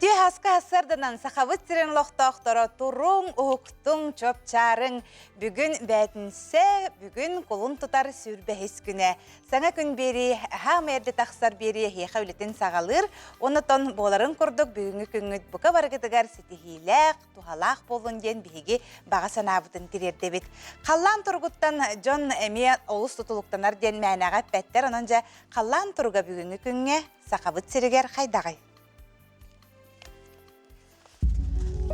Үтүө хаска сарданан сахабыт сирин олохтоохторо туруҥ, уһуктуҥ, чопчаарыҥ. Бүгүн бээтинсэ, бүгүн кулун тутар сүүрбэһис күнэ. Саҥа күн биэрии хаама эрдэ тахсар биэрии эһиэхэ үлэтин саҕалыыр. Онотон буоларын курдук бүгүҥҥү күҥҥүт бука барыгытыгар ситиһиилээх, туһалаах буоллун диэн биһиги баҕа санаабытын тириэрдэбит. Халлаан туругуттан дьон эмиэ олус тутулуктанар диэн мээнэҕэ эппэттэр. Онон дьэ халлаан туруга бүгүҥҥү күҥҥэ Сахабыт сиригэр хайдаҕый?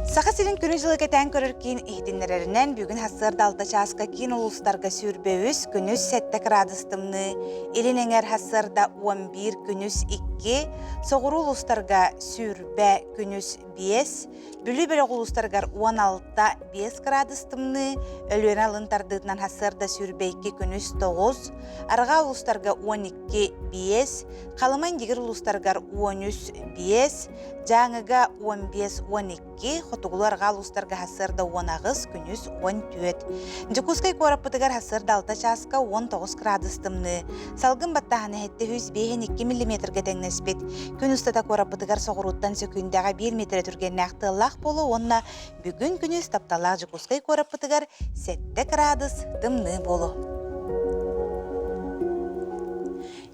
Саха сирин күнү-дьылы кэтээн көрөр киин иһитиннэрэринэн, бүгүн сарсыарда 6 чааска киин улуустарга 23, күнүс 7 кыраадыс тымныы, илин эҥэр сарсыарда 11, күнүс 2, соҕуруу улуустарга 20, күнүс 5, Бүлүү бөлөх улуустарыгар 16, 5 кыраадыс тымныы, Өлүөнэ алын тардыытынан сарсыарда 22, күнүс 9, арҕаа улуустарга 12, 5, Халыма-Индигир улуустарыгар 13, 5, Дьааҥыга 15, 12, хотугулуу-арҕаа улуустарга сарсыарда 18, күнүс 14. Дьокуускай куораппытыгар сарсыарда 6 чааска 19 кыраадыс тымныы. Салгын баттааһына 752 миллиметргэ тэҥнэспит. Күн устата куораппытыгар соҕурууттан сөкүүндэҕэ 1 миэтэрэ түргэннээх тыаллаах буолуо уонна бүгүн күнүс тапталлаах Дьокуускай куораппытыгар 7 кыраадыс тымныы буолуо.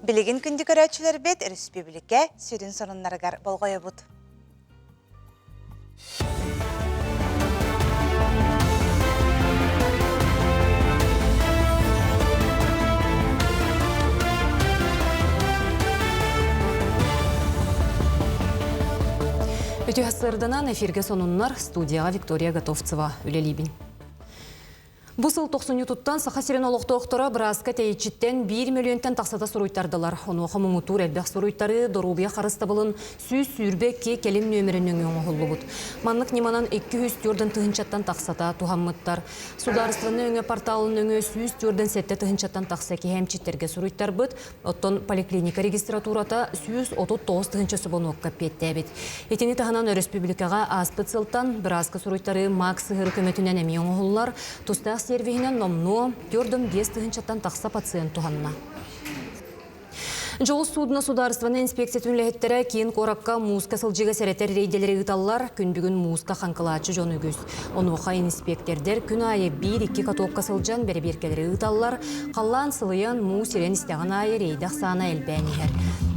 Билигин күндү көрөөччүлэрбит өрөспүүбүлүкэ сүрүн сонуннарыгар болҕойобут. Үтүө сырданан эфиргэ сонуннар студияҕа Виктория Готовцева үлэлиибин. Бу сыл тохсунньутуттан Саха сирин олохтоохторо бырааска тэйиччиттэн биир мөлүйүөнтэн тахсата суруйтардылар. Онуоха муҥутуур элбэх суруйтарыы доруобуйа харыстабылын 122 кэлим нүөмэрин нөҥүө оҥоһуллубут. Маннык ньыманан 204 тыһыынчаттан тахсата туһаммыттар. Судаарыстыбаннай өҥө порталын нөҥүө 147 тыһыынчаттан тахса киһи эмчиттэргэ суруйтарбыт, Оттон поликлиника регистратурата 139 тыһыынча субонуокка эппиэттээбит. Итини таһынан өрөспүүбүлүкэҕэ ааспыт сылтан бырааска суруйтарыы МАК сыһыары көмөтүнэн эмиэ оҥоһуллар. Тустаах сервиһинэн номнуо 45 тыһыынчаттан тахса пациент туһанна. Дьоҕус суудуна судаарыстыбаннай инспекциятын үлэһиттэрэ киин куоракка мууска сылдьыыга сэрэтэр рейдэлэри ыыталлар. Күн бүгүн мууска хаҥкылааччы дьон үгүс. Онуоха иниспиэктэрдэр күн аайы биир-икки катокка сылдьан бэрэбиэркэлэри ыыталлар. Халлаан сылыйан, муус ирэн истэҕин аайы рейдэ ахсаана элбээн иһэр.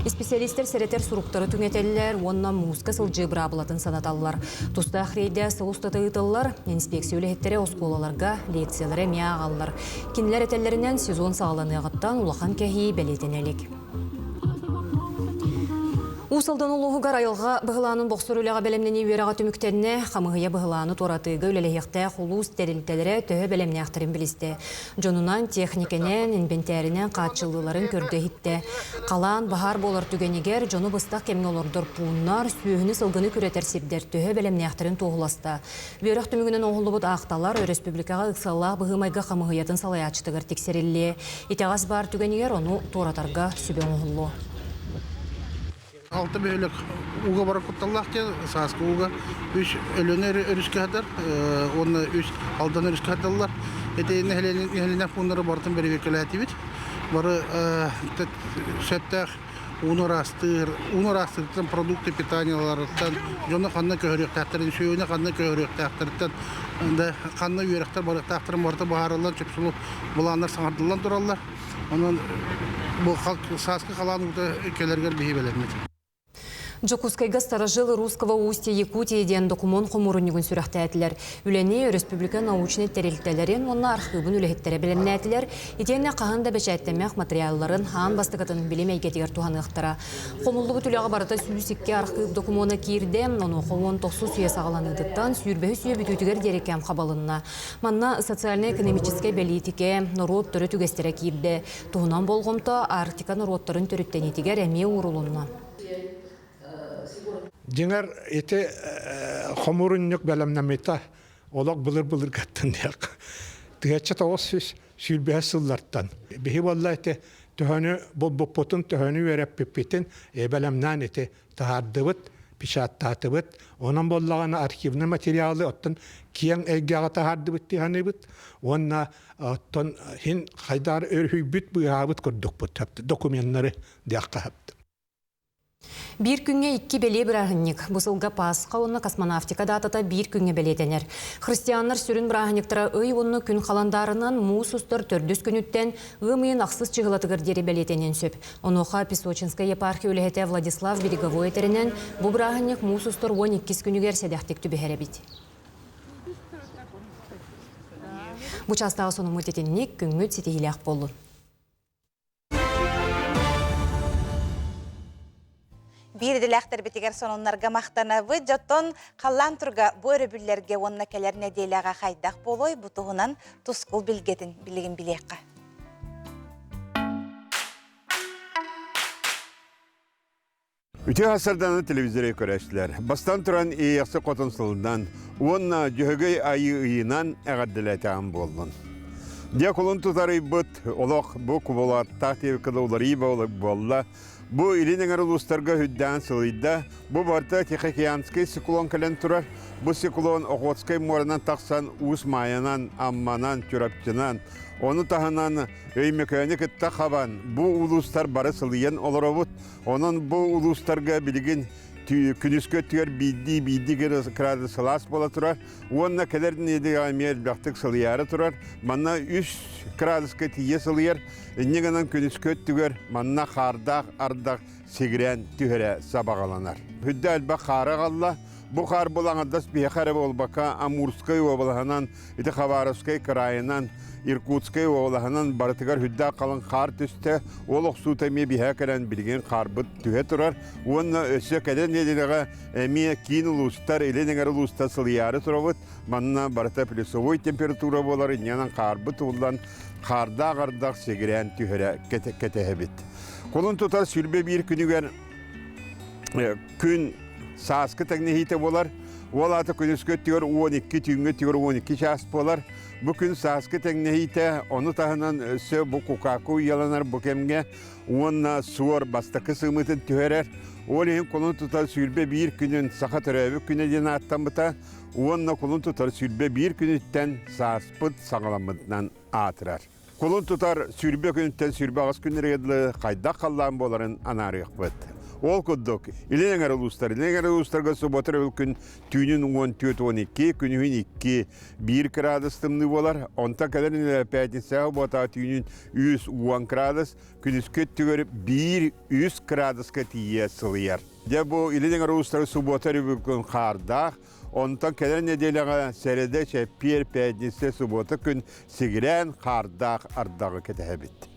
Исписэлиистэр сэрэтэр суруктары түҥэтэллэр уонна мууска сылдьыы быраабылатын санаталлар. Тустаах рейдэ сыл устата ыытыллар. Инспекция үлэһиттэрэ оскуолаларга лекциялары эмиэ ааҕаллар. Кинилэр этэллэринэн, сезон саҕаланыаҕыттан улахан кэһии бэлиэтэнэ илик. Уус Алдан улууһугар айылҕа быһылаанын бохсор үлэҕэ бэлэмнэнии үөрэҕэ түмүктэннэ. Хамыыһыйа быһылааны туоратыыга үлэлэһиэхтээх улуус тэрилтэлэрэ төһө бэлэмнээхтэрин билистэ. Дьонунан, техникэнэн, инбэнтээринэн хааччыллыыларын көрдө-иһиттэ. Халаан, баһаар буолар түгэнигэр дьону быстах кэмҥэ олордор пууннар, сүөһүнү-сылгыны күрэтэр сирдэр төһө бэлэмнээхтэрин туоһуласта. Үөрэх түмүгүнэн оҥоһуллубут аахталар өрөспүүбүлүкэҕэ ыксаллаах быһыы-майгы хамыыһыйатын салайааччытыгар тиксэриллиэ. Итэҕэс баар түгэнигэр ону туоратарга сүбэ оҥоһуллуо. Алта бөһүөлэк ууга барар кутталлаах диэн сааскы ууга үс Өлүөнэ өрүскэ сытар уонна үс Алдан өрүскэ сыталлар. Ити нэһилиэнньэ пууннары барытын бэрэбиэркэлээтибит. Бары сөптөөх ууну ыраастыыр, ууну ыраастыыртан продукты питанияларыттан, дьону ханна көһөрүөхтээхтэрин, сүөһүнү ханна көһөрүөхтээхтэриттэн да ханна үөрэхтэр барыахтаахтарын барыта быһаарыллан чопчулуу былааннар саҥардыллан тураллар. Онон бу сааскы халаан уута кэлэригэр биһи бэлэммит. Дьокуускайга Старожилы русского устья Якутии диэн докумуон хомуурунньугун сүрэхтээтилэр. Үлэни өрөспүүбүлүкэ научнай тэрилтэлэрин уонна архыыбын үлэһиттэрэ бэлэмнээтилэр. Итиэннэ хаһан да бэчээттэммэх матырыйаалларын аан бастакытын билим эйгэтигэр туһаныахтара. Хомуллубут үлэҕэ барыта 102 архыып докумуона киирдэ, онуоха 19 үйэ саҕаланыытыттан 23 үйэ бүтүүтүгэр диэри кэм хабылынна. Манна социальнай-экономическай бэлиитикэ, норуот төрүт үгэстэрэ киирдэ. Туһунан болҕомто Арктика норуоттарын төрүттэниитигэр эмиэ уурулунна. Дьиҥэр ити хомуурунньук бэлэмнэммитэ олох былыр-былыргаттан диэх. 1925 сыллартан. Биһи буолла ити төһөнү булбуппутун, төһөнү үөрэппиппитин бэлэмнээн ити таһаардыбыт, печаттаатыбыт. Онон буоллаҕына архивный материалы оттон киэҥ эйгэҕэ таһаардыбыт дии саныыбыт. Уонна оттон хин хайдаар өрүһүйбүт быыһаабыт курдукпут докуменнары диэххэ сөп. Биир күҥҥэ икки бэлиэ бырааһынньык. Бу сылга Пасха уонна космонавтика даатата биир күҥҥэ бэлиэтэнэр. Христианнар сүрүн бырааһынньыктара ый уонна күн халандаарынан муус устар төрдүс күнүттэн ыам ыйын ахсыс чыһылатыгар диэри бэлиэтэниэн сөп. Онуоха Песочинскай епархия үлэһитэ Владислав Береговой этэринэн, бу бырааһынньык муус устар 12 күнүгэр сэдэхтик түбэһэр эбит. Бу чаастааҕы сонуммут итинник, күҥҥүт ситиһиилээх буоллун. Биир идэлээхтэрбитигэр сонуннарга махтанабыт. Дьоттон халлаан турга бу өрөбүллэргэ уонна кэлэр нэдиэлэҕэ хайдах буолуой бу туһунан тускул билгэтин билигин билиэххэ. Үтүө сардааны телевизоры көрөөччүлэр. Бастан туран Иэйэхси хотун сылынан уонна Дьөһөгөй айыы ыйынан эҕэрдэлээтэҕим буоллун. Дьэ кулун тутар ыйбыт олох бу кубулааттаах диэбиккэ уларыйыы буолла. Бу илин эҥэр улуустарга үрдээн сылыйда. Бу барыта Тихоокеанскай циклон кэлэн турар. Бу циклон Охотскай муоранан тахсан Уус Маайанан, Амманан, Чурапчынан, ону таһынан Өймөкөөнү кытта хабан бу улуустар бары сылыйан олоробут. Онон бу улуустарга билигин күнүскү өттүгэр биирдии биирдии градус сылаас буола турар уонна кэлэр нэдиэлэҕэ эмиэ элбэхтик сылыйаары турар. Манна үс градуска тиийэ сылыйар. Инньэ гынан күнүскү өттүгэр манна хаардаах ардах сигирээн түһэрэ сабаҕаланар. Үрдэ элбэх хаары аҕалла. Бу хаар бұл аҥардас биһиэхэ эрэ буолбакка Амурскай уобалаһынан, ити Хабаровскай кыраайынан, Иркутскай уобалаһынан барытыгар үрдээх халыҥ хаар түстэ. Ол охсуута эмиэ биһээ кэлэн билигин хаарбыт түһэ турар. Уонна өссө кэлэн нэдиэлэҕэ эмиэ киин улуустар, илин эҥэр улуустар сылыйаары турабыт. Манна барыта плюсовой температура буолар, инньэнэн хаарбыт ууллан, хаардаах ардах сигирээн түһэрэ кэтэһэбит. Кулун тутар 21 күнүгэр күн сааскы тэҥнэһиитэ буолар. Ол аата күнүскү өттүгэр 12, түүҥҥү өттүгэр 12 чаас буолар. Бу күн сааскы тэҥнэһиитэ, ону таһынан өссө бу кукааку уйаланар бу кэмҥэ уонна суор бастакы сымыытын түһэрэр. Ол иһин кулун тутар 21 күнүн саха төрөөбүт күнэ диэн ааттаммыта уонна кулун тутар 21 күнүттэн сааспыт саҕаламмытынан аатырар. Кулун тутар 20 күнүттэн 28 күннэргэ дылы хайдах халлаан буоларын анаарыахпыт. Ол курдук, Илин эҥэр улуустар, Илин эҥэр улуустарга суббота өрөбүл күн түүнүн 14-12, күнүһүн 2, 1 градус тымныы буолар. Онтон кэлэр пятницаҕа буотаа түүнүн 3-10 градус, күнүскү өттүгэр 1-3 градуска тиийэ сылыйар. Дьэ бу Илин эҥэр улуустары суббота өрөбүл күн хаардаах, Онтон кэлэр нэдиэлэҕэ сэрэдэ, чэппиэр, пятница, субуота күн сигирээн хаардаах ардаҕы кэтэһэбит.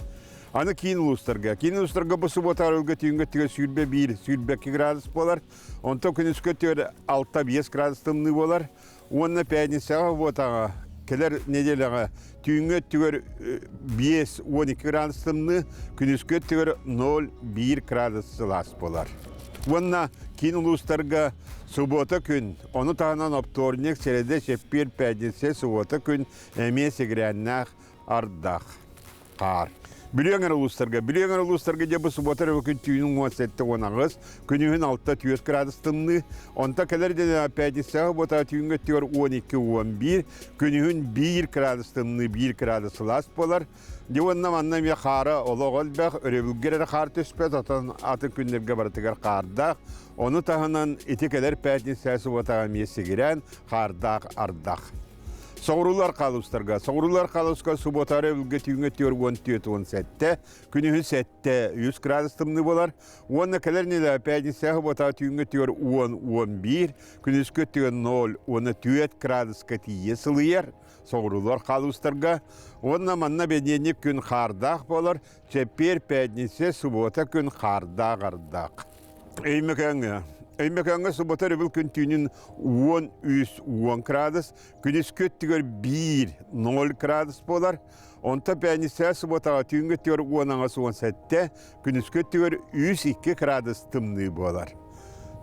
Аны киин улуустарга. Киин улуустарга бу субуота арылга түүҥҥэ өттүгэр 21, 22 градус буолар. Онтон күнүскү өттүгэр 6-5 градус тымныы буолар. Уонна пятницаҕа субуотаҕа кэлэр нэдиэлэҕэ түүҥҥү өттүгэр 5-12 градус тымныы, күнүскү өттүгэр 0-1 градус сылаас буолар. Уонна киин улуустарга субуота күн, ону таһынан оптуорунньук, сэрэдэ, чэппиэр, пятница, субуота күн эмиэ сигирээннээх ардах, хаар. Бүлүү эҥэр улуустарга, Бүлүү эҥэр улуустарга дьэ бу субуота эрэ күн түүнүн 17-18, күнүһүн 6-4 градус тымныы, онтон кэлэр дьэ пятницаҕа буота түүҥҥү өттүгэр 12-11, күнүһүн 1 градус тымныы, 1 градус сылаас буолар. Дьэ уонна манна эмиэ хаара олох элбэх, өрөбүлгэ эрэ хаар түспэт, оттон атын күннэргэ барытыгар хаардаах. Ону таһынан ити кэлэр пятница субуотаҕа эмиэ сигирээн, хаардаах ардах. Соҕуруулар хаалустарга. Соҕуруулар хаалуска субуота өрөбүлгэ түүҥҥэ 44-47, күнүһүн 7-3 градус тымныы буолар. Уонна кэлэр нэдиэлэ пятница субуота түүҥҥэ 10-11, күнүскү өттүгэр 0 уонна 4 градуска тиийэ сылыйар. Соҕуруулар хаалустарга. Уонна манна бэниэнньик күн хаардаах буолар. Чэппиэр, пятница, субуота күн хаардаах ардах. Өймөкөөҥҥө. Өймөкөөҥҥө суббота өрөбүл күн түүнүн 13-10 градус, күнүскү өттүгэр 1-0 градус буолар. Онтон пятница субботаҕа түүҥҥү өттүгэр 10-17, күнүскү өттүгэр 3-2 градус тымныы буолар.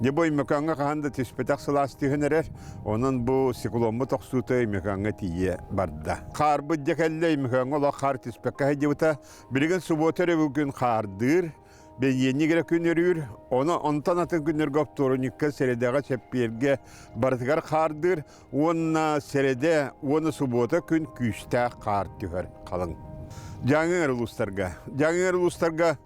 Дьэ бу Өймөкөөҥҥө хаһан да түспэтэх сылаас түһэн эрэр, онон бу цикломмут охсуута Өймөкөөҥҥө тиийэ барда. Хаарбыт дьэ кэллэ, Өймөкөөҥҥө олох хаар түспэккэ сылдьыбыта. Билигин суббота өрөбүл күн хаардыыр, Бэйиэнньик эрэ күн өрүүр, ону онтон атын күннэргэ оптуорунньукка, сэрэдэҕэ, чэппиэргэ барытыгар хаардыыр уонна сэрэдэ уонна субуота күн күүстээх хаар түһэр халыҥ. Дьааҥы улуустарга. Дьааҥы улуустарга.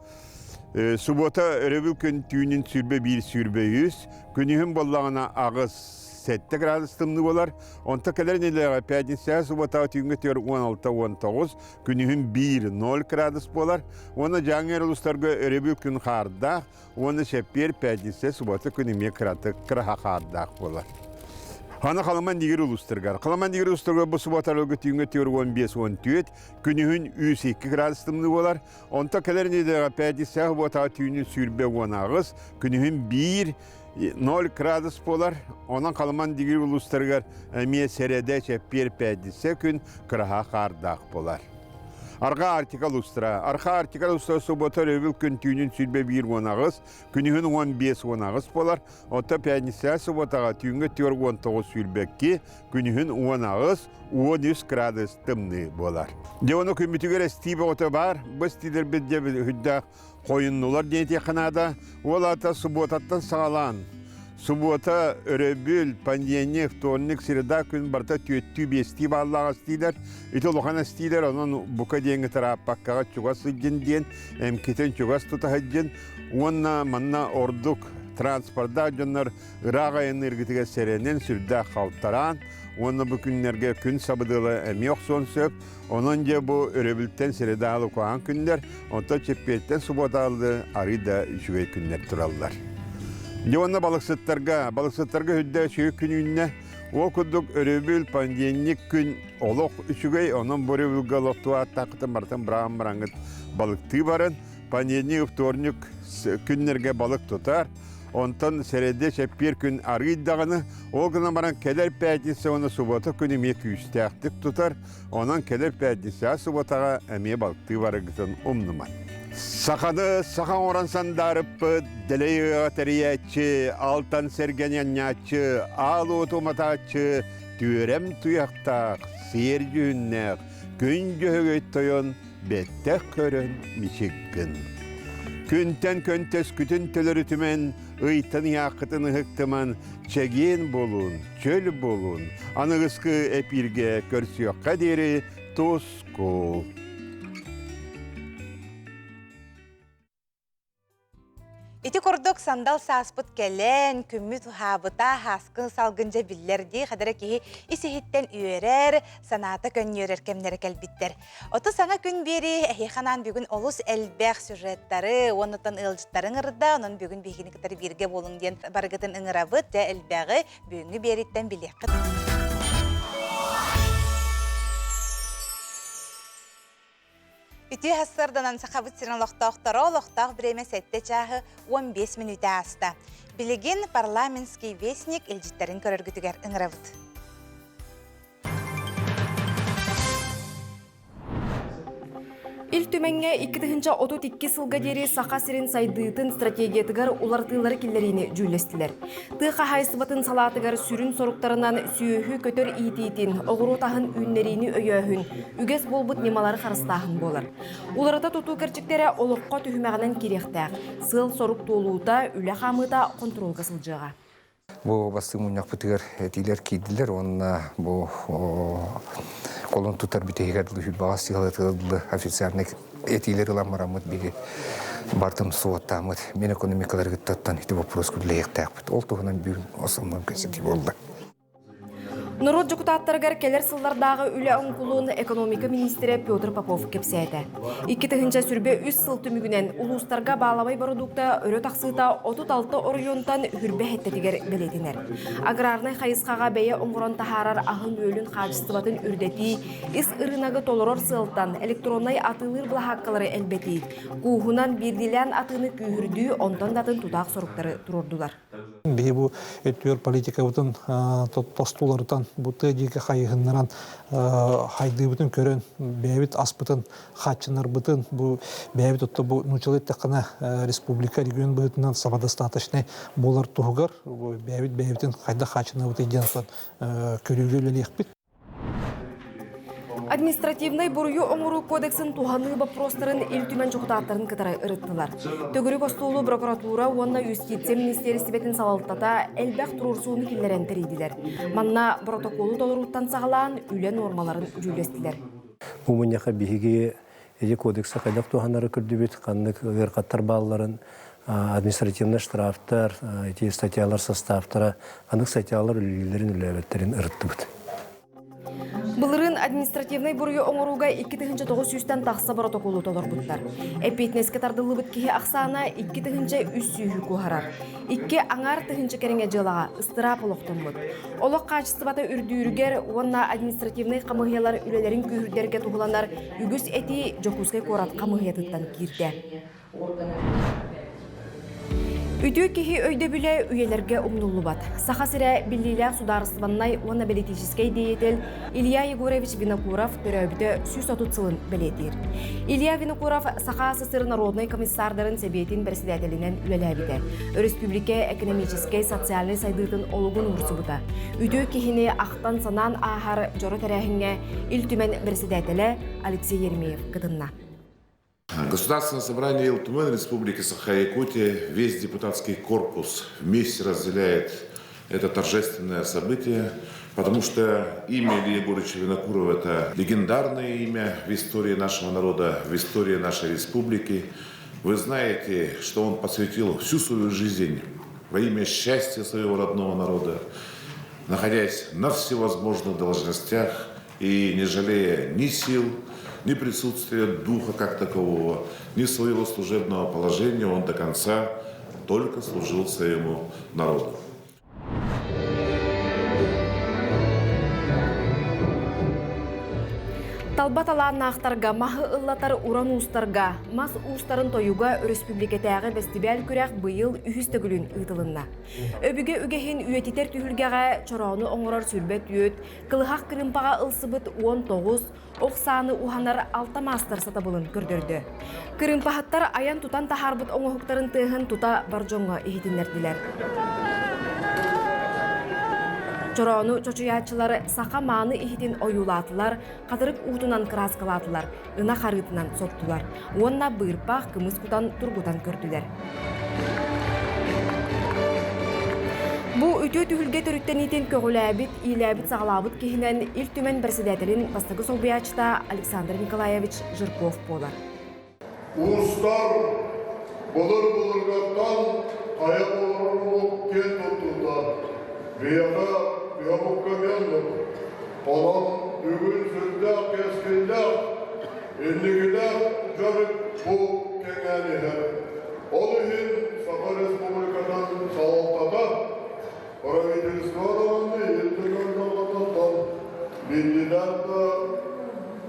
Субуота өрөбүл күн түүнүн 21 23, күнүһүн буоллаҕына 8-7 градус тымныы буолар. Онто кэлэр нэдиэлэҕэ пятница субуотаҕа түүҥҥэ түөр 16-19, күнүһүн 1-0 градус буолар. Уонна Дьааҥы улуустарга өрөбүл күн хаардаах, уонна чэппиэр пятница субуота күн эмиэ кыратык кыраһа хаардаах буолар. Аны Халаман дигир улуустарыгар. Халаман дигир улуустарыгар бу субуотарга түүҥҥэ түөр 15-14, күнүһүн 3-2 градус тымныы буолар. Онто кэлэр нэдиэлэҕэ пятница субуотаҕа түүнүн 28, күнүһүн 1 0 градус буолар. Онон Халаман дигир улуустарыгар эмиэ сэрэдэ, чэппиэр, пятница күн кыраһа хаардаах буолар. Арҕаа Арктика улуустара. Арҕаа Арктика улуустара суббота өрөбүл күн түүнүн 21-18, күнүһүн 15-18 буолар. Оттон пятница субботаҕа түүҥҥү 4-19-22, күнүһүн 18-13 градус тымныы буолар. Дьэ ону күммүтүгэр эстии бөҕөтө баар. Бу эстиилэрбит дьэ үрдээх хойуннулар диэн этиэххэ наада. Ол аата субуотаттан саҕалаан субуота, өрөбүл, понедельник, вторник, среда күн барыта түөттүү биэстии бааллаах эстиилэр. Ити улахан эстиилэр, онон бука диэҥҥэ тырааппаккаҕа чугас сылдьын диэн, эмкитин чугас тута сылдьын уонна манна ордук транспордаах дьоннор ыраах айанныыргытыгар сэрэнэн сүрдээх халтараан уонна бу күннэргэ күн сабыдыала эмиэ охсуон сөп. Онон дьэ бу өрөбүлтэн средаалы куһаҕан күннэр, онтон чэппиэртэн субуотаалы арыый да үчүгэй күннэр тураллар. Дьэ уонна балыксыттарга, балыксыттарга үрдэ үчүгэй күн үүннэ. Ол курдук өрөбүл, понедельник күн олох үчүгэй, онон бу өрөбүлгэ олохтуу ааттааххытын барытын быраҕан бараҥҥыт балыктыы барын. Понедельник, вторник күннэргэ балык тутар. Онтон сэрэдэ чэппиэр күн арыый даҕаны, ол гынан баран кэлэр пятница уонна суббота күн эмиэ күүстээхтик тутар. Онон кэлэр пятница субботаҕа эмиэ балтыы барыгытын умнуман. Саханы саха оҥорон сандаарыппыт, дэлэй ыаҕа тэрийээччи, алтан сэргэни анньааччы, аал уоту уматааччы, түөрэм туйахтаах, сиэр дьүһүннээх, күн дьөһөгөй тойон бэттэх көрөн мичик гын. Күнтэн көнтөскүтүн төлөрүтүмэн, ыйтан ыйааххытын ыһыктыман, чэгиэн буолун, чөл буолун, аныгыскы эпииргэ көрсүөххэ диэри тускул. Ити курдук сандал сааспыт кэлэн, күммүт уһаабыта, һааскын салгын дьэ биллэр дии, хадара киһи ис-иһиттэн үөрэр, санаата көнньүөрэр кэмнэрэ кэлбиттэр. Оту саҥа күн биэри эһиэхэ анаан бүгүн олус элбэх сюжеттары уонна ыалдьыттары ыҥырда, онон бүгүн биһигини кытары бииргэ буолуҥ диэн барыгытын ыҥырабыт, дьэ элбэҕи бүгүҥҥү биэриттэн билиэххит. Үтүө сарсыарданан Сахабыт сирин олохтоохторо олохтоох бириэмэ сэттэ чааһы 15 мүнүүтэ ааста. Билигин парламентский вестник илдьиттэрин көрөргүтүгэр ыҥырабыт. Ил Түмэҥҥэ 2032 сылга диэри Саха сирин сайдыытын стратегиятыгар уларытыылары киллэриини дьүүллэстилэр. Тыа хаһаайыстыбатын салаатыгар сүрүн соруктарынан сүөһү көтөр иитиитин, оҕуруот аһын үүннэриини өйөөһүн, үгэс буолбут ньымалары харыстааһын буолар. Уларыта тутуу кэрчиктэрэ олоххо түһүмэҕинэн киириэхтээх. Сыал-сорук туолуута, үлэ хаамыыта хонтуруолга сылдьыаҕа. Бу бастыҥ мунньахпытыгар этиилэр киирдилэр уонна бу колун тутар бүтэһигэр дылы сыалатыгар официальный этиилэр ылан бараммыт биһи бартым суоттааммыт мин экономикаларыгыттан ити вопрос күллэйиэхтээхпит. Ол туһунан бүгүн основном кэпсэтии буолла. Норуот дьокутааттарыгар кэлэр сыллардааҕы үлэ оҥкулун экономика миниистирэ Петр Попов кэпсээтэ. 2023 сыл түмүгүнэн улуустарга баалабай бородуукта өрө тахсыыта 36 оройуонтан хүрбэ хэттэтигэр бэлиэтэнэр. Аграрнай хайысхаҕа бэйэ оҥорон таһаарар аһын-үөлүн хаачыстыбатын үрдэтии, Ис ырыынагы толорор сыалтан электроннай атыылыыр былаһааккалары элбэтии, кууһунан биирдиилээн атыыны күүһүрдүү онтон да атын тутаах соруктары туруордулар. Биһи бу өттүгэр политикабытын тостуларытан, бу тыа диэки хайыһыннаран хайдыыбытын көрөн, бэйэбит аспытын хааччынарбытын, бу бэйэбит отто бу нуучалыы эттэххинэ республика регион быһыытынан самодостаточнай буолар туһугар бэйэбит бэйэбитин хайдах хааччынабытый диэн көрүүгэ үлэлиэхпит. Административнай буруйу оҥоруу кодексын туһаныы боппуруостарын Ил Түмэн дьокутааттарын кытары ырыттылар. Төгүрүк остуолу прокуратура уонна юстиция министиэристибэтин салалтата элбэх туруорсууну киллэрэн тэрийдилэр. Манна боротокуолу толорууттан саҕалаан үлэ нуормаларын дьүүллэстилэр. Бу мунньахха биһиги Ити кодекса хайдах туһанары көрдүбүт, ханнык ыарахаттар баалларын, административнай штрафтар, ити статьялар составтара, ханнык статьялар үлэлииллэрин үлэлээбэттэрин ырыттыбыт. Былырыын административнай буруйу оҥорууга 2900-тэн тахса боротокуолу толорбуттар. Эппиэтинэскэ тардыллыбыт киһи ахсаана 2300-ү куоһарар. Икки аҥаар тыһыынча кэриҥэ дьыалаҕа ыстыраап олохтоммут. Олох хаачыстыбата үрдүүрүгэр уонна административнай хамыыһыйалар үлэлэрин күүһүрдэргэ туһуланар үгүс этии Дьокуускай куорат хамыыһыйатыттан киирдэ. Үтүө киһи өйдөбүлэ үйэлэргэ умнуллубат. Саха сирэ биллиилээх судаарыстыбаннай уонна бэлитиичэскэй деятель Илья Егорович Винокуров төрөөбүтэ 130 сылын бэлиэтиир. Илья Винокуров Саха СССР народнай комиссардарын сэбиэтин бэрэссэдээтэлинэн үлэлээбитэ. Өрөспүүбүлүкэ экономическэй, социальнай сайдыытын олугун уурсубута. Үтүө киһини ахтан-санаан ааһар дьоро тэрээһиҥҥэ Ил Түмэн бэрэссэдээтэлэ Алексей Еремеев кытынна. Государственное собрание Ил Түмэн Республики Саха-Якутия, весь депутатский корпус вместе разделяет это торжественное событие, потому что имя Ильи Егоровича Винокурова – это легендарное имя в истории нашего народа, в истории нашей республики. Вы знаете, что он посвятил всю свою жизнь во имя счастья своего родного народа, находясь на всевозможных должностях и не жалея ни сил, ни присутствия духа как такового, ни своего служебного положения, он до конца только служил своему народу. Талба талааннаахтарга маһы ыллатар уран уустарга мас уустарын тойуга өрөспүүбүлүкэтээҕи бэстибээл күрэх быйыл үһүс төгүлүн ыытылынна. Өбүгэ үгэһин үйэтитэр түһүлгэҕэ чороону оҥорор сүрбэ түөт, Кылыһах кырыымпаҕа ылсыбыт 19, ох сааны уһанар алта маастар сатабылын көрдөрдө. Кырыымпаһыттар айан-тутан таһаарбыт оҥоһуктарын тыаһын тута бар дьоҥҥо иһитиннэрдилэр. Чороону чочуйааччылар саха мааны иһитин ойуулаатылар, хатырык уутунан кырааскалаатылар, ынах арыытынан соттулар уонна быырпах кымыс кутан тургутан көрдүлэр. Бу үтүө түһүлгэ төрүттэниитин көҕүлээбит, иилээбит-саҕалаабыт киһинэн Ил Түмэн бэрэссэдээтэлин бастакы солбуйааччыта Александр Николаевич Жирков буолар. Уустар былыр-былыргаттан хайа олорору киэн туттубута. Биһиэхэ биһиэхэ кэмиэн Онон бүгүн сүрдээх кэскиллээх, инникилээх дьарык бу кэҥээн иһэр. Ол иһин Саха Республикатын салалтата правительство даҕаны Ил Түмэн даҕаны биллилээх да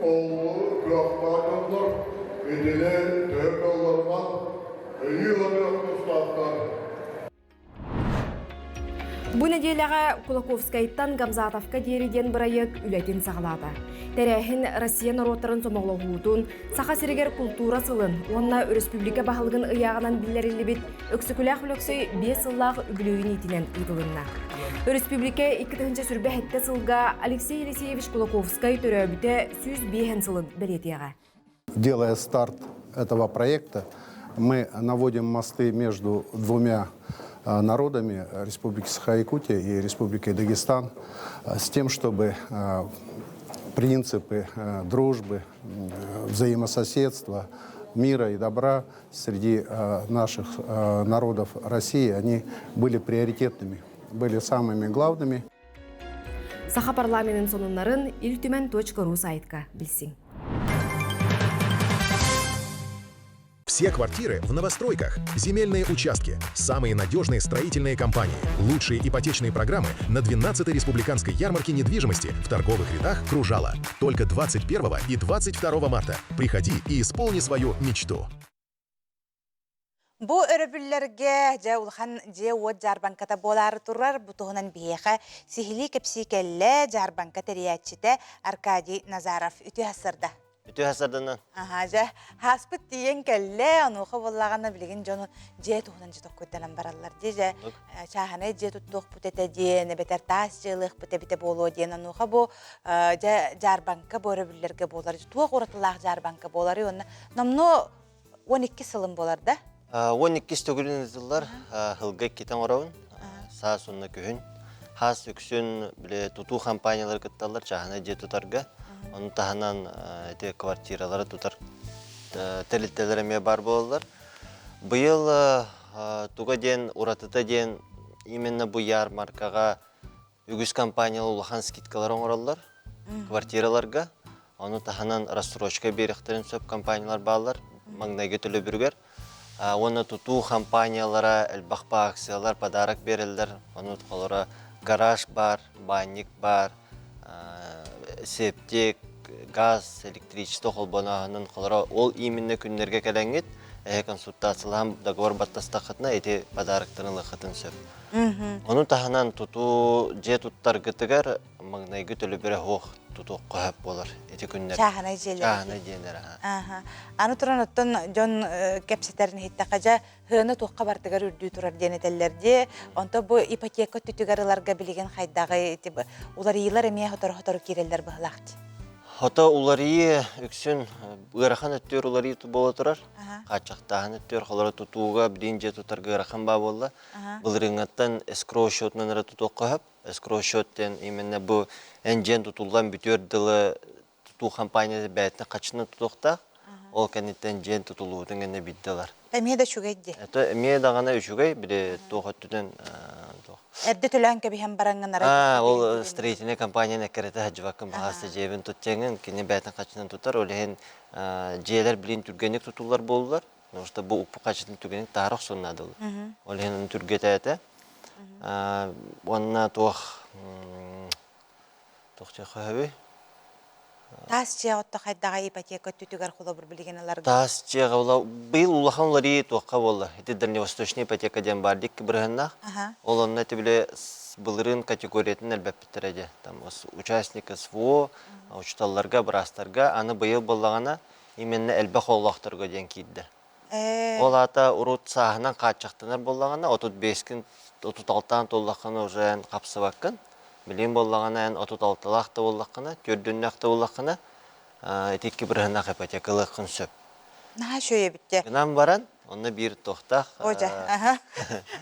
оллу кыахтаах дьоннор итини төһө кыалларынан өйүү барыах тустаахтар. Бу нэдиэлэҕэ Кулаковскайтан Гамзатовка диэри диэн бырайыак үлэтин саҕалаата. Тэрээһин Россия норуоттарын сомоҕолоһуутун, Саха сиригэр култуура сылын уонна өрөспүүбүлүкэ баһылыгын ыйааҕынан биллэриллибит Өксөкүлээх Өлөксөй биэс сыллаах үбүлүөйүн иитинэн ыытылынна. Өрөспүүбүлүкэ 2027 сылга Алексей Елисеевич Кулаковскай төрөөбүтэ 105 сылын бэлиэтиэҕэ. Делая старт этого проекта, мы наводим мосты между двумя народами Республики Саха-Якутия и Республики Дагестан с тем, чтобы принципы дружбы, взаимососедства, мира и добра среди наших народов России, они были приоритетными, были самыми главными. Саха парламентын сонуннарын Ил Түмэн.ру сайтка билсиҥ. Все квартиры в новостройках, земельные участки, самые надежные строительные компании, лучшие ипотечные программы на 12-й республиканской ярмарке недвижимости в торговых рядах «Кружала». Только 21 и 22 марта. Приходи и исполни свою мечту. Бу өрөбүллэргэ дьэ улахан дьиэ-уот дьаарбаҥката буолаары турар. Бу туһунан биһиэхэ сиһилии кэпсии кэллэ дьаарбаҥка тэрийээччитэ Аркадий Назаров. Үтүө сарда. Үтүө сарданан. Аха, дьэ, хааспыт тиийэн кэллэ. Онуоха буоллаҕына билигин дьону дьиэ туһунан дьэ токкуйданан бараллар. Дьэ, дьэ, чааһынай дьиэ туттуохпут этэ диэн, эбэтэр таас дьиэ ылыахпыт эбитэ буолуо диэн. Онуоха бу дьэ дьаарбаҥка бу өрөбүллэргэ буолар. Туох уратылаах дьаарбаҥка буоларый уонна номнуо 12 сылым буолар да? 12 төгүлүн ыытыллар. Сылга иккитэ оҥоробун. Саас уонна күһүн. Хаас үксүн бile тутуу компаниялары кытталлар чааһынай дьиэ тутарга. Ону таһынан ити квартиралары тутар. тэрилтэлэр эмиэ баар буолаллар. Быйыл туга диэн уратыта диэн именно бу ярмаркаҕа үгүс компаниялар улахан скидкалар оҥороллор квартираларга. Ону таһынан рассрочка биэриэхтэрин сөп компаниялар бааллар маҥнайгы төлөбүрүгэр. Уонна тутуу компаниялара элбэх акциялар, подарок биэрэллэр. Ону холоро гараж бар, баанньык бар, септик, газ, электричество холбонооһунун холоро ол именно күннэргэ кэлэҥҥит эһэ консультациялаһан договор баттастаххытына ити подароктарын ылыаххытын сөп. Ону таһынан тутуу дьиэ туттаргытыгар маҥнайгы төлөбүрэ суох тутуохха сөп буолар ити күннэр. Чааһынай дьиэлэр. Чааһынай дьиэлэр. Аха. Аны туран оттон дьон кэпсэтэрин иһиттэххэ дьэ сыана туохха бартыгар үрдүү турар диэн этэллэр дии. Онто бу ипотека өттүтүгэр ыларга билигин хайдаҕый уларыйыылар эмиэ сотору-сотору киирэллэр быһылаах дии. Хото уларыйыы үксүн ыарахан өттүгэр уларыйыы буола турар. Хааччахтааһын өттүгэр холоро тутууга билин дьиэ тутарга ыарахан баа буолла. Былырыыҥҥаттан эскроу счетунан эрэ тутуохха сөп. Эскроу счет диэн именно бу эн дьиэн тутуллан бүтүөр дылы тутуу компанията бэйэтин хаччынан тутуохтаах. Ол кэнниттэн дьиэн тутулуутун кэннэ бидде ылар. Эмиэ да үчүгэй дии. Это эмиэ даҕаны үчүгэй, били туох өттүнэн туох. Эрдэ төлөөн кэбиһэн бараҥҥын арай. Аа, ол строительная компанияны эккирэтэ сылдьыбаккын баҕаста дьиэбин туттаҥын, кини бэйэтин хаччынан тутар, ол иһин дьиэлэр билин түргэнник тутуллар буоллулар. Потому что бу уппу хаччытын түгэнин таһара охсун наадалар. Ол иһин түргэтээтэ. Уонна туох туох диэххэ Таас дьиэҕэ отто хайдаҕа ипотека өттүтүгэр холобур билигин ыларга? Таас дьиэҕэ быйыл улахан уларыйыы туохха буолла? Ити дальневосточный ипотека диэн баар дикки бырыһыннаах. Ол онно ити били былырыын категориятын элбэппиттэрэ дьэ. Там участник СВО, учууталларга, быраастарга. Аны быйыл буоллаҕына именно элбэх оҕолоохторго диэн киирдэ. Ол аата урут сааһынан хааччахтанар буоллаҕына, 35-кин, 36-таан туоллаххына уже эн хапсыбаккын. Билигин буоллаҕына эн 36-лаах да буоллаххына, төрдүннээх да буоллаххына, ити икки бырыһыаннаах ипотека ылыаххын сөп. Наһаа үчүгэй эбит дии. Гынан баран, онно биир туохтаах. Ожа, аха.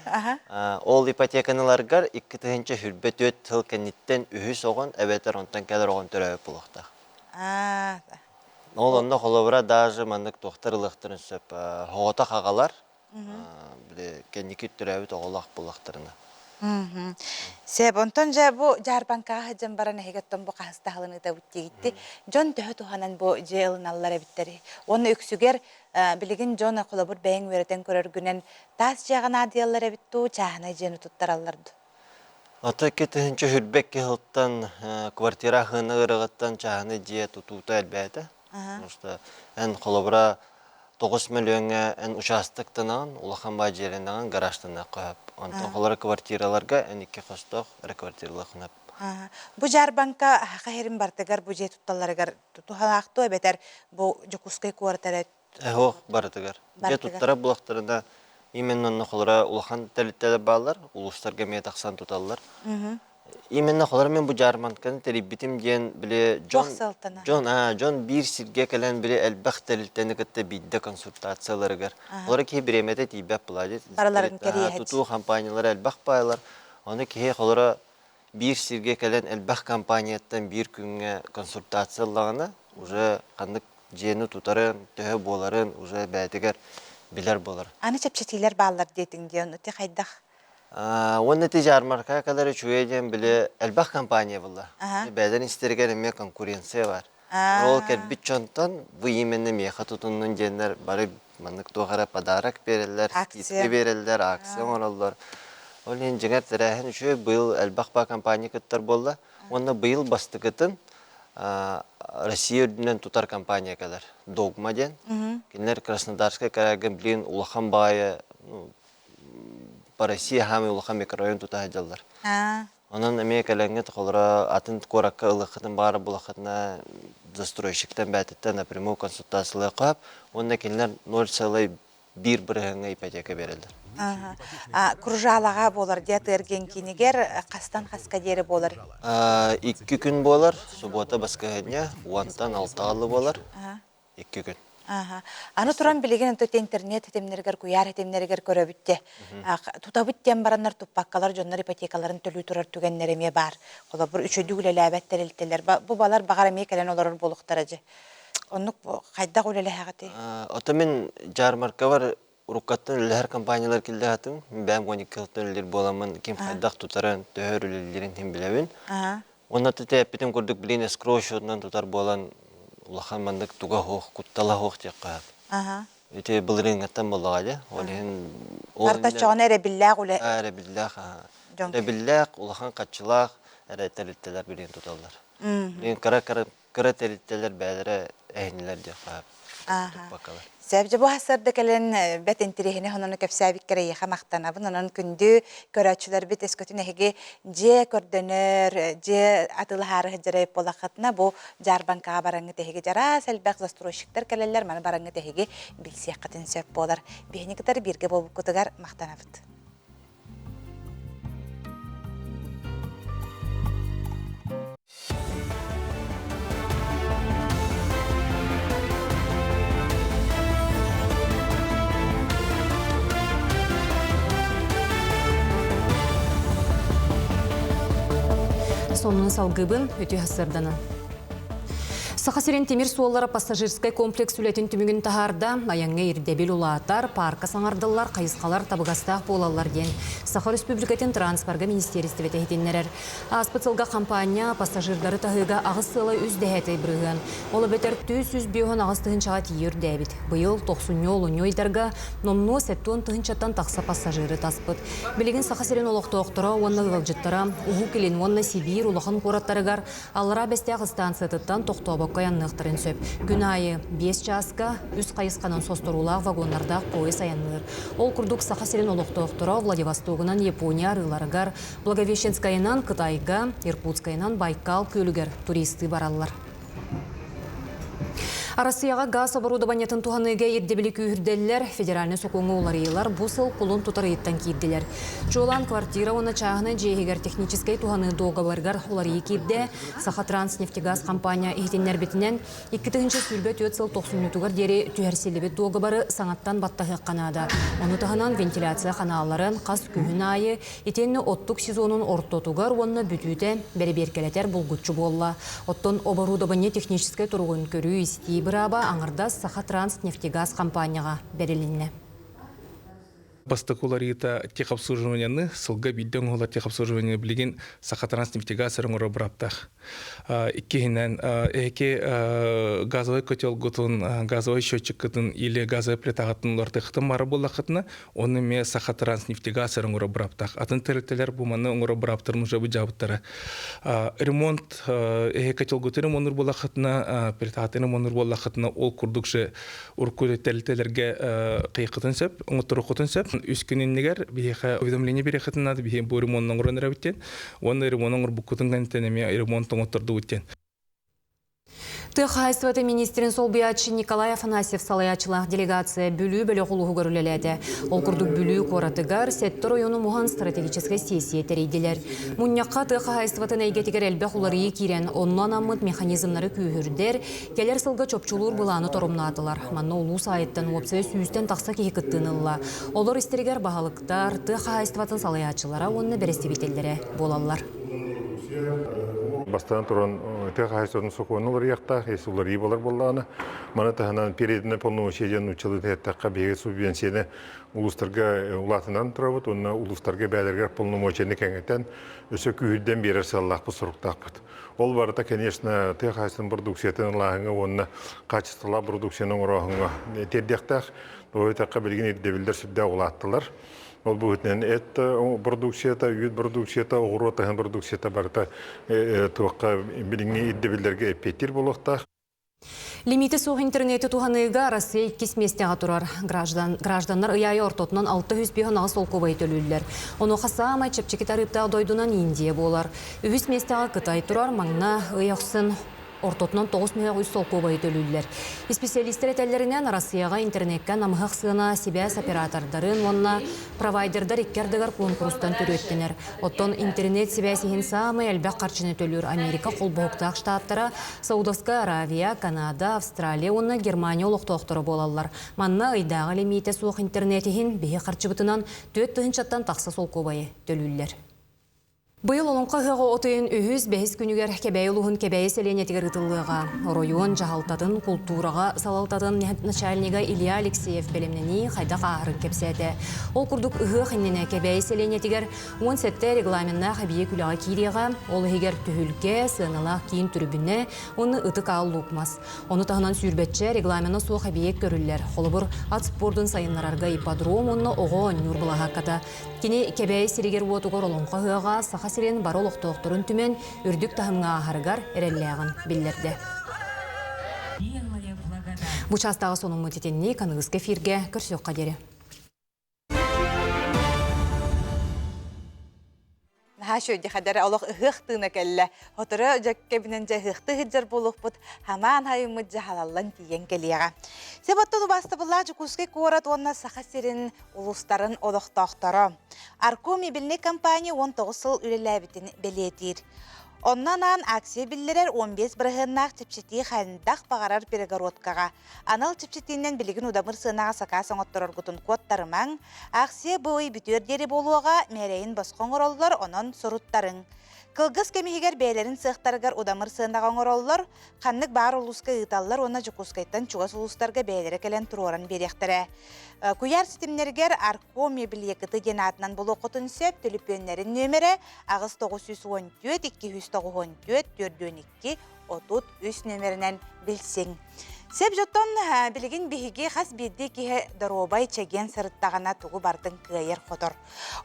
Аха. Ол ипотеканы ыларгар 2024 сыл кэнниттэн үһүс оҕон эбэтэр онтон кэлэр оҕон төрөөбүт буолуохтаах. Аа. Ол онно холобура даже маннык туохтар ылыахтарын сөп. Оҕото аҕалар, били кэнники төрөөбүт оҕолоох буоллахтарына. Сөп, онтон дьэ бу дьаарбаҥкаҕа сылдьан баран эһиги оттон бу хаһыс таһылыныыта диигитти. Дьон төһө туһанан бу дьиэ ылыналлар эбиттэрий? Уонна үксүгэр билигин дьон холобур бэйэҥ үөрэтэн көрөргүнэн таас дьиэҕэ наадыйаллар эбит дуу, чааһынай дьиэни туттараллар дуу? Ата 2022 сылтан квартира аһыына ыарыҕыттан чааһынай дьиэ тутуута элбээтэ. Потому что эн холобура 9 мөлүөҥҥэ эн участоктанаҕын, улахан баа дьиэлэнэҕин, гаражтаныахха сөп. Онтон холобура квартираларга эн икки хостоох эрэ квартиралыаххын сөп. Бу дьаарбаҥка аһаха иһэрин бартыгар бу дьиэ тутталларыгар туһалаах дуо эбэтэр бу Дьокуускай куорат эрэ Эһох барытыгар. Дьэ туттара булахтарына именно онно холоро улахан тэрилтэлэр бааллар, улуустарга эмиэ тахсан туталлар. Именно холоро мен бу дьаарманканы тэрийбитим диэн били дьон дьон а дьон биир сиргэ кэлэн били элбэх тэрилтэни кытта биирдэ консультацияларыгар. Олор киһи бириэмэтэ тиийбэт буолаа Барыларын кэриэһэт. Тутуу компаниялара элбэх баайлар. Ону киһи холоро биир сиргэ кэлэн элбэх компанияттан биир күҥҥэ консультация ыллаҕына уже ханнык дьиэни тутарын, төһө буоларын уже бэйэтигэр билэр буолар. Аны чэпчэтиилэр бааллар диэтиҥ диэн, ити хайдах? Уонна ити дьаармарка кэлэр үчүгэй диэн били элбэх компания булла. Бэйэлэрин истэригэр эмиэ конкуренция бар. Ол кэлбит дьонтон бу именно миэхэ тутуннун диэннэр бары маннык туох эрэ подарок биэрэллэр, скидка биэрэллэр, акция оҥороллор. Ол иһин дьиҥэр тэрээһин үчүгэй быйыл элбэх ба компания кыттар буолла. Уонна быйыл бастакытын Россия үрдүнэн тутар компания кэлэр. Догма диэн. Кинилэр Краснодарскай кэрээгэ билигин улахан баайы по России хаамай улахан микрорайон тута сылдьаллар. Онон эмиэ кэлэҥҥит холоро атын куоракка ылыаххытын баҕара булаххытына застройщиктан бээтиттэн напрямую консультациялыахха сөп уонна кинилэр 0,1 бырыһыаҥҥа ипотека биэрэллэр. Кружалаҕа буолар диэ тыаргин кинигэр хастан хаска диэри буолар? Икки күн буолар, суббота баскыһыанньа, уонтан алтаҕаллы буолар, икки күн. Аны туран билигин ынтыт интернет ситимнэригэр, куйаар ситимнэригэр көрөбүт де. Тутабыт диэн бараннар туппаккалар дьоннор ипотекаларын төлүү турар түгэннэр эмиэ баар. Холобур, үчүгэй үлэлээбэт тэрилтэлэр. Бу балар баҕар эмиэ кэлэн олорор буолуохтара дьэ. Оннук хайдах үлэлэһэҕитий? Ото мин дьаармаркабар уруккаттан үлэлэһэр компаниялар киллэһэтим. Бэйэм 12 үлэлиир буоламмын ким хайдах тутарын, төһө үлэлиирин иһин билэбин. Уонна эппитим курдук билигин эскроу счетунан тутар буолан улахан маннык туга суох, куттала суох диэххэ сөп. Ити былырыыҥҥаттан буоллаҕа дии. Ол иһин Барыта чоҕуна эрэбиллээх үлэ. Эрэбиллээх, эрэбиллээх, улахан хаччылаах эрэ тэрилтэлэр билигин туталлар. Билигин кыра-кыра кыра тэрилтэлэр бэйэлэрэ эһиннилэр диэххэ туппаккалар. Сөп дьэ бу сарда кэлэн бэт интириэһинэй хонону кэпсээбиккэр эйиэхэ махтанабын. Онон күндү көрөөччүлэрбит өскөтүн эһиги дьиэ көрдөнөр, дьиэ атыылаһаары сылдьар буоллаххытына бу дьаарбаҥкаҕа бараҥҥыт эһиги дьараас элбэх застройщиктар кэлэллэр, маны бараҥҥыт эһиги билсиэххитин сөп буолар. Биһини кытары бииргэ буолбуккутугар махтанабыт. Сонун салгыбын үтүө сырданын. Саха сирин тимир суоллара пассажирскай комплекс үлэтин түмүгүн таһаарда. Айаҥҥа ирдэбил улаатар, паарка саҥардыллар, хайысхалар табыгастаах буолаллар диэн Саха Өрөспүүбүлүкэтин транспорга министиэристибэтэ иһитиннэрэр. Ааспыт сылга хампаанньа пассажирдары таһыыга аҕыс сыала үс дэһээтэй бырыһыан, ол эбэтэр 358 тыһыынчаҕа тиийэ үрдээбит. Быйыл тохсунньу-олунньу ыйдарга номнуо 70 тыһыынчаттан тахса пассажиры таспыт. Билигин Саха сирин олохтоохторо уонна ыалдьыттара Уһук Илин уонна Сибиир улахан куораттарыгар Аллараа Бэстээх ыстаансыйатыттан тохтообокко айанныахтарын сөп. Күн аайы биэс чааска үс хайысханан состоруулаах вагоннардаах поезд айанныыр. Ол курдук Саха сирин олохтоохторо Владивостогунан Япония арыыларыгар, Благовещенскайынан Кытайга, Иркутскайынан Байкал күөлүгэр туристыы бараллар. Арассыйаҕа гаас оборудованиетын туһаныыга ирдэбили күүһүрдэллэр, федеральнай сокуоҥҥа уларыйыылар бу сыл кулун тутар ыйыттан киирдилэр. Чуолаан квартира уонна чааһынай дьиэ иһигэр техническэй туһаныы дуогабарыгар уларыйыы киирдэ. Сахатранснефтегаз компания иһитиннэрбитинэн, 2024 сыл тохсунньутугар диэри түһэрсиллибит дуогабары саҥаттан баттаһыахха наада. Ону таһынан вентиляция ханаалларын хас күһүн аайы Итиэннэ оттук сезонун ортотугар уонна бүтүүтэ бэрэбиэркэлэтэр булгуччу буолла. Оттон оборудование техническэй туругун көрүү-истии бырааба аҥардас Сахатранснефтегаз хампаанньаҕа бэрилиннэ. Бастакы уларыйыыта техобслуживанияны сылга биирдэ оҥоһуллар техобслуживание билигин Сахатранснефтегаз эрэ оҥорор бырааптаах. Иккиһинэн, эһики газовай котелгутун, газовай счетчиккытын или газовай плитаҕытын уларытыаххытын баара буоллаххытына, Оны эмиэ Сахатранснефтегаз оҥоро быраптаах. Атын тэрилтэлэр бу маны оҥоро быраптарын уже быдьаабыттара. Ремонт эһэ котелгуту ремоннур буоллаххытына, плитатын ремоннур буоллаххытына, ол курдук же урукку тэрилтэлэргэ кыйыккытын сөп, оҥотторуоххутун сөп. Үс күн иннигэр биһиэхэ уведомление биэриэххитин наада, биһиэ бу ремонт оҥорон эрэбит диэн. Уонна ремонт оҥорбуккутун кэнниттэн эмиэ ремонт оҥоттордубут диэн. Тыа хаһаайыстыбатын министрин солбуйааччы Николай Афанасьев салайааччылаах делегация Бүлүү бөлөх улууһугар үлэлээтэ. Ол курдук Бүлүү куоратыгар сэттэ оройуону муһан стратегическай сессия тэрийдилэр. Мунньахха тыа хаһаайыстыбатын эйгэтигэр элбэх уларыйыы киирэн, онно анаммыт механизмнары күүһүрдэр, кэлэр сылга чопчулуур былааны торумнаатылар. Манна улуус аайыттан уопсайа сүүстэн тахса киһи кыттыыны ылла. Олор истэригэр баһылыктар, тыа хаһаайыстыбатын салайааччылара уонна бэрэстэбиитэллэрэ буолаллар. Бастаан туран тыа хаһаайыстыбатын сокуонун уларыйыахтаах, если уларыйыы буолар буоллаҕына, маны таһынан переданное полномочия диэн нууччалыы эттэххэ, биһиги субвенцияны улуустарга улаатынан турабыт уонна улуустарга бэйэлэригэр полномочияны кэҥэтэн, өссө күүһүрдэн биэрэр сыаллаахпыт, соруктаахпыт. Ол барыта, конечно, тыа хаһаайыстыбатын продукциятын ылааһыҥҥа уонна хаачыстыбалаах продукцияны оҥорооһуҥҥа тиэрдиэхтээх. Тоҕо диэтэххэ, билигин ирдэбиллэр сүрдээх улааттылар. Ол быһыытынан эт продукцията, үүт продукцията, оҕуруот аһын продукцията барыта туохха билиҥҥи ирдэбиллэргэ эппиэттиир буолуохтаах. Лимити суох интернети туһаныыга Россия иккис миэстэҕэ турар. Граждан, гражданнар ый аайы ортотунан 605 солкуобайы төлүүллэр. Онуоха саамай чэпчэки тарыыптаах дойдунан Индия буолар. Үһүс миэстэҕэ Кытай турар, маҥна ый ахсын ортотунан 9 үс солкуобайы төлүүллэр. Исписэлиистэр этэллэринэн, Арассыйаҕа интернеккэ намыһах сыана сибээс оператордарын уонна провайдердар икки ардыгар куонкурустан төрүөттэнэр. Оттон интернет сибээс иһин саамай элбэх харчыны төлүүр Америка холбоһуктаах штаттара, Саудовская Аравия, Канада, Австралия уонна Германия олохтоохторо буолаллар. Манна ыйдааҕы лимиитэ суох интернет иһин биһи харчыбытынан 4 тыһыынчаттан тахса солкуобайы төлүүллэр. Быйыл Олоҥхо ыһыаҕа от ыйын үһүс, бэһис күнүгэр Кэбээйи улууһун Кэбээйи сэлиэнньэтигэр ыытыллыаҕа. Оройуон дьаһалтатын, култуураҕа салалтатын начальнига Илья Алексеев бэлэмнэнии хайдах ааһарын кэпсээтэ. Ол курдук ыһыах иннинэ Кэбээйи сэлиэнньэтигэр 17 регламеннаах эбийиэк үлэҕэ киириэҕэ, ол иһигэр түһүлгэ, сыаналаах киин түрүбүнэ уонна ытык аал луук мас. Ону таһынан сүүрбэччэ регламена суох эбийиэк көрүллэр. Холобур, ат спордун сайыннарарга ипподром уонна оҕо оонньуур былаһаакката. Кини Кэбээйи сиригэр-уотугар Олоҥхо ыһыаҕа Саха сирин бары олохтоохторун түмэн, үрдүк таһымҥа ааһарыгар эрэллээҕин биллэрдэ. Бу чаастааҕы сонуммут итинник аныгыскы эфиргэ көрсүөххэ диэри. Наһаа үчүгэй хадара олох ыһыах тыына кэллэ. Хоторо дьэккэбинэн дьэ ыһыахты ыһыдьар буолуохпут, хамаан хайыммыт дьаһалаллан тиийэн кэлиэҕэ. Себоттон убаастабыллаах Дьокуускай куорат уонна Саха сирин улуустарын олохтоохторо. Арко мебельнай компания 19 сыл үлэлээбитин бэлиэтиир. Онно анаан акция биллэрэр 15 бырыһыаннаах чэпчэтии хайдах баҕарар перегородкаҕа. Анал чэпчэтиинэн билигин удамыр сыанаҕа сакаас оҥоттороргутун куоттарымаҥ. Акция бу ый бүтүөр диэри буолуоҕа, мээрэйин босхо оҥороллор, онон суруттарыҥ. Кылгас кэм иһигэр бэйэлэрин сыахтарыгар удамыр сыанаҕа оҥороллор, ханнык баар улууска ыыталлар уонна Дьокуускайтан чугас улуустарга бэйэлэрэ кэлэн туруоран биэриэхтэрэ. Куйаар ситимнэригэр Арко мебельекыты диэн аатынан булуоххутун сөп, төлөпүөннэрин нүөмэрэ 8914 294 42 33 нүөмэринэн билсиҥ. Сөп дьоттон билигин биһиги хас биирдии киһи доруобай чэгиэн сырыттаҕына тугу бардын кыайар-хотор.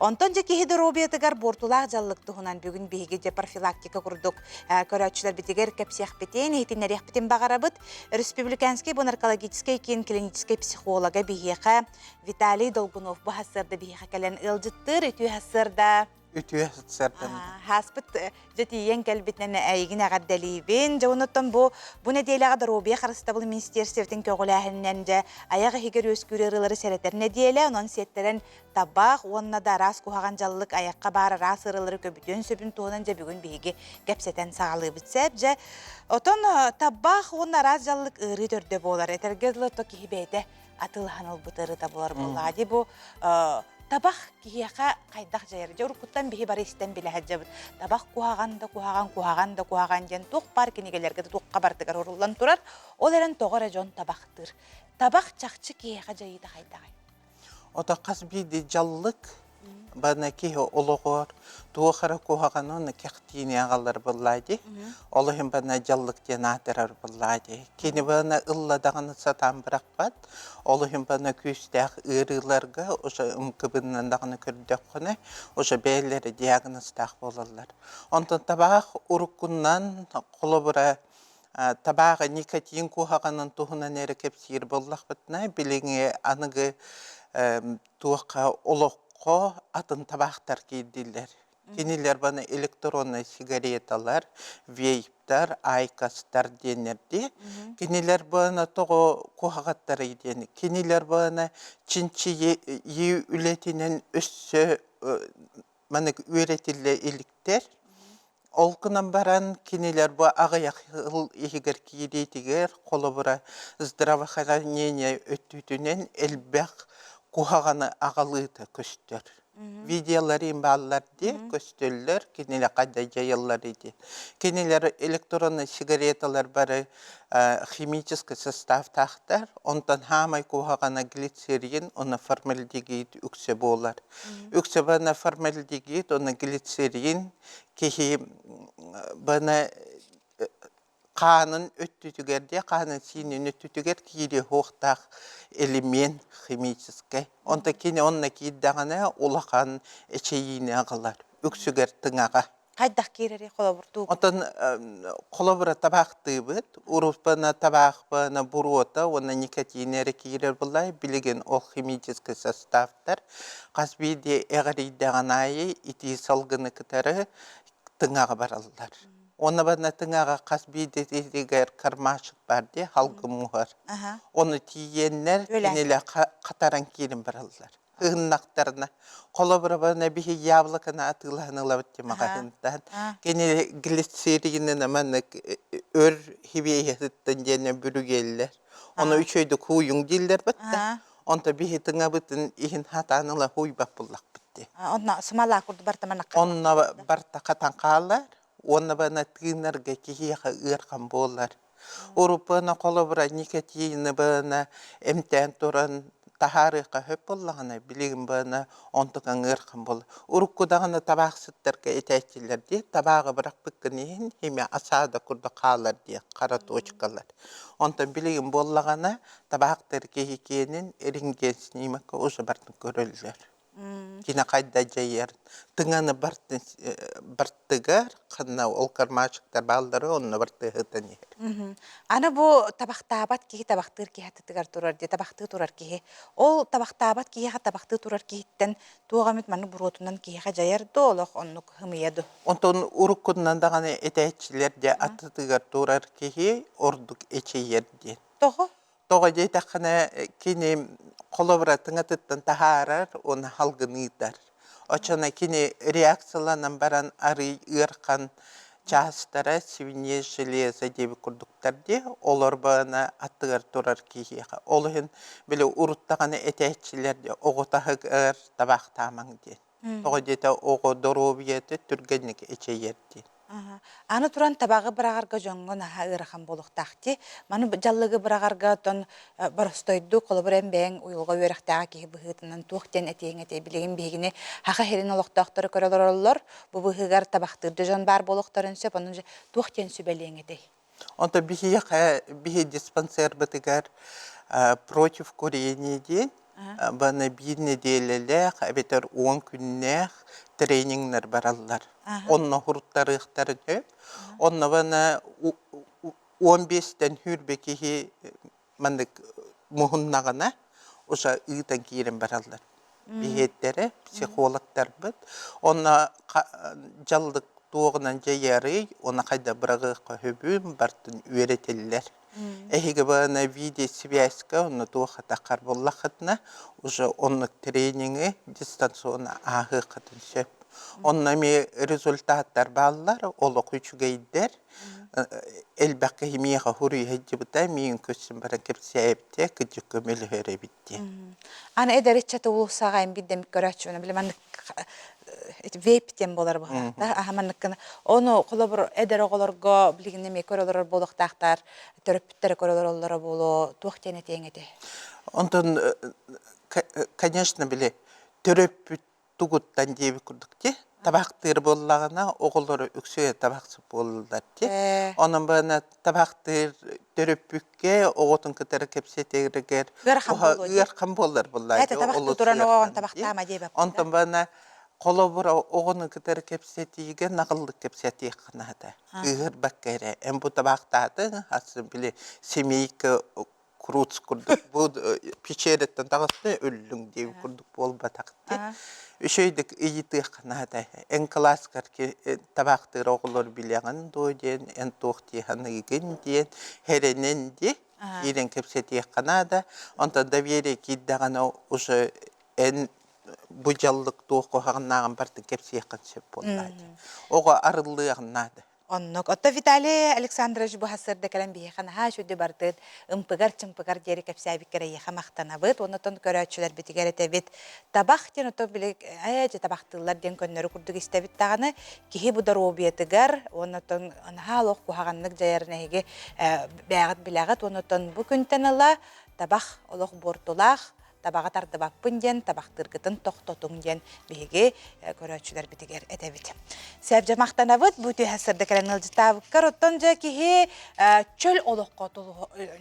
Онтон дьэ киһи доруобуйатыгар буортулаах дьаллык туһунан бүгүн биһиги дьэ профилактика курдук көрөөччүлэрбитигэр кэпсиэхпитин, иһитиннэриэхпитин баҕарабыт. Республиканский бу наркологическай киин клиническэй психолога биһиэхэ Виталий Долгунов бу сарсыарда биһиэхэ кэлэн ыалдьыттыыр. Үтүө сарсыарда! Үтүө сарсыардан. Хааспыт дьэ тиийэн кэлбитинэн эйигин эҕэрдэлиибин. Дьэ онуттан бу бу нэдиэлэҕэ доруобуйа харыстабыл министиэрстибэтин көҕүлээһининэн дьэ айах иһигэр үөскүүр ыарыылары сэрэтэр нэдиэлэ. Онон сиэттэрэн табах уонна да араас куһаҕан дьаллык айахха баар араас ыарыылары көбүтүөн сөбүн туһунан дьэ бүгүн биһиги кэпсэтэн саҕалыыбыт сөп. Дьэ отон табах уонна араас дьаллык ыарыы төрдө буолар. Этэргэ дылы то киһи бэйэтэ атыылаһан ылбыт ыарыыта буолар буоллаҕа дии бу табах киһиэхэ хайдах дьайар дьэ уруккуттан биһи бары истэн билэ сылдьабыт табах куһаҕан да куһаҕан куһаҕан да куһаҕан диэн туох баар кинигэлэргэ да туохха барытыгар уруллан турар ол эрэн тоҕо эрэ дьон табахтыыр табах чахчы киһиэхэ дьайыыта хайдаҕый Ото хас биирдии дьаллык бана киһи олоҕор туох эрэ куһаҕаны уонна кэхтиини аҕалар буоллаа дии. Ол иһин бана дьаллык диэн аатырар буоллаа дии. Кини бана ылла даҕаны сатаан бырахпат. Ол иһин бана күүстээх ыарыыларга уже ымкыбыннан даҕаны көрдөххүнэ уже бэйэлэрэ диагнозтаах буолаллар. Онтон табаах уруккунан холобура табааҕы никотин куһаҕанын туһунан эрэ кэпсиир буоллахпытына, билиҥҥи аныгы туохха олоххо атын табаахтар киирдилэр. Кинилэр баны электроннай сигареталар, вейптар, айкостар диэннэрди. Кинилэр баны тоҕо куһаҕаттарый диэн. Кинилэр баны чинчийии үлэтинэн өссө маннык үөрэтиллэ иликтэр. Ол гынан баран кинилэр бу аҕыйах сыл иһигэр киириитигэр, холобура, здравоохранение өттүтүнэн элбэх куһаҕаны аҕалыыта көстөр. Видеоларым бааллар дии, көстөллөр, кинилэр хайда дьайаллар ити. Кинилэр электронный сигареталар бары химический составтаахтар, онтон хаамай куһаҕана глицерин уонна формальдегид үксэ буолар. Үксэ бана формальдегид уонна глицерин киһи бана хаанын өттүтүгэр дии хаанын сиинин өттүтүгэр киириэхуохтаах элемент химическэй. Онто кини онно киирдэҕинэ улахан эчэйиини аҕалар. Үксүгэр тыҥаҕа. Хайдах киирэрий холобурдуу? Онтон холобура табаахтыыбыт. Уруппана табаахпана буруота уонна никотин эрэ киирэр буллай. Билигин ол химическэй составтар хас биирдии эҕирийдэҕин аайы итии салгыны кытары тыҥаҕа бараллар. Уонна банна тыҥаҕа хас биирдиитигэр кармашек баар дии, халгы муһар. Ону тиийэннэр кинилэр хатаран киирэн бараллар. Ыһыннахтарына. Холобура бана биһи яблоканы атыылаһан ылабыт дии маҕаһыынтан. Кини глицеринин маннык өр хибиэһититтэн диэн бүрүгэллэр. Ону үчүгэйдик хууйуҥ дииллэр бытта. Онто биһи тыҥабытын иһин хатаан ыла хууйбат буллахпыт. дии. Онно сымалаа курдук барта манна Онно барта хатан хаалар, уонна бана тыынарга киһиэхэ ыархан буолар. Уруппана холобура никотины бана эмтээн туран таһаарыахха сөп буоллаҕына, билигин бана онтукаҥ ыархан буолар. Урукку даҕаны табаахсыттарга этээччилэр дии, табааҕы бырахпыккын иһин химия осада курдук хаалар диэн хара точкалар. Онтон билигин буоллаҕына табаахтар киһи киэнин рентген снимокка уже бартын көрөллөр. Кини хайда дьайар тыҥаны бартыгар ханна ол кармашиктар бааллары онно бартыһытан иһэр. Аны бу табахтаабат киһи табахтыыр киһи аттытыгар турар дии табахтыы турар киһи. Ол табахтаабат киһиэхэ табахтыы турар киһиттэн туох эмит маннык буруотунан киһиэхэ дьайар дуо олох оннук ымыйа дуо? Онтон уруккунан даҕаны этээччилэр дьэ аттытыгар турар киһи ордук эчэйэр диэн. Тоҕо? Тоҕо диэтэххинэ, кини холобура тыҥатыттан таһаарар уонна салгын ыытар. Оччоно кини реакцияланан баран арыый ыархан чаастара свинец, железо диэбит курдуктар дии, олор баҕана аттыгар турар киһиэхэ. Ол иһин били урут даҕаны этээччилэр дии оҕо таһыгар табаахтаамаҥ диэн. Тоҕо диэтэ оҕо доруобуйата түргэнник эчэйэр диэн. Аны туран табаҕы быраҕарга дьоҥҥо наһаа ыарахан буолуохтаах дии. Маны дьаллыгы быраҕарга оттон боростуойдук, холобур эн бэйэҥ уйулҕа үөрэхтээҕэ киһи быһыытынан туох диэн этиэҥ этэй? Билигин биһигини Саха сирин олохтоохторо көрө олороллор. Бу быһыыгар табахтыыр да дьон баар буолуохтарын сөп. Ону туох диэн сүбэлиэҥ этэй? Онтон биһиэхэ биһи диспансербытыгар против курения диэн баны биир нэдиэлэлээх эбэтэр 10 күннээх тренингнэр бараллар. Онно хуруттарыахтарын сөп. Онно бана 15-тэн хүрбэ киһи маннык муһуннаҕына уже ыытан киирэн бараллар. Биһиэттэрэ, психологтарбыт. Онно дьаллык туоҕунан дьайарый, уонна хайда быраҕыахха сөбүн бартын үөрэтиллэр. Эһиги баҕана видеосвязька онно туох атаххар буллаххытына, уже оннук тренинги дистанционно ааһыаххытын сөп. Онно эмиэ результаттар бааллар, олох үчүгэйдэр. Элбэх киһи миэхэ хуруй сылдьыбыта, миигин көрсөн баран кэпсээбитэ, кырдьык көмөлөһөр эбит диэн. Аны эдэр ыччаты уулуссаҕа эн биирдэ эмит көрөөччүбүн, били маннык вейп диэн буолар быһыылаах аха манныккына ону холобур эдэр оҕолорго билигин эмиэ көрө олорор буолуохтаахтар төрөппүттэрэ көрө олороллоро буолуо туох диэн этиэҥ этэй Онтон конечно били төрөппүт тугуттан диэбит курдук дии. Табахтыыр буоллаҕына, оҕолору үксүгэ табахсыт буолаллар дии. Онон бана табахтыыр төрөппүккэ оҕотун кытары кэпсэтэригэр ыарахан буолар буоллар дии. Табахтыы туран оҕоҕун табахтаама диэбэппин. Онтон бана холобура оҕону кытары кэпсэтиигэ наҕыллык кэпсэтиэххэ наада. Кыыһырбакка эрэ эн бу табахтаатыҥ, асы били семейка круц курдук бу печериттэн таҕыста өллүҥ диэбит курдук буолбатах дии. Үчүгэйдик ыйытыахха наада. Эн кылааскар табаахтыыр оҕолор билэҕин дуо диэн, эн туох дии саныыгын диэн, хэрэнэн дии киирэн кэпсэтиэххэ наада. Онтон доверие киирдэҕинэ уже эн бу дьаллык туох куһаҕаннааҕын барытын кэпсиэххин сөп буоллаа дии. Оҕо арыллыаҕын наада. Оннук. Отто Виталий Александрович бу сарсыарда кэлэн биһиэхэ наһаа үчүгэй бардыт, ымпыгар-чымпыгар диэри кэпсээбиккэр эйиэхэ махтанабыт. Оннотон көрөөччүлэрбитигэр этэбит. Табах диэн ото били ээ дьэ табахтыыллар диэн көннөрү курдук истэбит даҕаны киһи бу доруобуйатыгар уонна наһаа олох куһаҕаннык дьайарын эһиги бээҕит билэҕит. Оннотон бу күнтэн ыла табах олох буортулаах табаҕа тардыбаппын диэн табахтыыргытын тохтотуҥ диэн биһиги көрөөччүлэрбитигэр этэбит. Сээбдьэ махтанабыт бу түһэ сырда кэлэн ыалдьыттаабыккар оттон дьэ киһи чөл олоххо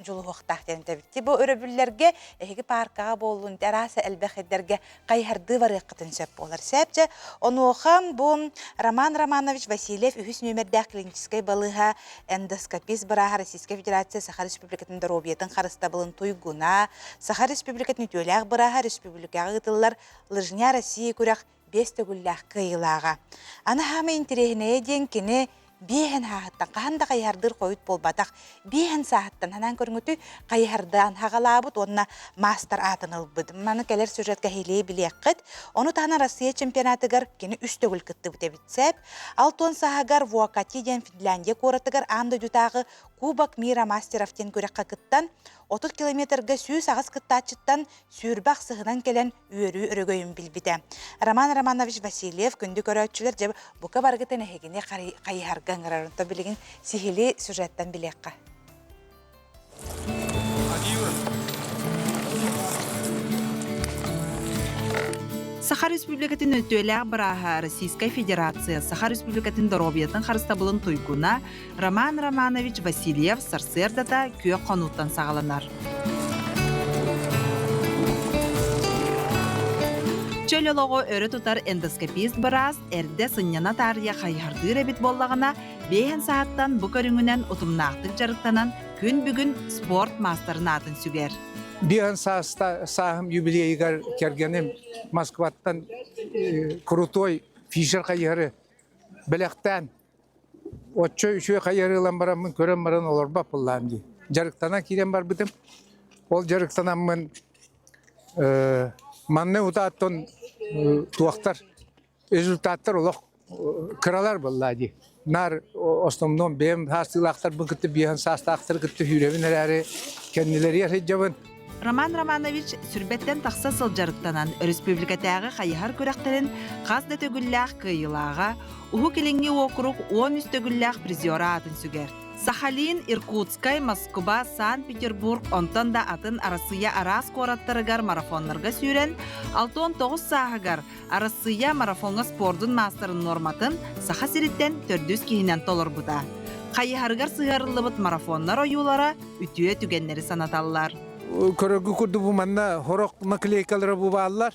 дьулуһуохтаах диэн этэбит. Бу өрөбүллэргэ эһиги пааркаҕа буоллун араас элбэх сирдэргэ хайыһардыы барыаххытын сөп буолар. Сээбдьэ онуоха бу Роман Романович Васильев үһүс нүөмэрдээх клиническэй балыыһа эндоскопист бырааһа Российскай Федерация Саха Республикатын доруобуйатын харыстабылын туйгуна, Саха Республикатын үтүөлээх бырааһа республикаҕа ыытыллар Лыжня России күрэх биэс төгүллээх кыайыылааҕа. Аны хаамай интэриэһинэйэ диэн кини Биэһэн сааһыттан хаһан да хайыһардыыр хойут буолбатах. Биэһэн сааһыттан санаан көрүҥүтүй хайыһардаан хаҕалаабыт уонна маастар аатын ылбыт. Маны кэлэр сюжетка иһилии билиэххит. Ону таһынан Россия чемпионатыгар кини үс төгүл кыттыбыт эбит сэп. Алтон сааһыгар Вуокати диэн Финляндия куоратыгар аан дойдутааҕы Кубок мира мастеров диэн күрэххэ кыттан, 30 километрга 108 кыттааччыттан сүүрбэ ахсыһынан кэлэн үөрүү өрөгөйүн билбитэ. Роман Романович Васильев күндү көрөөччүлэр дьэ бука барыгытын эһигини хайыһарга ыҥырар. Онтон билигин сиһили сюжеттан билиэххэ. Саха Республикатын өтүөлээх бырааһа Российскай Федерация Саха Республикатын доруобуйатын харыстабылын туйгуна Роман Романович Васильев сарсыардата күөх хонууттан саҕаланар. Чөл олоҕу өрө тутар эндоскопист быраас эрдэ сынньана таарыйа хайыһардыыр эбит буоллаҕына, биэһэн саһаттан бу көрүҥүнэн утумнаахтык дьарыктанан күн бүгүн спорт маастарын аатын сүгэр. Биэһэн сааһым юбилейыгар кэргэним Москваттан крутой фишер хайыһары бэлэхтээн Оччо үчүгэй хайыһары ылан бараммын көрөн баран олорбоппун дии. Дьарыктанан киирэн барбытым. Ол дьарыктанаммын манна утааттан туохтар результаттар олох кыралар буолла дии. Наар основном бэйэм саастыылаахтарбын кытта биэһэн саастаахтары кытта сүүрэбин эрээри кэннилэригэр сылдьабын. Роман Романович сүрбэттэн тахса сыл дьарыктанан өрөспүүбүлүкэтээҕи хайыһар күрэхтэрин хас да төгүллээх кыайыылааҕа, Уһук Илиҥҥи уокурук 13 төгүллээх призера аатын сүгэр. Сахалин, Иркутскай, Москва, Санкт-Петербург, онтон да атын Арассыыйа араас куораттарыгар марафоннарга сүүрэн, 69 сааһыгар Арассыыйа марафоҥҥа спордун маастарын нуорматын Саха сириттэн төрдүс киһинэн толорбута. Хайыһарыгар сыһыарыллыбыт марафоннар ойуулара үтүө түгэннэри санаталлар. Көрөргү курдук бу манна хорох наклейкалара бу бааллар.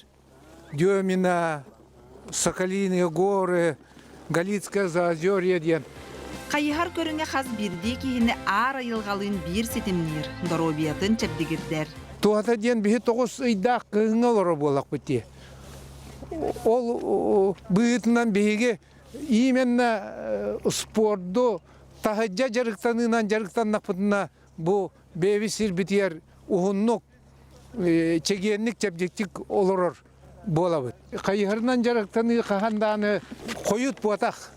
Демина, Соколиные горы, Галицкое заозерье диэн. Хайыһар көрүҥэ хас биирдии киһини аар айылҕалыын биир ситимниир, доруобуйатын чэбдигирдэр. Туһата диэн биһи тоҕус ыйдаах кыһыҥҥа олоро буоллахпыт дии. Ол быһыытынан биһиги именно спорду таһырдьа дьарыктаныынан дьарыктаннахпытына бу бэйэбит сирбитигэр уһуннук чэгиэнник чэбдиктик олорор буолабыт. Хайыһарынан дьарыктаныы хаһан даҕаны хойут буотах.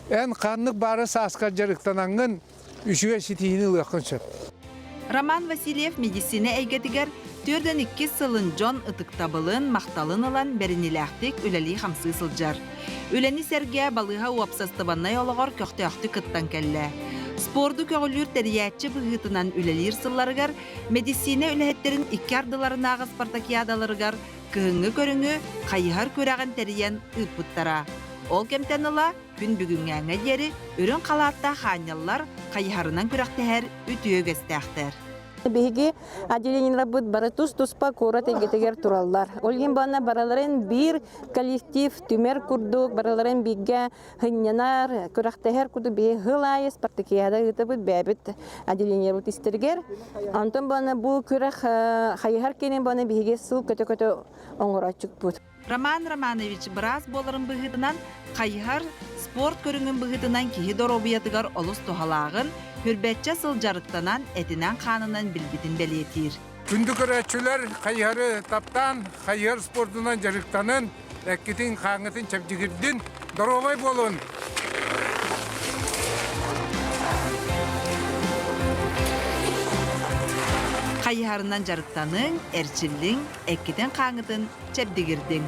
Эн ханнык баара сааскар дьарыктанаҥҥын үчүгэй ситиһиини ылыаххын сөп. Роман Васильев медицина эйгэтигэр 42 сылын дьон ытыктабылын, махталын ылан бэриниилээхтик үлэлии-хамсыы сылдьар. Үлэни сэргэ балыыһа уопсастыбаннай олоҕор көхтөөхтүк кыттан кэллэ. Спорду көҕүлүүр тэрийээччи быһыытынан үлэлиир сылларыгар мэдиссиинэ үлэһиттэрин икки ардыларынааҕы спартакиадаларыгар кыһыҥҥы көрүҥү хайыһар күрэҕин тэрийэн ыыппыттара. Ол кэмтэн ыла күн бүгүҥҥээҥҥэ диэри үрүҥ халааттаах хаанньаллар хайыһарынан күрэхтэһэр үтүө үгэстээхтэр. Биһиги отделениеларбыт бары тус-туспа куорат эйгэтигэр тураллар. Ол иһин буолна барыларын биир коллектив түмэр курдук, барыларын бииргэ сынньанар, күрэхтэһэр курдук биһи сыл аайы спартакиада ыытабыт бэйэбит отделениебыт истэригэр. Онтон буолна бу күрэх хайыһар киэнин буолна биһиги сыл көтө-көтө оҥорооччукпут. Роман Романович быраас буоларын быһыытынан хайыһар спорт көрүҥүн быһыытынан киһи доруобуйатыгар олус туһалааҕын, хүрбэччэ сыл дьарыктанан этинэн-хаанынан билбитин бэлиэтиир. Күндү көрөөччүлэр хайыһары таптаан, хайыһар спордунан дьарыктанын, эккитин-хааҥҥытын чэбдигирдин, доруобай буолун! Хайыһарынан дьарыктаныҥ, эрчиллиҥ, эккитин-хааҥҥытын чэбдигирдиҥ.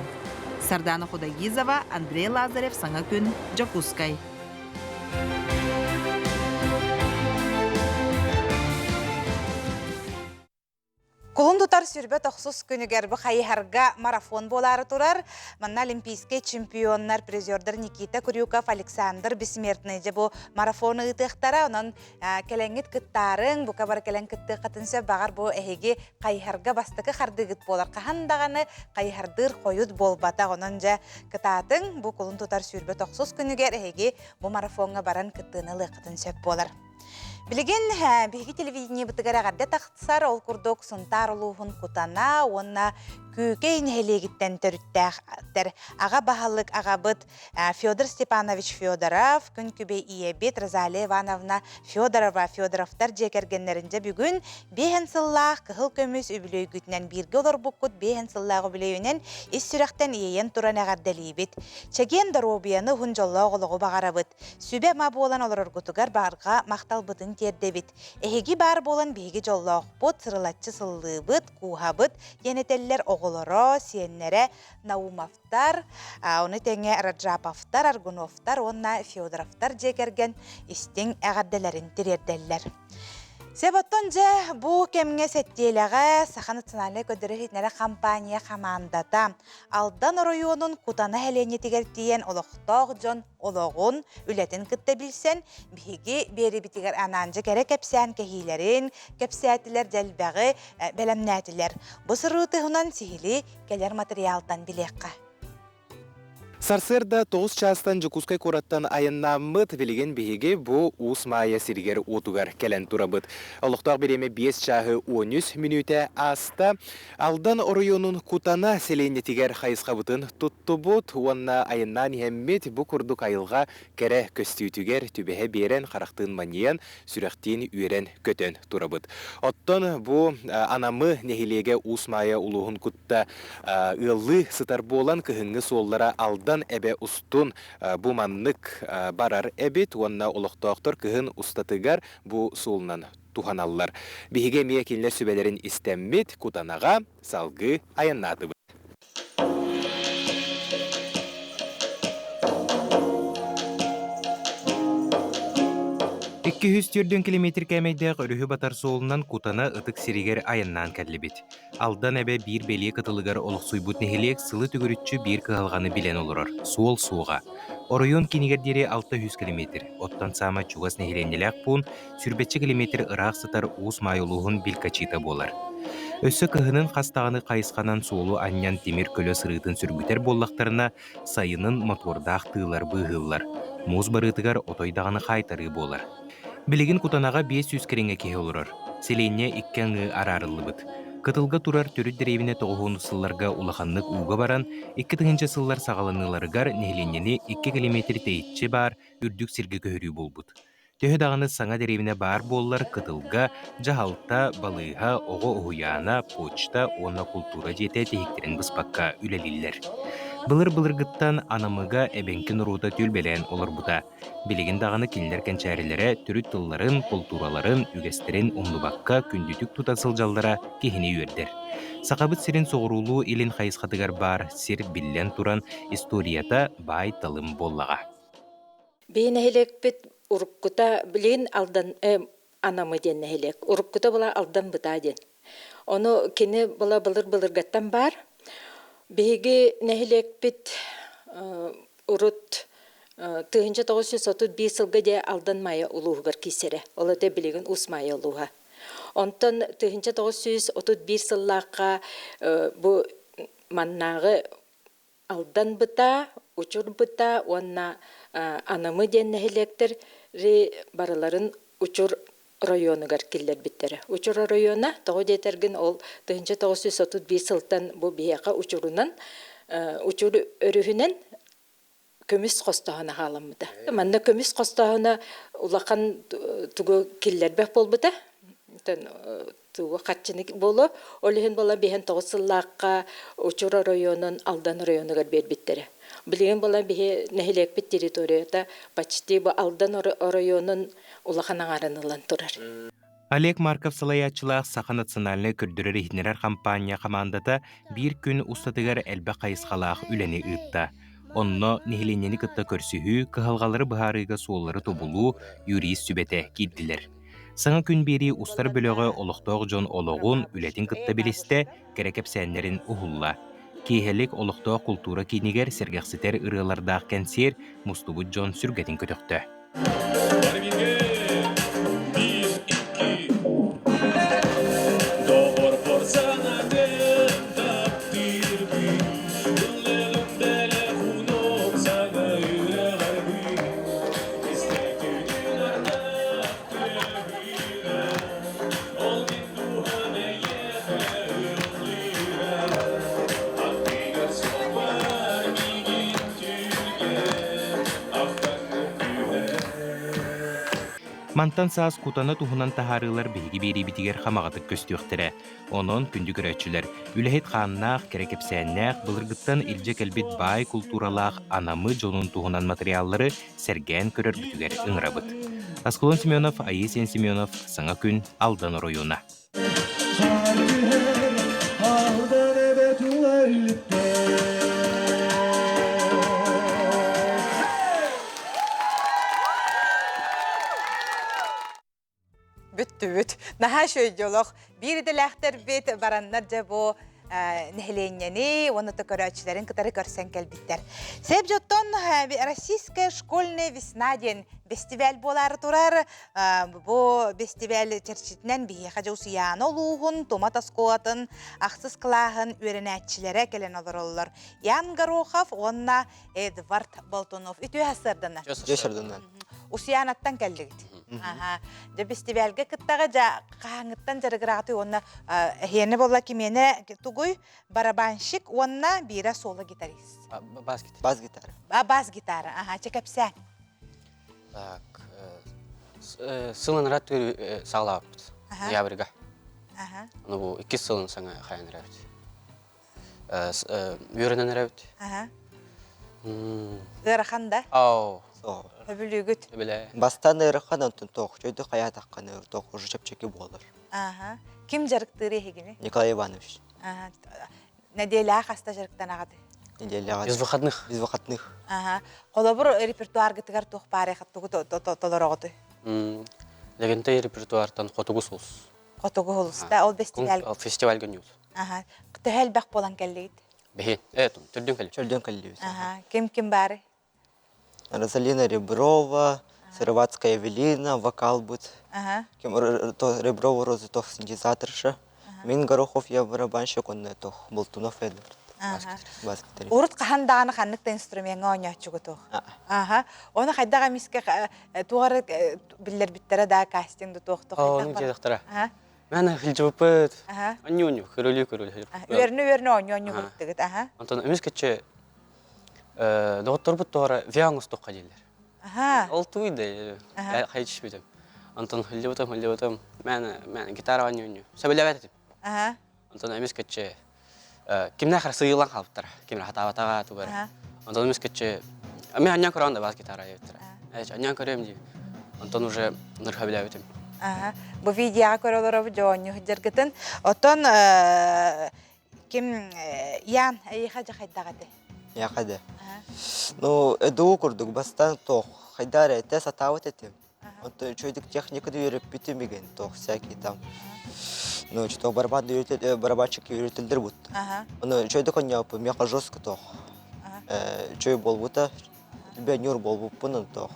Сардана Худогизова, Андрей Лазарев Саҥа күн, Дьокуускай. Кулун тутар сүрбэ тохсус күнүгэр бу хайыһарга марафон буолаары турар. Манна олимпийскай чемпионнар, призердар Никита Крюков, Александр Бессмертный дьэ бу марафону ыытыахтара. Онон кэлэҥҥит кыттаарыҥ, бука бары кэлэн кыттыаххытын сөп. Баҕар бу эһиги хайыһарга бастакы хардыыгыт буолар. Хаһан даҕаны хайыһардыыр хойут буолбатах. Онон дьэ кытаатыҥ, бу кулун тутар 29 күнүгэр эһиги бу марафоҥҥа баран кыттыыны ылыаххытын сөп буолар. Билигин биһиги телевидениебытыгар эҕэрдэ тахсар, ол курдук Сунтаар улууһун Кутана уонна Күүкэй нэһилиэгиттэн төрүттээхтэр аҕа баһылык аҕабыт Федор Степанович Федоров, күн күбэй ийэбит Розалия Ивановна Федорова Федоровтар дьиэ кэргэннэрин дьэ бүгүн биэһэн сыллаах кыһыл көмүс үбүлүөйгүтүнэн бииргэ олорбуккут биэһэн сыллаах үбүлүөйүнэн ис сүрэхтэн иэйэн туран эҕэрдэлиибит. Чэгиэн доруобуйаны уһун дьоллоох олоҕу баҕарабыт. Сүбэ-ама буолан олороргутугар барҕа махталбытын тиэрдэбит. Эһиги баар буолан биһиги дьоллоохпут, сырылаччы сыллыыбыт, кууһабыт диэн этэллэр оҕолоро, сиэннэрэ Наумовтар, ону тэҥэ Раджаповтар, Аргуновтар уонна Федоровтар дьиэ кэргэн истиҥ эҕэрдэлэрин тириэрдэллэр. Себоттон дьэ бу кэмҥэ сэттиэлэҕэ Саха национальнай көрдөрөр-иһитиннэрэр хампааньа хамаандата Алдан оройуонун Кутана сэлиэнньэтигэр тиийэн олохтоох дьон олоҕун, үлэтин кытта билсэн, биһиги биэрибитигэр анаан дьэ кэрэ кэпсээн кэһиилэрин кэпсээтилэр, дьэлбэҕи бэлэмнээтилэр. Бу сырыы туһунан сиһилии кэлэр матырыйаалтан билиэххэ. Сарсыарда 9 чаастан Дьокуускай куораттан айаннааммыт, билигин биһиги бу Уус Маайа сиригэр-уотугар кэлэн турабыт. Олохтоох бириэмэ 5 чааһы 13 мүнүүтэ ааста. Алдан оройуонун Кутана сэлиэнньэтигэр хайысхабытын туттубут уонна айаннаан иһэммит бу курдук айылҕа кэрэ көстүүтүгэр түбэһэ биэрэн, харахтыын манньыйан, сүрэхтиин үөрэн-көтөн турабыт. Оттон бу Анамы нэһилиэгэ Уус Маайа улууһун кытта ыаллыы сытар буолан, кыһыҥҥы суоллара Алдан эбэ устун бу маннык барар эбит уонна олохтоохтор кыһын устатыгар бу суолунан туһаналлар. Биһиги эмиэ кинилэр сүбэлэрин истэммит, Кутанаҕа салгыы айаннаатыбыт. 204 километр кээмэйдээх өрүһү батар суолунан Кутана ытык сиригэр айаннаан кэллибит. Алдан эбэ биир бэлиэ кытылыгар олохсуйбут нэһилиэк сылы төгүрүччү биир кыһалҕаны билэн олорор – суол суоҕа. Оройуон киинигэр диэри 600 километр, оттон саамай чугас нэһилиэнньэлээх пуун сүүрбэччэ километр ыраах сытар Уус Маайа улууһун Билкачита буолар. Өссө кыһынын хас даҕаны хайысханан суолу анньан тимир көлө сырыытын сүргүтэр буоллахтарына, сайынын мотуордаах тыылар быыһыыллар. Муус барыытыгар отой даҕаны хаайтарыы буолар. Билигин Кутанаҕа 500 кэриҥэ киһи олорор. Сэлиэнньэ икки аҥыы араарыллыбыт. Кытылга турар төрүт дэриэбинэ тоҕуһуон сылларга улаханнык ууга баран, 2000 сыллар саҕаланыыларыгар нэһилиэнньэни 2 километр тэйиччи баар үрдүк сиргэ көһөрүү буолбут. Төһө даҕаны саҥа дэриэбинэ баар буоллар, кытылга дьаһалта, балыыһа, оҕо уһуйаана, почта уонна култуура дьиэтэ тиһиктэрин быспакка үлэлииллэр. Былыр-былыргыттан Анамыга эбэҥки норуота түөлбэлээн олорбута. Билигин даҕаны кинилэр кэнчээрилэрэ төрүт тылларын, култуураларын, үгэстэрин умнубакка күндүтүк тута сылдьаллара киһини үөрдэр. Сахабыт сирин соҕуруулуу-илин хайысхатыгар баар сир биллэн туран историята баай-талым буоллаҕа. Биһи нэһилиэкпит уруккута билигин Алдан Анамы диэн нэһилиэк. Уруккута була Алдан Бытаа диэн. Ону кини була былыр-былыргаттан баар. Биһиги нэһилиэкпит урут 1931 сылга диэ Алдан Майа улууһугар киирсэрэ. Ол этэ билигин Уус Майа улууһа. Онтон 1931 сыллаахха бу маннааҕы Алдан Быта, Учур Быта уонна Анамы диэн нэһилиэктэр барыларын Учур районугар киллэрбиттэрэ. Учур оройуона, тоҕо диэтэргин, ол 1931 сылтан бу биһиэхэ Учурунан, Учур өрүһүнэн көмүс хостооһуна хааламмыта. Манна көмүс хостооһуна улахан тугу киллэрбэх буолбута. Тугу харчыны буолуо. Ол иһин буолан биһэн тоҕус сыллаахха Учур оройуонун Алдан оройуонугар биэрбиттэрэ. Билигин буолан биһи нэһилиэкпит территорията почти бу Алдан оройуонун улахан аҥарын ылан турар. Олег Марков салайааччылаах Саха национальнай көрдөрөр-иһитиннэрэр хампаанньа хамаандата биир күн устатыгар элбэх хайысхалаах үлэни ыытта. Онно нэһилиэнньэни кытта көрсүһүү, кыһалҕалары быһаарыыга суоллары тобулуу, юрист сүбэтэ киирдилэр. Саҥа күн биэрии устар бөлөҕө олохтоох дьон олоҕун, үлэтин кытта билистэ, кэрэ кэпсээннэрин уһулла. Киэһэлик олохтоох култуура киинигэр сэргэхситэр ырыалардаах кэнсиэр мустубут дьон сүргэтин көтөхтө. Мантан саас Кутана туһунан таһаарыылар биһиги биэриибитигэр хамаҕатык көстүөхтэрэ. Онон, күндү көрөөччүлэр, үлэһит хааннаах, кэрэ кэпсээннээх, былыргыттан илдьэ кэлбит баай култууралаах Анамы дьонун туһунан матырыйааллары сэргээн көрөрбүтүгэр ыҥырабыт. Аскалон Семенов, Айыы Семенов, Саҥа күн, Алдан оройуона. Бүттүбүт. Наһаа үчүгэй Биир идэлээхтэрбит бараннар дьэ бу нэһилиэнньэни уонна да көрөөччүлэрин кытары көрсөн кэлбиттэр. Сэп дьоттон Российская школьная весна диэн бэстибээл буолаары турар. Бу бэстибээл чэрчитинэн биһиэхэ дьэ Усуйаана улууһун Тумат оскуолатын ахсыс кылааһын үөрэнээччилэрэ кэлэн олороллор. Ян Горохов уонна Эдвард Болтунов. Үтүө сарсыардана. Үтүө сарсыарданан. Усуйаанаттан кэллигит. Аха. Дьэ бэстибээлгэ кыттаҕа дьэ хаһааҥҥыттан дьарыгыраҕытый уонна эһиэнэ буолла кимиэнэ тугуй барабанщик уонна биирэ соло гитарист. Бас гитара. Бас гитара. А бас гитара. Аха, чэ кэпсээн. Так, сылын рад саҕалаабыппыт. Ноябрьга. Аха. Аны бу иккис сылын саҥа хайан эрэбит. Үөрэнэн эрэбит. Аха. Ыарахан да? Ау. Өбүлүүгүт. Өбүлээ. Бастаан ыарахан онтон тоох чөйдө хайаатахханы тоох уже чэпчэки буолар. Аха. Ким дьарыктыыр эһигини? Николай Иванович. Аха. Нэдиэлэҕэ хаста дьарыктанаҕыт? Неделяҕа. Без выходных. Без выходных. Аха. Холобур репертуаргытыгар туох баарый тугу толороҕутуй? Лэгэнтэй репертуартан Хотугу сулус. Хотугу сулуста ол фестиваль. Фестивальга ньуут. Аха. Төһө элбэх буолан кэллигит? Бэһин. Э, төрдүн кэлли. Төрдүн кэллибит. Аха. Ким ким баары? Розалина Реброва, Сыроватская Эвелина, вокал бут. Ага. Ким Реброва Роза тох синтезаторша. Мин Горохов я барабанщик, он тох Болтунов Эдвард. Бас гитарист. Урут хаһан даҕаны ханнык да инструмеҥҥа оонньооччугутуох. Аха. Оны хайдах эмискэ туох эрэ биллэрбиттэрэ да кастинг да туох туох Оны диэтэхтэрэ. Мен хилдьыбыппыт. Анньу-анньу, көрөлүү-көрөлүү. Үөрнү-үөрнү оонньу-оонньу кырыттыгыт. Аха. Онтон эмис кечче доҕотторбут туһара виа оҥостуохха дииллэр. Ол туй да хайчышпитим. Онтон хылдьыбытым, хылдьыбытым. Мен мен гитара оонньу-оонньу. Сөбүлээбэт этим. Онтон эмис кечче кимнээх эрэ сыыйыллан хаалбыттара. Ким эрэ хатаабатаҕа тугу эрэ. Онтон эмис кечче мен анньан көрөөн да бас гитара диэбиттэрэ. Анньан көрөм дии. Онтон уже нырха билээбитим. Бу видеоҕа көрө олоробут дьоонньу сылдьаргытын. Оттон ким Ян эйиэхэ дьэ хайдах этэй? Миэхэ да. Ну, эдуу курдук бастаан туох хайдаа эрэ этэ сатаабыт этим. Онтон үчүгэйдик техниканы үөрэппитим игин туох всякий там. Ну, что барабан барабанщик үөрэтэллэр бут. Ону үчүгэйдик оонньооппун, миэхэ жестко туох. Үчүгэй буолбута, бэньур буолбуппун онтоох.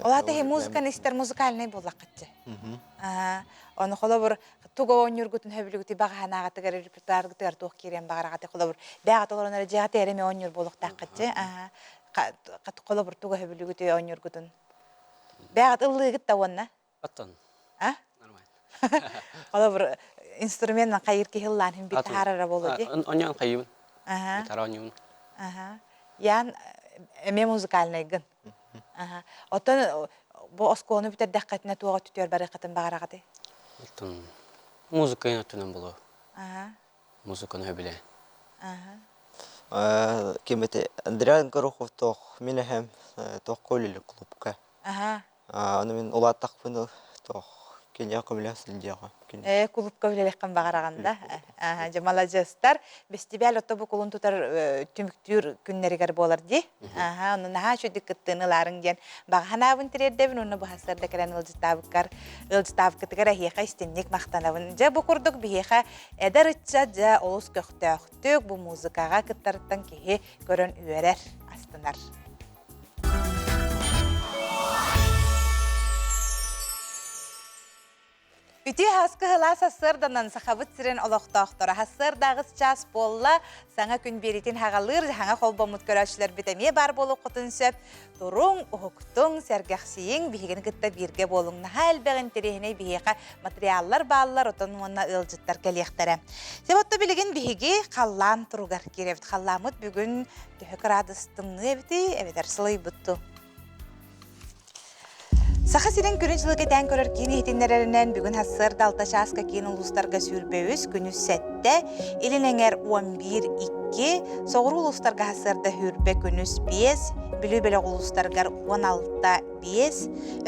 Ол аата музыканы истэр музыкальный буоллаххытчы. Ону холобур тугу оонньуургутун сөбүлүгүтүй баҕаһанааҕытыгар репертуаргытыгар туох киириэн баҕараҕытый холобур бэйэҕит олорон эрэ дьиэҕит эрэ эмиэ оонньуур буолуохтааххытчы. Холобур тугу сөбүлүгүтүй оонньуургутун? Бэйэҕит ыллыыгыт да уонна? Оттон. А? Нормально. Холобур инструментынан хайыыр киһи ыллаан иһин бит таһаарара буолуо дии. Онньоон хайыыбын. Гитара оонньуубун. Ян эмиэ музыкальнайгын. Оттон бу оскуоланы бүтэрдэххитинэ туоҕа түтүөр барыаххытын баҕараҕытый? Оттон музыка өттүнэн буолуо. Музыканы сөбүлээн. Ким эти Андриан Горохов туох мин эһэм туох үлэлиир клубка. Аны мин улааттахпына туох киниэхэ көмөлөһө сылдьыаҕым. Ээ, кулуупка үлэлиэххин баҕараҕын да? Аа, дьэ, маладьыастар. Бэстибээл отто бу кулун тутар түмүктүүр күннэригэр буолар дии. Ааха, онно наһаа үчүгдүк кыттыыны ылаарыҥ диэн баҕа санаабын тириэрдэбин уонна бу сарсыарда кэлэн ыалдьыттаабыккар, ыалдьыттаабыккытыгар эһиэхэ истинник махтанабын. Дьэ, бу курдук биһиэхэ эдэр ыччат дьэ олус көхтөөхтүк бу музыкаҕа кыттарыттан киһи көрөн үөрэр, астынар. Үтүө хаскы сылаас сарсыарданан Сахабыт сирин олохтоохторо сарсыардааҕыс чаас буолла. Саҥа күн биэриитин хаҕалыыр саҥа холбоммут көрөөччүлэрбит эмиэ баар буолуоххутун сөп. Туруҥ, уһуктуҥ, сэргэхсийиҥ, биһигини кытта бииргэ буолуҥ. Наһаа элбэх интэриэһинэй биһиэхэ материаллар бааллар, отон уонна ыалдьыттар кэлиэхтэрэ. Себотто билигин биһиги халлаан туругар киирэбит. Халлааммыт бүгүн төһө кыраадыс тымныы эбитий, эбэтэр сылыйбыт дуу? Саха сирин күнүн дьылы кэтээн көрөр киин иһитиннэрэринэн бүгүн сарсыарда 6 чааска киин улуустарга 23, күнүс 7, илин эҥэр 11, 2, соҕуруу улуустарга сарсыарда сүүрбэ, күнүс 5, Бүлүү бөлөх улуустарыгар 16, 5,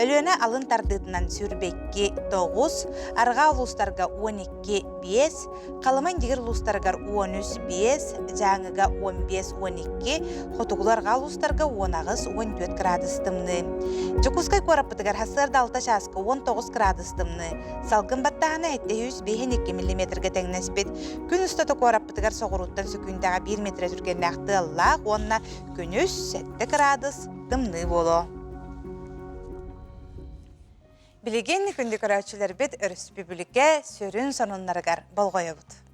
Өлүөнэ алын тардыытынан 22, 9, арҕаа улуустарга 12, 5, Халыма-Индигир улуустарыгар 13, 5, Дьааҥыга 15, 12, хотугулуу-арҕаа улуустарга 18, 14 кыраадыс тымныы. Дьокуускай куораппытыгар сарсыарда 6 чааска 19 кыраадыс тымныы. Салгын баттааһына 752 миллиметргэ тэҥнэспит. Күн устата куораппытыгар соҕурууттан сөкүүндэҕэ 1 метрэ түргэннээх тыаллаах уонна күнүс 7 кыраадыс тымныы буолуо. Билигин күндү көрөөччүлэрбит өрөспүүбүлүкэ сүрүн сонуннарыгар болҕойобут.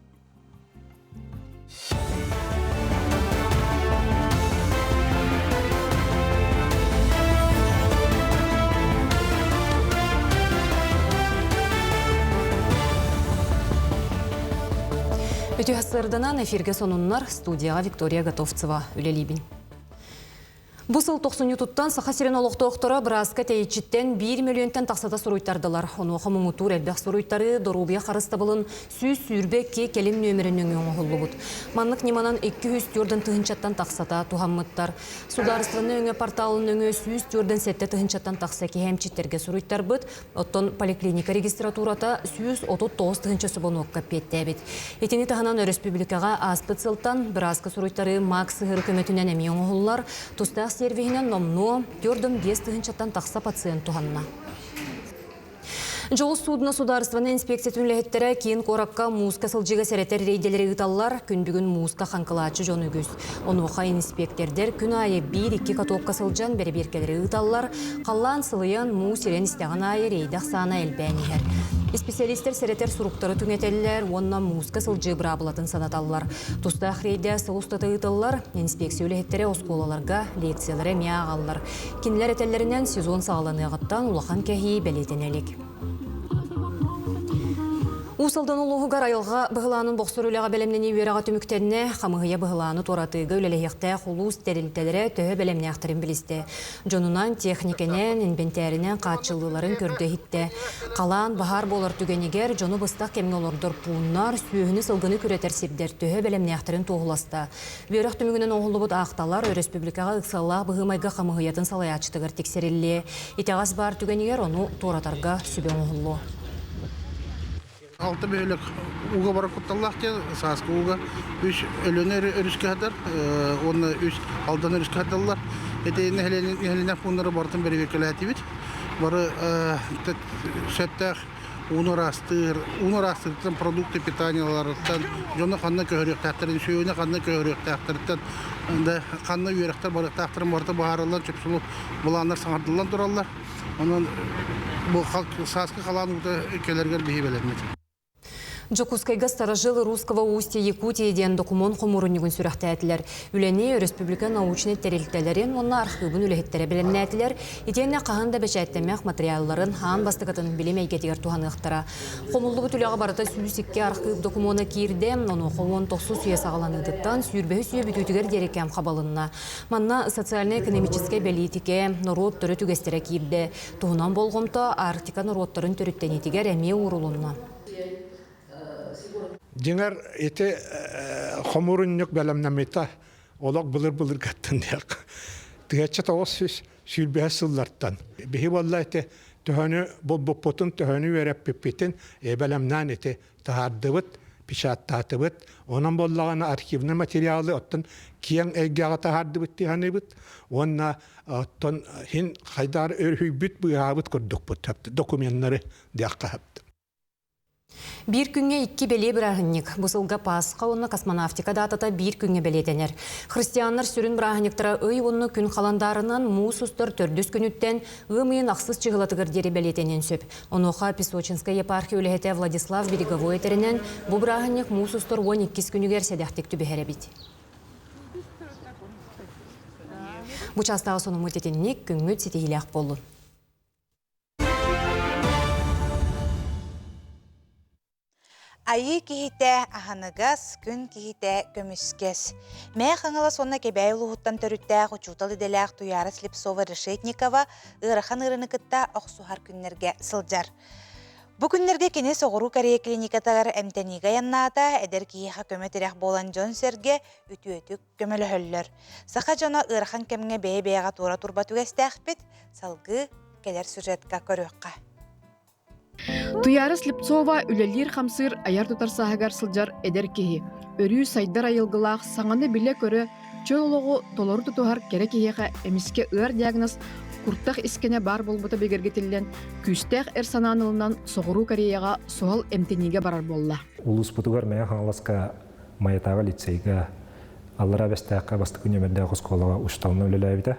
Үтүө сырданан эфирге сонуннар студияға Виктория Готовцева үлэлиибин. Бу сыл тохсунньутуттан Саха сирин олохтоохторо бырааска тэйиччиттэн биир мөлүйүөнтэн тахсата суруйтардылар. Онуоха муҥутуур элбэх суруйтарыы доруобуйа харыстабылын 122 кэлим нүөмэрин өҥө оҥоһуллубут. Маннык ньыманан 204 тыһыынчаттан тахсата туһаммыттар. Судаарыстыбаннай өҥө порталын өҥө 147 тыһыынчаттан тахса киһи эмчиттэргэ суруйтарбыт, Оттон поликлиника регистратурата 139 тыһыынча субонуокка эппиэттээбит. Итини таһынан өрөспүүбүлүкэҕэ ааспыт сылтан бырааска суруйтарыы МАК сыһыары көмөтүнэн эмиэ оҥоһуллар. Тустаах сервиһинэн номнуо 45 тыһыынчаттан тахса пациент туһанна. Дьоҕус суудуна судаарыстыбаннай инспекциятын үлэһиттэрэ киин куоракка мууска сылдьыыга сэрэтэр рейдэлэри ыыталлар. Күн бүгүн мууска хаҥкылааччы дьон үгүс. Онуоха иниспиэктэрдэр күн аайы биир-икки катокка сылдьан бэрэбиэркэлэри ыыталлар. Халлаан сылыйан, муус ирэн истэҕин аайы рейдэ ахсаана элбээн иһэр. Исписэлиистэр сэрэтэр суруктары түҥэтэллэр уонна мууска сылдьыы быраабылатын санаталлар. Тустаах рейдэ сыл устата ыытыллар. Инспекция үлэһиттэрэ оскуолаларга лекциялары эмиэ ааҕаллар. Кинилэр этэллэринэн, сезон саҕаланыаҕыттан улахан кэһии бэлиэтэнэ илик. Уус Алдан улууһугар айылҕа быһылаанын бохсор үлэҕэ бэлэмнэнии үөрэҕэ түмүктэннэ. Хамыыһыйа быһылааны туоратыыга үлэлэһиэхтээх улуус тэрилтэлэрэ төһө бэлэмнээхтэрин билистэ. Дьонунан, техникэнэн, инбэнтээринэн хааччыллыыларын көрдө-иһиттэ. Халаан, баһаар буолар түгэнигэр дьону быстах кэмҥэ олордор пууннар, сүөһүнү-сылгыны күрэтэр сирдэр төһө бэлэмнээхтэрин туоһуласта. Үөрэх түмүгүнэн оҥоһуллубут аахталар өрөспүүбүлүкэҕэ ыксаллаах быһыы-майгы хамыыһыйатын салайааччытыгар тиксэриллиэ. Итэҕэс баар түгэнигэр ону туоратарга сүбэ оҥоһуллуо. Алта бөһүөлэк ууга барар кутталлаах диэн сааскы ууга үс Өлүөнэ өрүскэ сытар уонна үс Алдан өрүскэ сыталлар. Ити нэһилиэнньэ пууннары барытын бэрэбиэркэлээтибит. Бары сөптөөх ууну ыраастыыр, ууну ыраастыыртан продукты питанияларыттан дьону ханна көһөрүөхтээхтэрин, сүөһүнү ханна көһөрүөхтээхтэриттэн да ханна үөрэхтэр барыахтаахтарын барыта быһаарыллан чопчулуу былааннар саҥардыллан тураллар. Онон бу сааскы халаан уута кэлэригэр биһи бэлэммит. Дьокуускайга Старожилы русского устья Якутии диэн докумуон хомуурунньугун сүрэхтээтилэр. Үлэни өрөспүүбүлүкэ научнай тэрилтэлэрин уонна архыыбын үлэһиттэрэ бэлэмнээтилэр. Итиэннэ хаһан да бэчээттэммэх матырыйаалларын аан бастакытын билим эйгэтигэр туһаныахтара. Хомуллубут үлэҕэ барыта 102 архыып докумуона киирдэ, онуоха 19 үйэ саҕаланыытыттан сүүрбэһис үйэ бүтүүтүгэр диэри кэм хабылынна. Манна социальнай-экономическай бэлиитикэ, норуот төрүт үгэстэрэ киирдэ. Туһунан болҕомто Арктика норуоттарын төрүттэниитигэр эмиэ уурулунна. Дьиҥэр, ити хомуурунньук бэлэмнэммитэ олох былыр-былыргаттан диэх. 1925 сыллартан. Биһи буолла ити төһөнү булбуппутун, төһөнү үөрэппиппитин бэлэмнээн ити таһаардыбыт, печаттаатыбыт. Онон буоллаҕына архивный материалы оттон киэҥ эйгэҕэ таһаардыбыт дии саныыбыт. Уонна оттон хин хайдаар өрүһүйбүт быыһаабыт курдукпут докуменнары диэххэ сөп. Биир күҥҥэ икки бэлиэ бырааһынньык. Бу сылга Пасха уонна космонавтика даатата биир күҥҥэ бэлиэтэнэр. Христианнар сүрүн бырааһынньыктара ый уонна күн халандаарынан муус устар төрдүс күнүттэн ыам ыйын ахсыс чыһылатыгар диэри бэлиэтэниэн сөп. Онуоха Песочинскай епархия үлэһитэ Владислав Береговой этэринэн, бу бырааһынньык муус устар 12 күнүгэр сэдэхтик түбэһэр эбит. Бу чаастааҕы сонуммут итинник, күҥҥүт ситиһиилээх буоллун. Айыы киһитэ аһыныгас, күн киһитэ көмүскэс. Мэйэ Хаҥалас уонна Кэбээйи улууһуттан төрүттээх учуутал идэлээх Туйаара Слепцова-Решетникова ыарахан ыарыыны кытта охсуһар күннэргэ сылдьар. Бу күннэргэ кини Соҕуруу Корея клиникатыгар эмтэниигэ айаннаата, эдэр киһиэхэ көмө-тирэх буолан дьон-сэргэ үтүөтүк көмөлөһөллөр. Саха дьоно ыарахан кэмҥэ бэйэ-бэйэҕэ туора турбат үгэстээхпит, салгыы кэлэр сюжетка көрүөххэ. Туйаара Слепцова үлэлиир-хамсыыр айар-тутар сааһыгар сылдьар эдэр киһи, өрүү сайдар айылгылаах, саҥаны билэ-көрө, чөл олоҕу толору тутуһар кэрэ киһиэхэ эмискэ ыар диагноз куртах искэнэ баар буолбута бигэргэтиллэн, күүстээх эр санааны ылынан Соҕуруу Кореяҕа суһал эмтэниигэ барар буолла. Улууспутугар Мэҥэ Хаҥаласка Майатааҕы лицейгэ Аллараа Бэстээххэ бастакы нүөмэрдээх оскуолаҕа учууталынан үлэлээбитэ.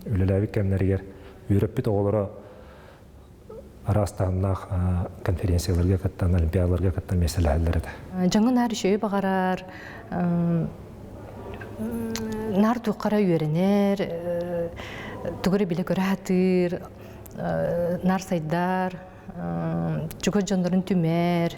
Үлэлээбит кэмнэригэр үөрэппит оҕолоро араас таһымнаах конференцияларга кыттан, олимпиадаларга кыттан миэстэлэһэллэр этэ. Дьоҥҥо наар үчүгэйи баҕарар, наар туохха эрэ үөрэнэр, тугу эрэ билэ-көрө сатыыр, наар сайдар, чугас дьоннорун түмэр.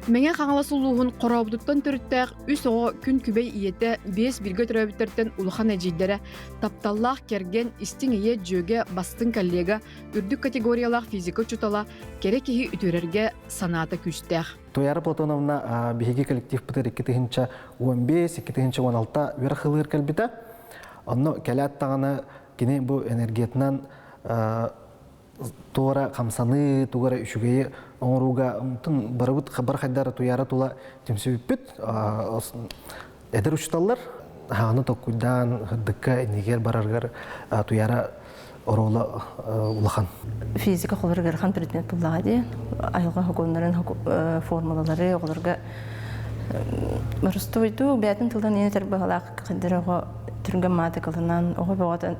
Мэҥэ Хаҥалас улууһун Хорообутуттан төрүттээх үс оҕо күн күбэй ийэтэ, биэс бииргэ төрөөбүттэртэн улахан эдьиийдэрэ, тапталлаах кэргэн, истиҥ ийэ, дьүөгэ, бастыҥ коллега, үрдүк категориялаах физика учуутала, кэрэ киһи үтүөрэргэ санаата күүстээх. Туяра Платоновна биһиги коллективпытыгар 2015, 2016 үөрэх ылыыр кэлбитэ. Онно кэлээт даҕаны кини бу энергиятынан туора хамсаныы, тугу эрэ үчүгэйи оҥорууга онтон барыбыт бар хайдара Туяра тула түмсүбүппүт. Эдэр учууталлар хааны толкуйдаан ырдыкка иннигэр бараргар Туяра оруола улахан. Физика холоругар ыарахан предмет буллаҕа дии. Айылҕа хокуоннарын формулалары оҕолорго боростуойдуу бэйэтин тылынан иһитэр быһалаах кырдьар оҕо түргэн маатыкалынан оҕо бөҕөтөн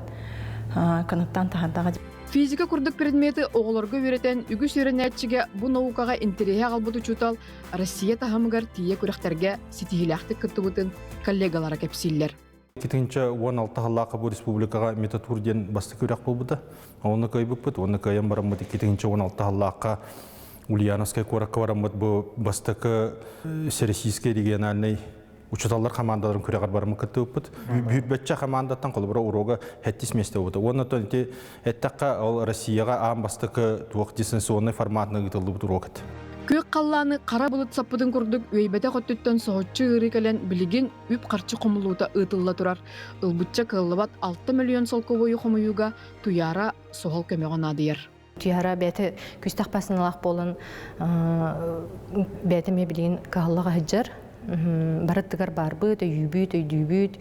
канаттаан таһаардаҕа дии. Физика курдук предмети оҕолорго үөрэтэн үгүс үөрэнээччигэ бу наукаҕа интэриэһи аҕалбыт учуутал Россия таһымыгар тиийэ күрэхтэргэ ситиһиилээхтик кыттыбытын коллегалара кэпсииллэр. 2016 сыллаахха бу республикаҕа метатур диэн бастакы үрэх буолбута. Онно кыайбыппыт, уонна кыайан бараммыт 2016 сыллаахха Ульяновскай куоракка бараммыт бу бастакы Всероссийскай региональнай учууталлар хамаандаларын күрэҕэр бараммыт кыттыбыппыт. Бүүрбэччэ хамаандаттан холобура уруога хэттис миэстэ буолбута. Уонна оттон ити эттэххэ ол Россияҕа аан бастакы туох дистанционнай форматынан ыытыллыбыт уруок этэ. Күөх халлааны хара былыт саппытын курдук үөйбэтэх өттүттэн соһуччу ыарыы кэлэн билигин үп-харчы хомуллуута ыытылла турар. Ылбычча кыаллыбат 6 мөлүйүөн солкуобайы хомуйууга Туйаара суһал көмөҕө наадыйар. Туйаара бэйэтэ күстэх паасыналаах буолан бэйэтэ эмиэ билигин кыһаллаҕа сылдьар. Барытыгар баарбыт, өйүүбүт, өйдүүбүт.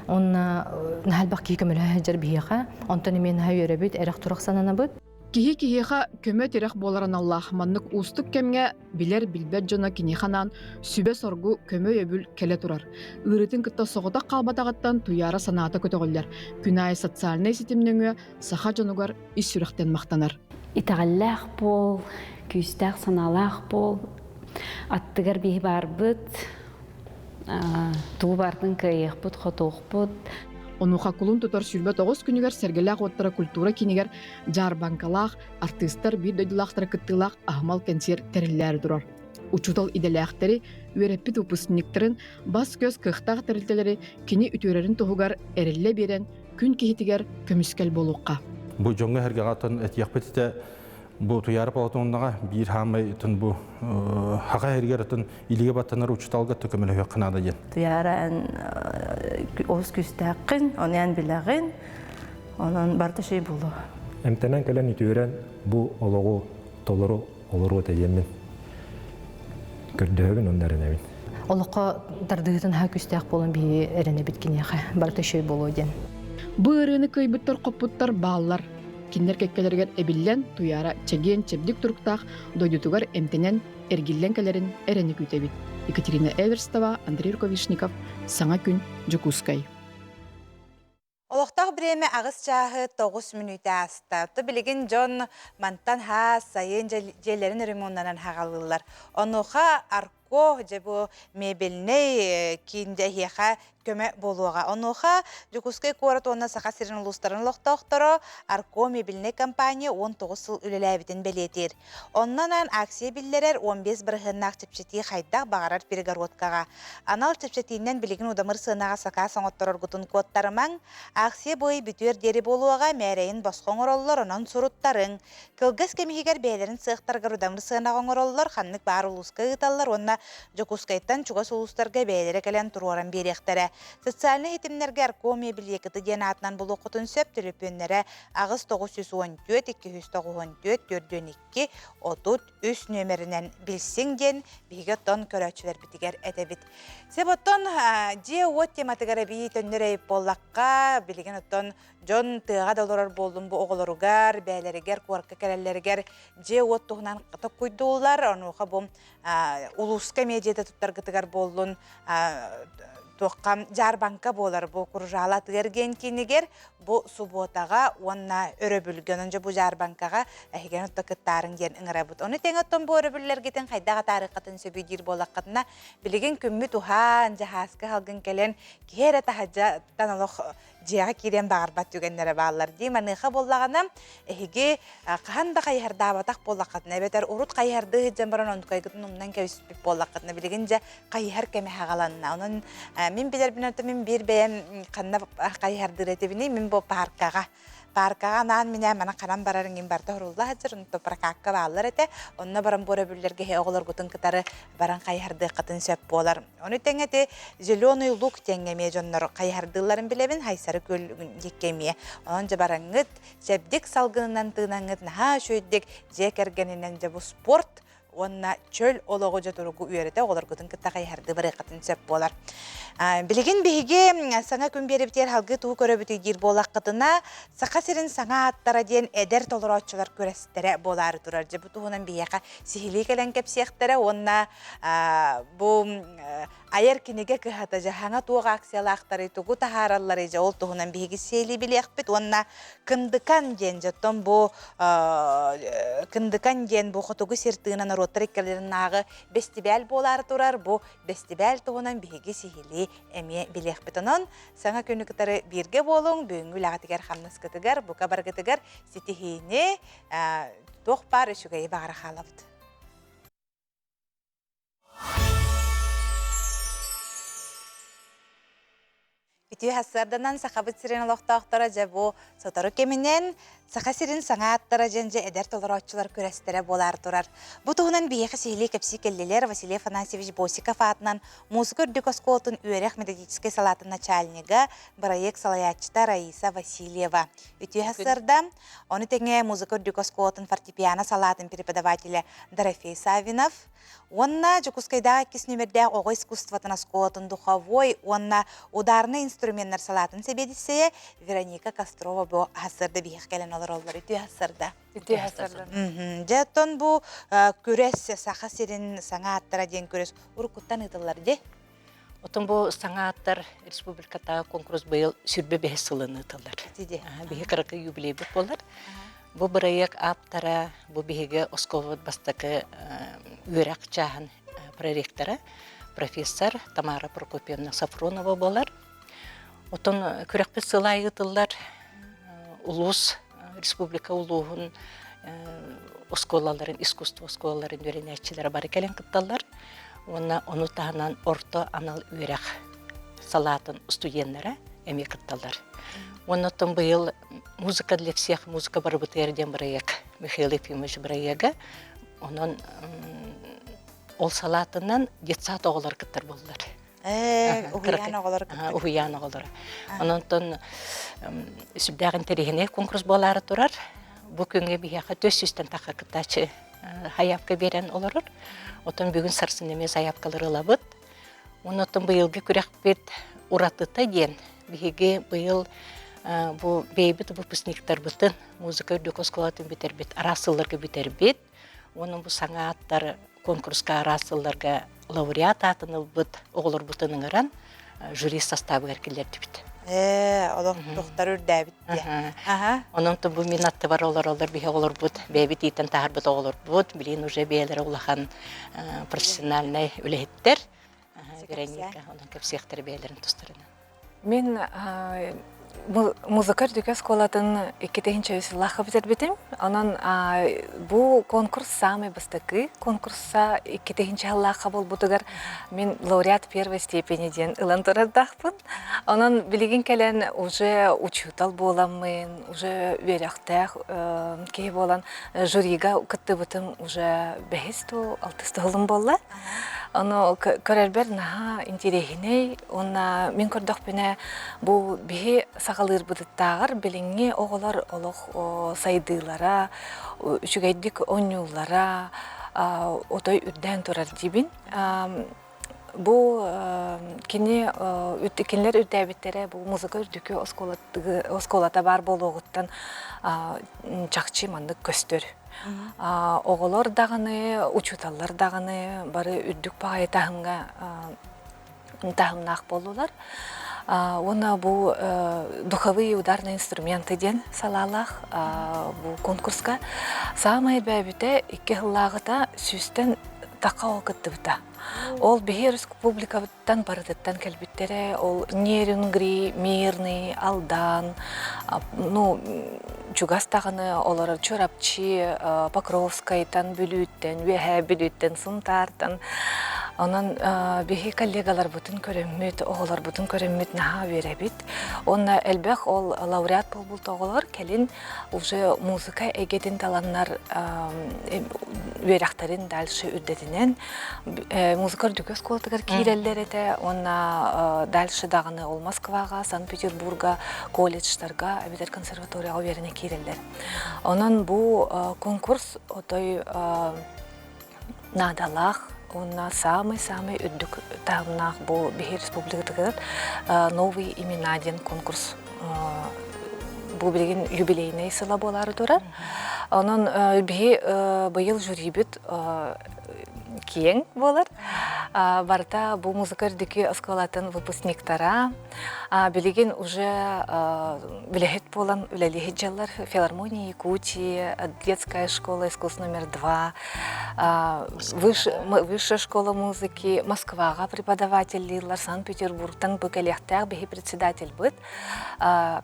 Уонна наһаа элбэх киһи көмөлөһө сылдьар биһиэхэ. Онтон эмиэ наһаа үөрэбит, эрэх-турах сананабыт. Киһи киһиэхэ көмө-тирэх буолар аналлаах маннык уустук кэмҥэ билэр-билбэт дьоно киниэхэ анаан сүбэ-соргу, көмө-өйөбүл кэлэ турар. Ыарыытын кытта соҕотох хаалбатаҕыттан Туйаара санаата көтөҕүллэр. Күн аайы социальнай ситим нөҥүө саха дьонугар ис сүрэхтэн махтанар. Итэҕэллээх буол, күүстээх санаалаах буол, аттыгар биһи баарбыт, тугу баартын кыайыахпыт, хотуохпут. Онуоха кулун тутар 29 күнүгэр Сэргэлээх уоттара культура киинигэр дьаарбаҥкалаах, артыыстар биир дойдулаахтара кыттыылаах аһымал кэнсиэр тэриллээри турар. Учуутал идэлээхтэри, үөрэппит выпускниктарын, бас-көс кыахтаах тэрилтэлэри кини үтүөрэрин туһугар эрэллэ биэрэн, күн киһитигэр көмүскэл буолуохха. Бу дьоҥҥо эргэҕэ отон этиэхпит этэ бу Туйаара Платоновнаҕа биир хаамай ытын бу хаха эргэр ытын илигэ баттанар учууталга көмөлөһүөххэ наада диэн. Туйаара эн олус күүстээххин, ону эн билэҕин, онон барыта шей буолуо. Эмтэнэн кэлэн үтүөрэн бу олоҕу толору олоруо диэммин көрдөһөбүн уонна эрэнэбин. Олоххо тардыһыытын аһа күүстээх буолан биһиги эрэнэбит киниэхэ барыта үчүгэй буолуо диэн. Бу ыарыыны кыайбыттар хоппуттар бааллар. Кинилэр кэккэлэригэр эбиллэн, Туйаара чэгиэн-чэбдик туруктаах дойдутугар эмтэнэн, эргиллэн кэлэрин эрэнэ күүтэбит. Екатерина Эверстова, Андрей Рукавишников, Саҥа күн, Дьокуускай. Олохтоох бириэмэ аҕыс чааһы 9 мүнүүтэ ааста. То билигин дьон мантан хаас, сайын дьиэлэрин ремоннанан хаҕалыыллар. Онуоха Аркон Арко дьэ бу мебельнэй киин дьэ эһиэхэ көмө буолуоҕа. Онуоха Дьокуускай куорат уонна Саха сирин улуустарын олохтоохторо Арко мебельнэй компания 19 сыл үлэлээбитин бэлиэтиир. Онно анаан акция биллэрэр 15 бырыһыаннаах чэпчэтии хайдах баҕарар перегородкаҕа. Анал чэпчэтиинэн билигин удамыр сыанаҕа сакаас оҥоттороргутун куоттарымаҥ. Акция бу ый бүтүөр диэри буолуоҕа, мээрэйин босхо оҥороллор, онон суруттарыҥ. Кылгас кэм иһигэр бэйэлэрин сыахтарыгар удамыр сыанаҕа оҥороллор, ханнык баар улууска ыыталлар уонна Дьокуускайтан чугас улуустарга бэйэлэрэ кэлэн туруоран биэриэхтэрэ. Социальнай ситимнэргэ Арком мебельекыты диэн аатынан булуоххутун сөп, төлөпүөннэрэ 8 914 294 42 33 нүөмэринэн билсиҥ диэн биһиги оттон көрөөччүлэрбитигэр этэбит. Сөп оттон дьиэ-уот тематыгар эбии төннөр эбит буоллахха, билигин оттон дьон тыаҕа да олорор буоллун бу оҕолоругар, бээлэригэр, куоракка кэлэллэригэр дьиэ-уот туһунан токкуйдууллар. Онуоха бу улууска эмиэ дьиэтэ туттаргытыгар буоллун туохха дьаарбаҥка буолар бу Куржала атыыр диэн киинигэр бу субуотаҕа уонна өрөбүлгэ онон дьэ бу дьаарбаҥкаҕа эһигини отто кыттаарыҥ диэн ыҥырабыт. Ону тэҥэ оттон бу өрөбүллэргитин хайдах атаарыаххытын сөбүй диир буоллаххытына билигин күммүт уһаан, дьаһааскы халгын кэлэн киһи эрэ таһырдьаттан олох дьиэҕэ киириэн баҕарбат түгэннэрэ бааллар дии. Маныаха буоллаҕына, эһиги хаһан да хайыһардаабатах буоллаххытына, эбэтэр урут хайыһардыы сылдьан баран онтукайгытын умнан кэбиспит буоллаххытына, билигин дьэ хайыһар кэмэ хаҕаланна. Онон мин билэрбинэн, мин биир бэйэм ханна хайыһардыыр этибиний, мин бу пааркаҕа Пааркаҕа анаан-минээн манан ханан барар иҥин барыта уһурулла сылдьар, онто прокакка бааллар этэ. Онно баран бу өрөбүллэргэ эһи оҕолоргутун кытары баран хайыһардыаххытын сөп буолар. Ону тэҥэ ити Зеленый лук диэҥҥэ эмиэ дьоннор хайыһардыылларын билэбин, Хайсары күөл диэки эмиэ. Онон дьэ бараҥҥыт, чэбдик салгынынан тыынаҥҥыт наһаа үчүгэйдик дьиэ кэргэнинэн дьэ бу спорт уонна чөл олоҕу дьэ туругу үөрэтэ оҕолоргутун кытта хайыһардыы барыаххытын сөп буолар. Билигин биһиги саҥа күн биэрэбитигэр салгыы тугу көрөбүтүй диир буоллаххытына, Саха сирин саҥа ааттара диэн эдэр толорооччулар күрэстэрэ буолаары турар. Дьэ бу туһунан биһиэхэ сиһилии кэлэн кэпсиэхтэрэ уонна бу айар кинигэ кыһата дьэ хаҥа туох акциялаахтарый, тугу таһааралларый дьэ ол туһунан биһиги сиэлии билиэхпит уонна Кындыкан диэн дьэ оттон бу Кындыкан диэн бу хотугу сир тыына норуоттар иккилэринээҕи бэстибээл буолаары турар. Бу бэстибээл туһунан биһиги сиһилии эмиэ билиэхпит. Онон саҥа күнү кытары бииргэ буолуҥ, бүгүҥҥү үлэҕитигэр хамнаскытыгар, бука баргытыгар ситиһиини, туох баар үчүгэйи баҕара хаалабыт. Үтүө сарсыарданан Сахабыт сирин олохтоохторо дьэ бу сотору кэминэн Саха сирин саҥа ааттара дьэн дьэ эдэр толорооччулар күрэстэрэ буолаар турар. Бу туһунан биһиэхэ сиһилии кэпсии кэллилэр Василий Афанасьевич Босиков аатынан музыка үрдүк оскуолатын үөрэх методическай салаатын начальнига, бырайыак салайааччыта Раиса Васильева. Үтүө сарсыарда ону тэҥэ музыка үрдүк оскуолатын фортепиано салаатын преподавателэ Дорофей Савинов, Уонна Дьокуускайдааҕы иккис нүөмэрдээх оҕо искусствотын оскуолатын духовой уонна ударнай инструменнар салаатын сэбиэдиссэйэ Вероника Кострова бу аһасырда биһиэхэ кэлэн олороллор. Үтүө аһасырда. Үтүө аһасырда. Дьэ, оттон бу күрэс Саха сирин саҥа ааттара диэн күрэс уруккуттан ыытыллар дии. Отон бу саҥа ааттар республикатааҕы конкурс быйыл сүрбэ бэһис сылын ыытыллар. Биһи кыракый юбилейбыт буолар. Бу бырайыак ааптара, бу биһиги оскуолабыт бастакы үөрэх чааһын проректора, профессор Тамара Прокопьевна Сафронова буолар. Отон күрэхпит сыл аайы ыытыллар улуус, республика улууһун оскуолаларын, искусство оскуолаларын үөрэнээччилэрэ бары кэлэн кытталлар. Уонна ону таһынан орто анал үөрэх салаатын студеннара эмиэ кытталлар. Уонна оттон быйыл «Музыка для всех, музыка барыбытыгар» диэн бырайыак Михаил Ефимович бырайыага. Онон ол салаатынан детсад оҕолор кыттар буоллар. Уһуйаан оҕолоро кыттар. Уһуйаан оҕолоро. Онон сүрдээх интэриэһинэй конкурс буолаары турар. Бу күҥҥэ биһиэхэ төс сүүстэн тахха кыттааччы сайаапка биэрэн олорор. Отон бүгүн сарсын эмиэ сайаапкалары ылабыт. Онон быйылгы күрэхпит уратыта диэн биһиги быйыл бу бэйэбит выпускниктарбытын музыка үрдүк оскуолатын бүтэрбит араас сылларга бүтэрбит уонна бу саҥа ааттар конкурска араас сылларга лауреат аатын ылбыт оҕолорбутун ыҥыран жюри састаабыгар киллэрдибит. Ээ, олох тухтар үрдээбит диэ. Аха. Онон бу мин аттыбар олороллор биһи оҕолорбут, бэйэбит иитэн таһаарбыт оҕолорбут, билигин уже бэйэлэрэ улахан профессиональнай үлэһиттэр. Вероника, онон кэпсиэхтэрэ бэйэлэрин тустарынан. Мин музыка үрдүкү оскуолатын 2003 сыллаахха бүтэрбитим. Онон бу конкурс самый бастакы конкурса 2000 сыллаахха буолбутугар мин лауреат первой степени диэн ылан турардаахпын. Онон билигин кэлэн уже учуутал буоламмын, уже үөрэхтээх киһи буолан жюрига кыттыбытым уже бэһис ту алтыс тылым буолла. Ону көрөрбөр наһаа интириэһинэй уонна мин көрдөхпүнэ бу биһи саҕалыырбытыттааҕар билиҥҥи оҕолор олох сайдыылара, үчүгэйдик оонньууллара отой үрдээн турар диибин. Бу кини кинилэр үрдээбиттэрэ бу музыка үрдүкү оскуолата баар буолуоҕуттан чахчы маннык көстөр. Оҕолор даҕаны, учууталлар даҕаны бары үрдүк баҕайы таһымҥа таһымнаах буоллулар. Уонна бу духовые ударные инструменты диэн салаалаах бу конкурска саамай бэйбитэ икки сыллааҕыта сүүстэн тахха оҕо кыттыбыта. Ол биһи республикабыттан барытыттан кэлбиттэрэ. Ол Нерюнгри, Мирный, Алдан, ну, чугас даҕаны олорор Чурапчы, Покровскайтан, Бүлүүттэн, Үөһээ Бүлүүттэн, Сунтаартан. Онон биһи коллегаларбытын көрөммүт, оҕолорбутун көрөммүт наһаа үөрэбит. Уонна элбэх ол лауреат буолбут оҕолор кэлин уже музыка эйгэтин таланнар үөрэхтэрин дальше үрдэтинэн музыка үрдүкү оскуолатыгар киирэллэр этэ уонна дальше даҕаны ол Москваҕа, Санкт-Петербурга, колледжтарга эбэтэр консерваторияҕа үөрэнэ киирэллэр. Онон бу конкурс отой наадалаах уонна самый-самый үрдүк таһымнаах бу биһи республикатыгар новые имена диэн конкурс бу билигин юбилейнай сыла буолаары турар. Онон биһи быйыл жюрибит киэҥ буолар. Барыта бу музыка үрдүкү оскуолатын выпускниктара Билигин уже үлэһит буолан үлэлиһит дьаллар филармония Якутии, детская школа искусств номер 2, высшая школа музыки, Москваҕа преподавателлииллар, Санкт-Петербургтан бу кэлиэхтээх биһи председательбыт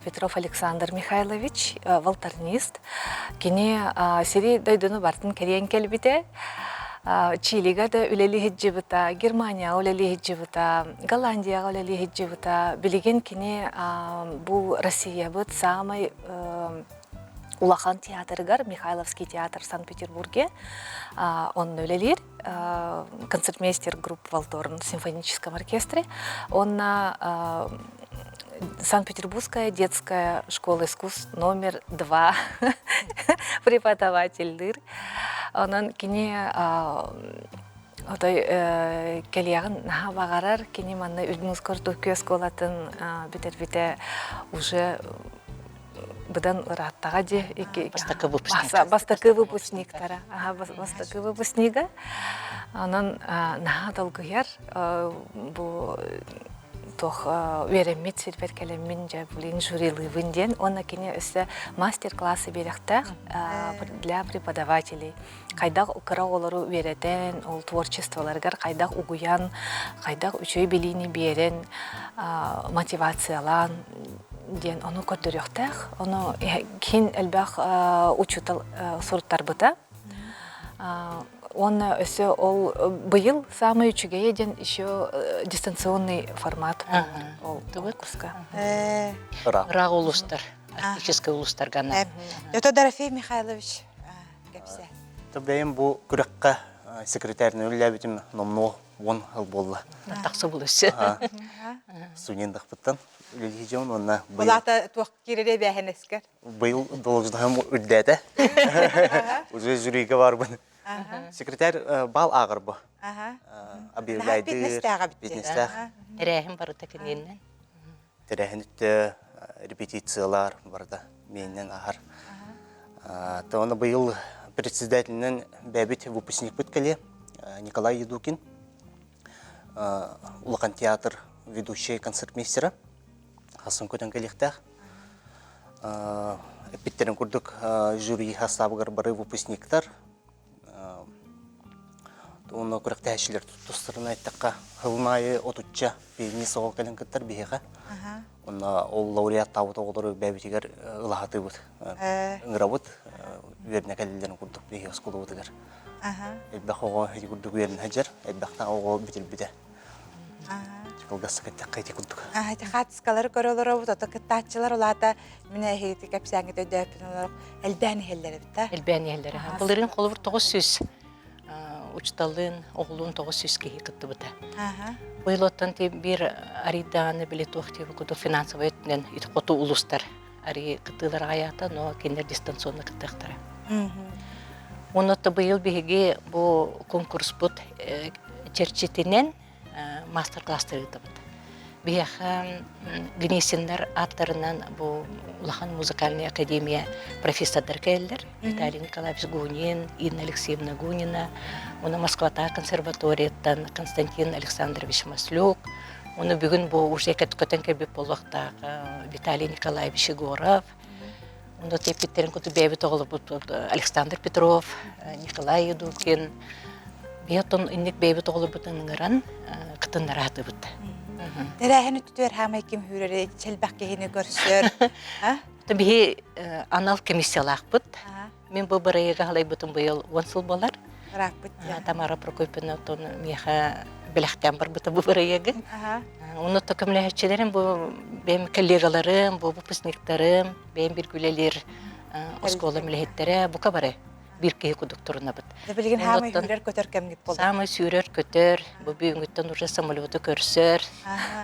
Петров Александр Михайлович, волторнист. Кини сири дойдуну бартын кэриэн кэлбитэ. Чилига да үлэлии сылдьыбыта, Германияҕа үлэлии сылдьыбыта, Голландияҕа үлэлии сылдьыбыта. Билигин кини бу Россиябыт саамай улахан театрыгар, Михайловский театр Санкт-Петербурге, онно үлэлиир. Концертмейстер групп Валторн в симфоническом оркестре. Онно Санкт-Петербургская детская школа искусств номер 2 преподавателлир. Онон кини отой кэлиэҕин наһаа баҕарар. Кини манна Үрдүн Токио оскуолатын бүтэрбитэ уже быдан ырааттаҕа дии. Бастакы выпускник. Бастакы выпускниктара. Бастакы выпускнига. Онон наһаа долгуйар. Бу туох үөрэммит сирбэр кэлэммин дьэ блин жюрилыыбын диэн уонна кини өссө мастер-классы биэрэхтээх для преподавателей хайдах кыра оҕолору үөрэтэн ол творчестволарыгар хайдах угуйан хайдах үчүгэй билиини биэрэн мотивациялаан диэн ону көрдөрүөхтээх ону кин элбэх учуутал суруттарбыта Уонна өссө ол быйыл саамай үчүгэйэ диэн еще дистанционный формат ол конкурска. Ыраах улуустар, арктическай улуустарга анан. Ото Дорофей Михайлович кэпсэ. Бэйэм бу күрэххэ секретарынан үлэлээбитим номнуо уон сыл буолла. Тахса булусы. Студентахпыттан үлэлиһи уонна Булата туох киирэрэ бэһэнэскэр. Быйыл должноһым үрдээтэ. Уже жюрига барбын. Секретарь бал ааҕар бу. Объявляйдыр, бизнестээх. Тэрээһин барыта киниэннэн. Тэрээһин үттэ репетициялар барыта миэннэн аһар. Тоны быйыл председателинэн бэбит выпускникпыт кэлиэ Николай Едукин. Улахан театр ведущий концертмейстера. Хасын көтөн кэлиэхтээх. Эппиттэрин курдук жюри хастаабыгар бары выпускниктар уонна күрэхтэһээччилэр тустарынан эттэххэ, сылын аайы отучча пианист оҕо кэлэн кыттар биһиэхэ. Онно ол лауреаттаабыт оҕолору бэйэбитигэр ылаһатыыбыт, ыҥырабыт, үөрэнэ кэлэллэрин курдук биһиги оскуолабытыгар. Элбэх оҕо ити курдук үөрэнэ сылдьар, элбэхтэх оҕо бүтүрбүтэ. Кылгастык эттэххэ ити курдук. Ити хаартыскалары көрө олоробут, ото кыттааччылар улаата мин эһигити кэпсээҥҥит өйдөөппүн олорох элбээн иһэллэр эбит да? Элбээн иһэллэр. Былырыын холобур 900 учуталлыын, оҕолуун 900 киһи кыттыбыта. Быйыл оттон биир арыйдааны били туох диэбит курдук финансовай өттүнэн ити хоту улуустар арый кыттыылар аҕайаата, но кинилэр дистанционно кыттыахтара. Онно быйыл биһиги бу конкурспут чэрчитинэн мастер-класстар ыытабыт. Биһиэхэ Гнесиннар ааттарынан бу улахан музыкальная академия профессордар кэлэллэр. Виталий Николаевич Гунин, Инна Алексеевна Гунина, уонна Москватааҕы консерваторияттан Константин Александрович Маслюк, Ону бүгүн бу уже көтөн кэлбит буолуохтаах Виталий Николаевич Егоров, Онно тиэппиттэрин куту бэйэбит оҕолорбут Александр Петров, Николай Едукин, биһи оттон инник бэйэбит оҕолорбутун ыҥыран кытыннара сатыыбыт. Тэрээһин өттүтүгэр хаамай ким хүүрэри чэлбэх киһини көрсөр. Биһи анал комиссиялаахпыт. Мин бу бырайыагы халайбытым быйыл 10 сыл буолар. Ырааппыт Тамара Прокопьевна оттон миэхэ бэлэхтээн барбыта бу бырайыагы. Онно то көмөлөһөччүлэрим бу бэйэм коллегаларым, бу выпускниктарым, бэйэм бир үлэлиир оскуола үлэһиттэрэ бука бары биир киһи курдук турунабыт. Билигин хаамай сүүрэр-көтөр кэмҥит буолла. Саамай сүүрэр-көтөр, бу бүгүҥҥүттэн уже самолету көрсөр,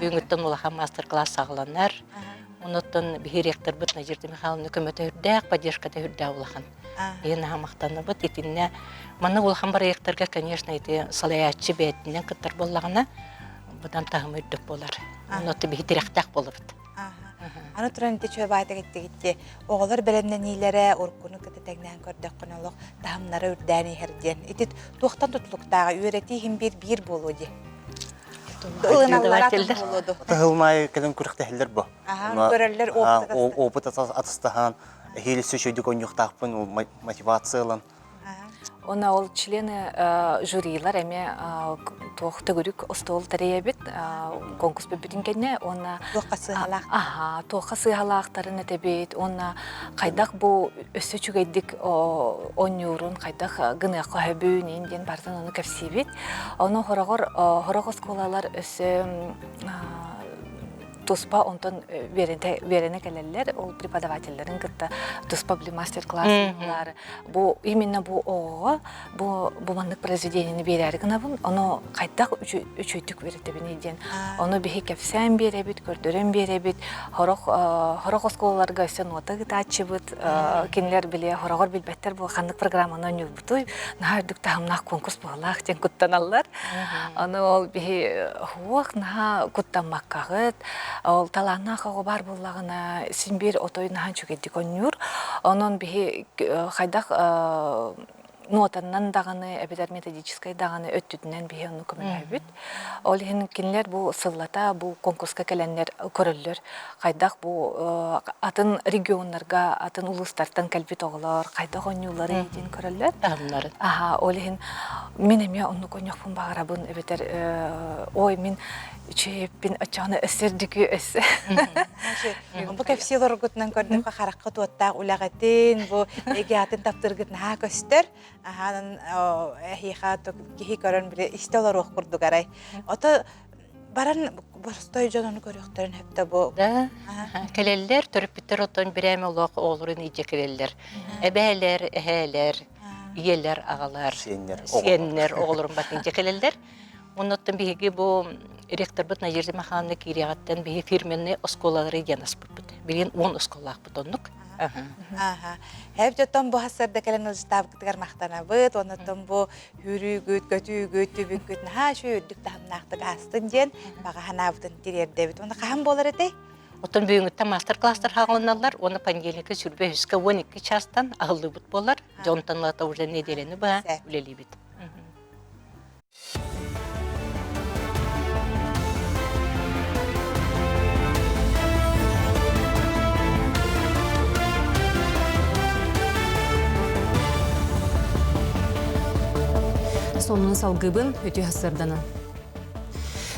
бүгүҥҥүттэн улахан мастер-класс саҕаланар. Онуттан биһи ректорбыт Надежда Михайловна көмөтө үрдээх, поддержката үрдээх улахан. Биһи наһаа махтанабыт. Итиннэ маннык улахан бырайыактарга, конечно, ити салайааччы бэйэтинэн кыттар буоллаҕына, быдан таһыма үрдүк буолар. Онуттан биһи тирэхтээх буолабыт. Аны туран ити чүө баайтак иттигитти оҕолор бэлэмнэниилэрэ уруккуну кытта тэҥнээн көрдөххүнэ олох таһымнара үрдээн иһэр диэн. Ити туохтан тутулуктааҕа үөрэтии иһин биир биир буолуо дии. Тыһылмай кэлин күрэхтэһэллэр бу. Көрөллөр опыт атастаһан, эһиил өссө онньуохтаахпын мотивация ылан. Уонна ол члены жюрилар эмиэ туох төгүрүк остуол тэрийэбит конкурс бүппүтүн кэннэ уонна туохха сыыһалаах аха туохха сыыһалаахтарын этэбит уонна хайдах бу өссө үчүгэйдик оонньуурун хайдах гыныахха сөбүн ин диэн барытын ону кэпсиибит Ону хороҕор хорох оскуолалар өссө туспа онтон үөрэнэ кэлэллэр ол преподавателлэрин кытта туспа били мастер-класс бу именно бу оҕоҕо бу бу маннык произведениени биэрээри гынабын ону хайдах үчүгүйдүк үөрэтэбиний диэн ону биһи кэпсээн биэрэбит көрдөрөн биэрэбит хорох хорох оскуолаларга өссө нота ыытааччыбыт кинилэр били хороҕор билбэттэр бу ханнык программаны оонньуурбутуй наһаа үрдүк таһымнаах конкурс быһыылаах диэн куттаналлар. Аны ол биһи уох наһаа куттаммаккаҕыт, ол талааннаах оҕо баар буоллаҕына син биир отой наһаа үчүгэйдик оонньуур. Онон биһи хайдах нуотаннан даҕаны эбэтэр методическай даҕаны өттүтүнэн биһи ону көмөлөһөбүт. Ол иһин кинилэр бу сыллата бу конкурска кэлэннэр көрөллөр. Хайдах бу атын регионнарга, атын улуустартан кэлбит оҕолор хайдах оонньуулларый диэн көрөллөр. Таһымнарын. Аха, ол иһин мин эмиэ оннук оонньуохпун баҕарабын эбэтэр ой мин үчүгэйпин оччоҕуна өссө үрдүкү өссө. Бу кэпсии олоргутунан көрдөххө харахха туоттаах үлэҕитин, бу эгиатын таптыыргыт наһаа көстөр. Аһаанан эһиэхэ киһи көрөн били истэ олоруох курдук арай. Ото баран боростой дьон ону көрүөхтэрин сөптө бу. Да. Кэлэллэр, төрөппүттэр оттон бирээмэ олох оҕолорун илдьэ кэлэллэр. Эбээлэр, эһээлэр, ийэлэр, аҕалар, сиэннэр оҕолорун батын илдьэ кэлэллэр. Оннуттан биһиги бу ректорбыт Надежда Михайловна киириэҕиттэн биһи фирменный оскуолалары диэн аспыппыт. Билигин 10 оскуолалаахпыт оннук. Аха. Хэп дьоттон бу хассарда кэлэн ылдьытаабыккытыгар махтанабыт. Оннуттан бу хүрүүгүт, көтүүгүт, түбүккүт наһаа үчүгэй үрдүк таһымнаахтык аастын диэн баҕа санаабытын тириэрдэбит. Уонна хаһан буолар этэй? Оттон бүгүҥҥүттэн мастер-класстар хааланаллар уонна понедельникка сүрбэ үһүскэ 12 чаастан аһыллыыбыт буолар. Дьонтон ылата уже нэдиэлэни быһа үлэлиибит. сонунун салгыбын өтө сырданын.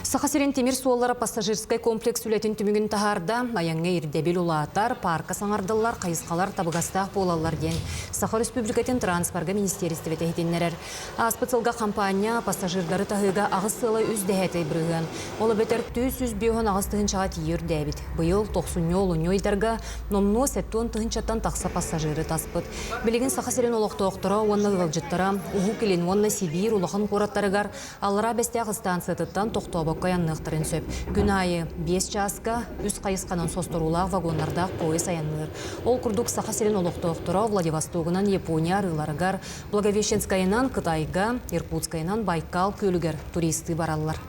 Саха сирин тимир суоллара пассажирскай комплекс үлэтин түмүгүн таһаарда, айаҥҥа ирдэбил улаатар, паарка саҥардыллар, хайысхалар табыгастаах буолаллар диэн Саха Өрөспүүбүлүкэтин транспорга министиэристибэтэ иһитиннэрэр. Ааспыт сылга хампаанньа пассажирдары таһыыга аҕыс сыала үс дэһээтэй бырыһыан, ол эбэтэр 358 тыһыынчаҕа тиийэ үрдээбит. Быйыл тохсунньу-олунньу ыйдарга номнуо 70 тыһыынчаттан тахса пассажиры таспыт. Билигин Саха сирин олохтоохторо уонна ыалдьыттара Уһук Илин уонна Сибиир улахан куораттарыгар Аллараа Бэстээх ыстаансыйатыттан тохтообокко айанныахтарын сөп. Күн аайы биэс чааска үс хайысханан состоруулаах вагоннардаах поезд айанныыр. Ол курдук Саха сирин олохтоохторо Владивостогунан Япония арыыларыгар, Благовещенскайынан Кытайга, Иркутскайынан Байкал күөлүгэр туристыы бараллар.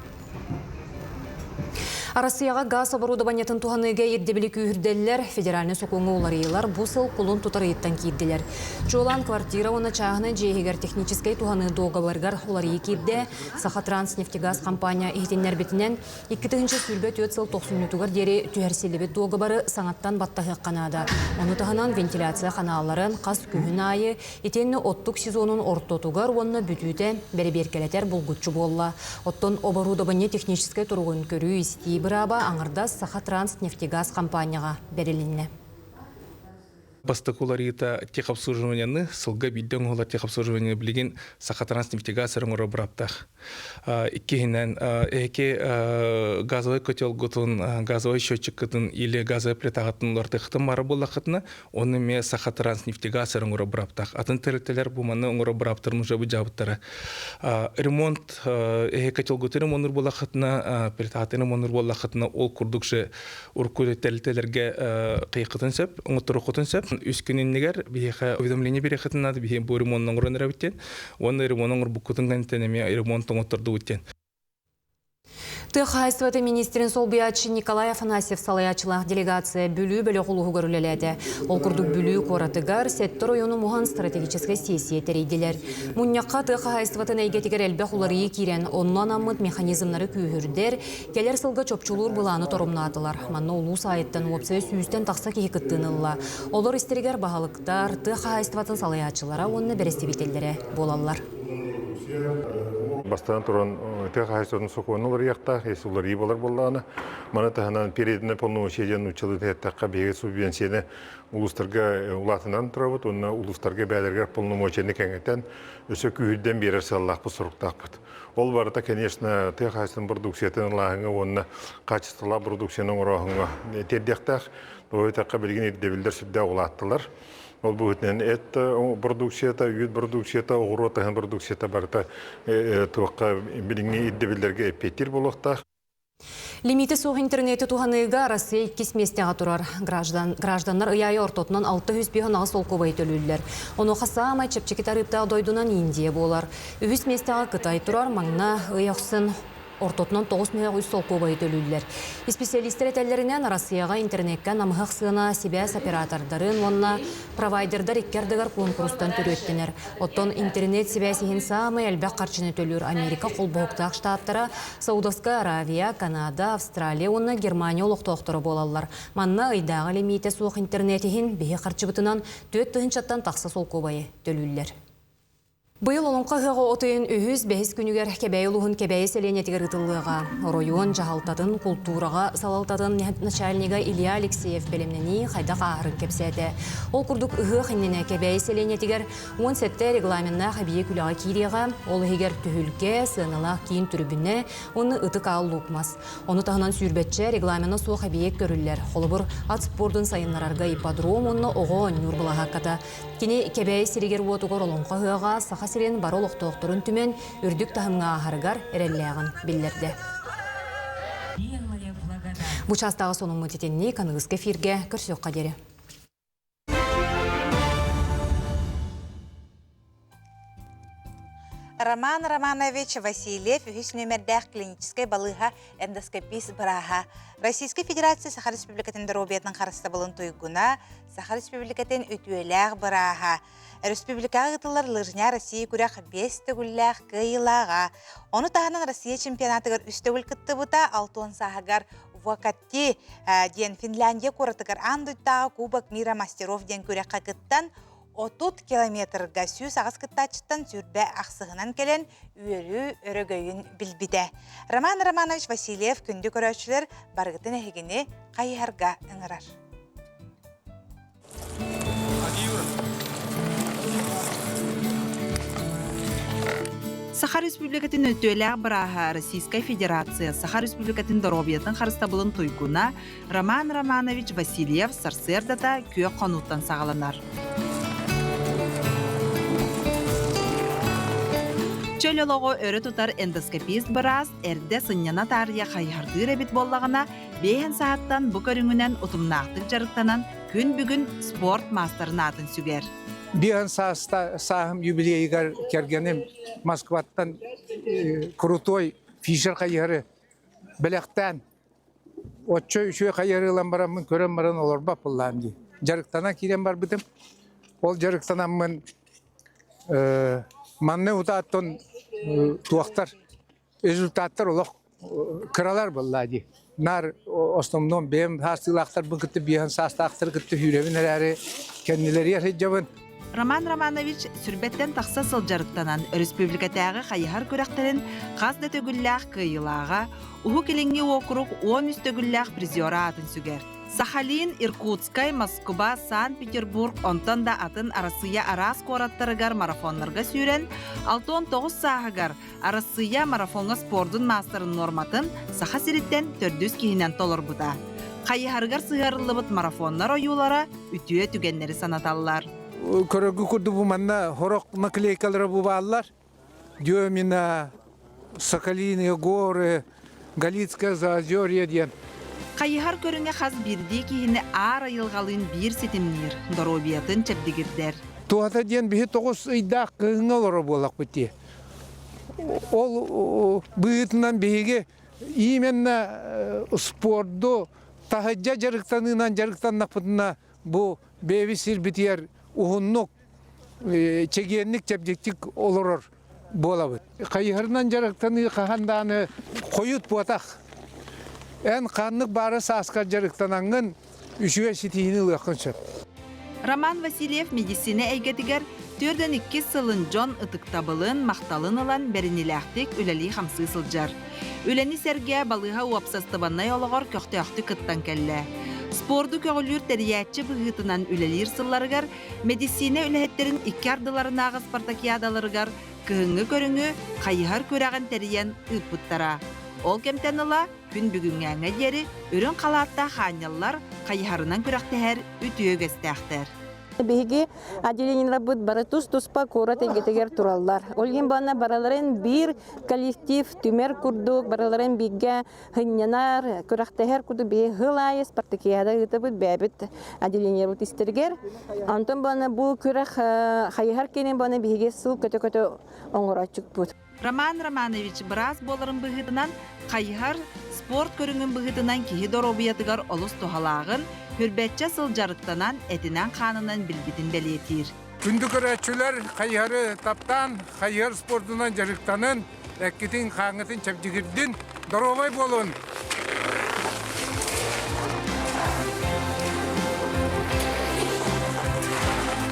Арассыйаҕа гаас оборудованиетын туһаныыга ирдэбили күүһүрдэллэр, федеральнай сокуоҥҥа уларыйыылар бу сыл кулун тутар ыйыттан киирдилэр. Чуолаан квартира уонна чааһынай дьиэ иһигэр техническэй туһаныы дуогабарыгар уларыйыы киирдэ. Сахатранснефтегаз компания иһитиннэрбитинэн, 2024 сыл тохсунньутугар диэри түһэрсиллибит дуогабары саҥаттан баттаһыахха наада. Ону таһынан вентиляция ханаалларын хас күһүн аайы Итиэннэ оттук сезонун ортотугар уонна бүтүүтэ бэрэбиэркэлэтэр булгуччу буолла. Оттон оборудование техническэй туругун көрүү-истии бырааба аҥардас Сахатранснефтегаз хампаанньаҕа бэрилиннэ. Бастакы уларыйыыта техобслуживаниены сылга биирдэ оҥоһуллар техобслуживание билигин Сахатранснефтегаз эрэ оҥорор бырааптаах. Иккиһинэн, эһики газовай котелгутун, газовай счетчиккытын или газовай плитаҕытын уларытыаххытын баара буоллаххытына, ону эмиэ Сахатранснефтегаз эрэ оҥорор бырааптаах. Атын тэрилтэлэр бу манна оҥорор бырааптарын уже быдьаабыттара. Ремонт, эһи котелгутун ремоннуур буоллаххытына, плитаҕытын ремоннуур буоллаххытына, ол курдук же урукку тэрилтэлэргэ кыйыккытын сөп, оҥотторуоххутун сөп. Үс күн иннигэр биһиэхэ уведомление биэриэххитин наада, биһиги бу ремонт оҥорон эрэбит диэн. Уонна ремонт оҥорбуккутун кэнниттэн эмиэ ремонт оҥоттордубут диэн. Тыа хаһаайыстыбатын министрин солбуйааччы Николай Афанасьев салайааччылаах делегация Бүлүү бөлөх улууһугар үлэлээтэ. Ол курдук Бүлүү куоратыгар сэттэ оройуону муһан стратегическай сессия тэрийдилэр. Мунньахха тыа хаһаайыстыбатын эйгэтигэр элбэх уларыйыы киирэн, онно анаммыт механизмнары күүһүрдэр, кэлэр сылга чопчулуур былааны торумнаатылар. Манна улуус аайыттан уопсайа сүүстэн тахса киһи кыттыыны ылла. Олор истэригэр баһылыктар, тыа хаһаайыстыбатын салайааччылара уонна бэрэстэбиитэллэрэ буолаллар. Бастаан туран тыа хаһаайыстыбатын сокуонун уларыйыахтаах, если уларыйыы буолар буоллаҕына, маны таһынан переданное полномочия диэн нууччалыы эттэххэ, биһиги субвенцияны улуустарга улаатынан турабыт уонна улуустарга бэйэлэригэр полномочияны кэҥэтэн, өссө күүһүрдэн биэрэр сыаллаахпыт, соруктаахпыт. Ол барыта, конечно, тыа хаһаайыстыбатын продукциятын ылааһыҥҥа уонна хаачыстыбалаах продукцияны оҥорооһуҥҥа тиэрдиэхтээх. Тоҕо диэтэххэ, билигин ирдэбиллэр сүрдээх улааттылар. Ол быһыытынан эт продукцията, үүт продукцията, оҕуруот аһын продукцията барыта туохха билиҥҥи ирдэбиллэргэ эппиэттиир буолуохтаах. Лимити суох интернети туһаныыга Россия иккис миэстэҕэ турар. Граждан, гражданнар ый аайы ортотунан 658 солкуобайы төлүүллэр. Онуоха саамай чэпчэки тарыыптаах дойдунан Индия буолар. Үһүс миэстэҕэ Кытай турар, маҥна ый ахсын ортотунан 9 үс солкуобайы төлүүллэр. Исписэлиистэр этэллэринэн, Арассыйаҕа интернеккэ намыһах сыана сибээс оператордарын уонна провайдердар икки ардыгар куонкурустан төрүөттэнэр. Оттон интернет сибээс иһин саамай элбэх харчыны төлүүр Америка холбоһуктаах штаттара, Саудовская Аравия, Канада, Австралия уонна Германия олохтоохторо буолаллар. Манна ыйдааҕы лимиитэ суох интернет иһин биһи харчыбытынан 4 тыһыынчаттан тахса солкуобайы төлүүллэр. Быйыл Олоҥхо ыһыаҕа от ыйын үһүс, бэһис күнүгэр Кэбээйи улууһун Кэбээйи сэлиэнньэтигэр ыытыллыаҕа. Оройуон дьаһалтатын култуураҕа салалтатын начальнига Илья Алексеев бэлэмнэнии хайдах ааһарын кэпсээтэ. Ол курдук ыһыах иннинэ Кэбээйи сэлиэнньэтигэр 17 регламеннаах эбийиэк үлэҕэ киириэҕэ, ол иһигэр түһүлгэ, сыаналаах киин түрүбүнэ уонна ытык аал луук мас. Ону таһынан сүүрбэччэ регламена суох эбийиэк көрүллэр. Холобур, ат спордун сайыннарарга ипподром уонна оҕо оонньуур былаһаакката. Кини Кэбээйи сиригэр-уотугар олоҥхо ыһыаҕа Саха сирин бары олохтоохторун түмэн, үрдүк таһымҥа ааһарыгар эрэллээҕин биллэрдэ. Бу чаастааҕы сонуммут итинник аныгыскы эфиргэ көрсүөххэ диэри. Роман Романович Васильев үһүс нүөмэрдээх клиническэй балыыһа эндоскопист бырааһа, Российскай Федерация Саха Республикатын доруобуйатын харыстабылын туйгуна, Саха Республикатын үтүөлээх бырааһа, Республикаҕа ыытыллар Лыжня России күрэх биэс төгүллээх кыайыылааҕа. Ону таһынан Россия чемпионатыгар үс төгүл кыттыбыта, 60 сааһыгар Вокатти диэн Финляндия куоратыгар аан дойдутааҕы Кубок мира мастеров диэн күрэххэ кыттан, 30 километрга 108 кыттааччыттан сүүрбэ ахсыһынан кэлэн үөрүү өрөгөйүн билбитэ. Роман Романович Васильев күндү көрөөччүлэр барыгытын эһигини хайыһарга ыҥырар. Саха Республикатын өтүөлээх бырааһа Российскай Федерация Саха Республикатын доруобуйатын харыстабылын туйгуна Роман Романович Васильев сарсыардата күөх хонууттан саҕаланар. Чөл олоҕу өрө тутар эндоскопист быраас эрдэ сынньана таарыйа хайыһардыыр эбит буоллаҕына, биэһин саһаттан бу көрүҥүнэн утумнаахтык дьарыктанан күн бүгүн спорт маастарын аатын сүгэр. Биэһин сааһым юбилейыгар кэргэним Москваттан крутой фишер хайыһары бэлэхтээн Оччо үчүгэй хайыһары ылан бараммын көрөн баран олорбот буоллаҕым дии. Дьарыктанан киирэн барбытым. Ол дьарыктанаммын манна утааттан туохтар результаттар олох кыралар буоллаа дии. Наар основном бэйэм саастыылаахтарбын кытта биэһэн саастаахтары кытта сүүрэбин эрээри кэннилэригэр сылдьабын. Роман Романович сүрбэттэн тахса сыл дьарыктанан өрөспүүбүлүкэтээҕи хайыһар күрэхтэрин хас да төгүллээх кыайыылааҕа, Уһук Илиҥҥи уокурук 13 төгүллээх призера аатын сүгэр. Сахалин, Иркутскай, Москва, Санкт-Петербург, онтон да атын Арассыыйа араас куораттарыгар марафоннарга сүүрэн, 69 сааһыгар Арассыыйа марафоҥҥа спордун маастарын нуорматын Саха сириттэн төрдүс киһинэн толорбута. Хайыһарыгар сыһыарыллыбыт марафоннар ойуулара үтүө түгэннэри санаталлар. Көрөргү курдук бу манна хорох наклейкалара бу бааллар. Демина, Соколиные горы, Галицкое заозерье диэн. Хайыһар көрүҥэ хас биирдии киһини аар айылҕалыын биир ситимниир, доруобуйатын чэбдигирдэр. Туһата диэн биһи тоҕус ыйдаах кыһыҥҥа олорор буоллахпыт дии. Ол быһыытынан биһиги именно спорду таһырдьа дьарыктаныынан дьарыктаннахпытына бу бэйэбит сирбитигэр уһуннук чэгиэнник чэбдиктик олорор буолабыт. Хайыһарынан дьарыктаныы хаһан даҕаны хойут буотах. Эн ханнык баары сааскар дьарыктанаҥҥын үчүгэй ситиһиини ылыаххын сөп. Роман Васильев медицина эйгэтигэр 42 сылын дьон ытыктабылын, махталын ылан бэриниилээхтик үлэлии-хамсыы сылдьар. Үлэни сэргэ балыыһа уопсастыбаннай олоҕор көхтөөхтүк кыттан кэллэ. Спорду көҕүлүүр тэрийээччи быһыытынан үлэлиир сылларыгар мэдиссиинэ үлэһиттэрин икки ардыларынааҕы спартакиадаларыгар кыһыҥҥы көрүҥү хайыһар күрэҕин тэрийэн ыыппыттара. Ол кэмтэн ыла күн бүгүҥҥээҥҥэ диэри үрүҥ халааттаах хаанньаллар хайыһарынан күрэхтэһэр үтүө үгэстээхтэр. Биһиги отделениеларбыт бары тус-туспа куорат эйгэтигэр тураллар. Ол иһин буолна барыларын биир коллектив түмэр курдук, барыларын бииргэ сынньанар, күрэхтэһэр курдук биһи сыл аайы спартакиада ыытабыт бэйэбит отделениебыт истэригэр. Онтон буолна бу күрэх хайыһар киэнин буолна биһиги сыл көтө-көтө оҥорооччукпут. Роман Романович быраас буоларын быһыытынан хайыһар спорт көрүҥүн быһыытынан киһи доруобуйатыгар олус туһалааҕын, хүрбэччэ сыл дьарыктанан этинэн-хаанынан билбитин бэлиэтиир. Күндү көрөөччүлэр, хайыһары таптаан, хайыһар спордунан дьарыктанын, эккитин-хааҥҥытын чэбдигирдин, доруобай буолун!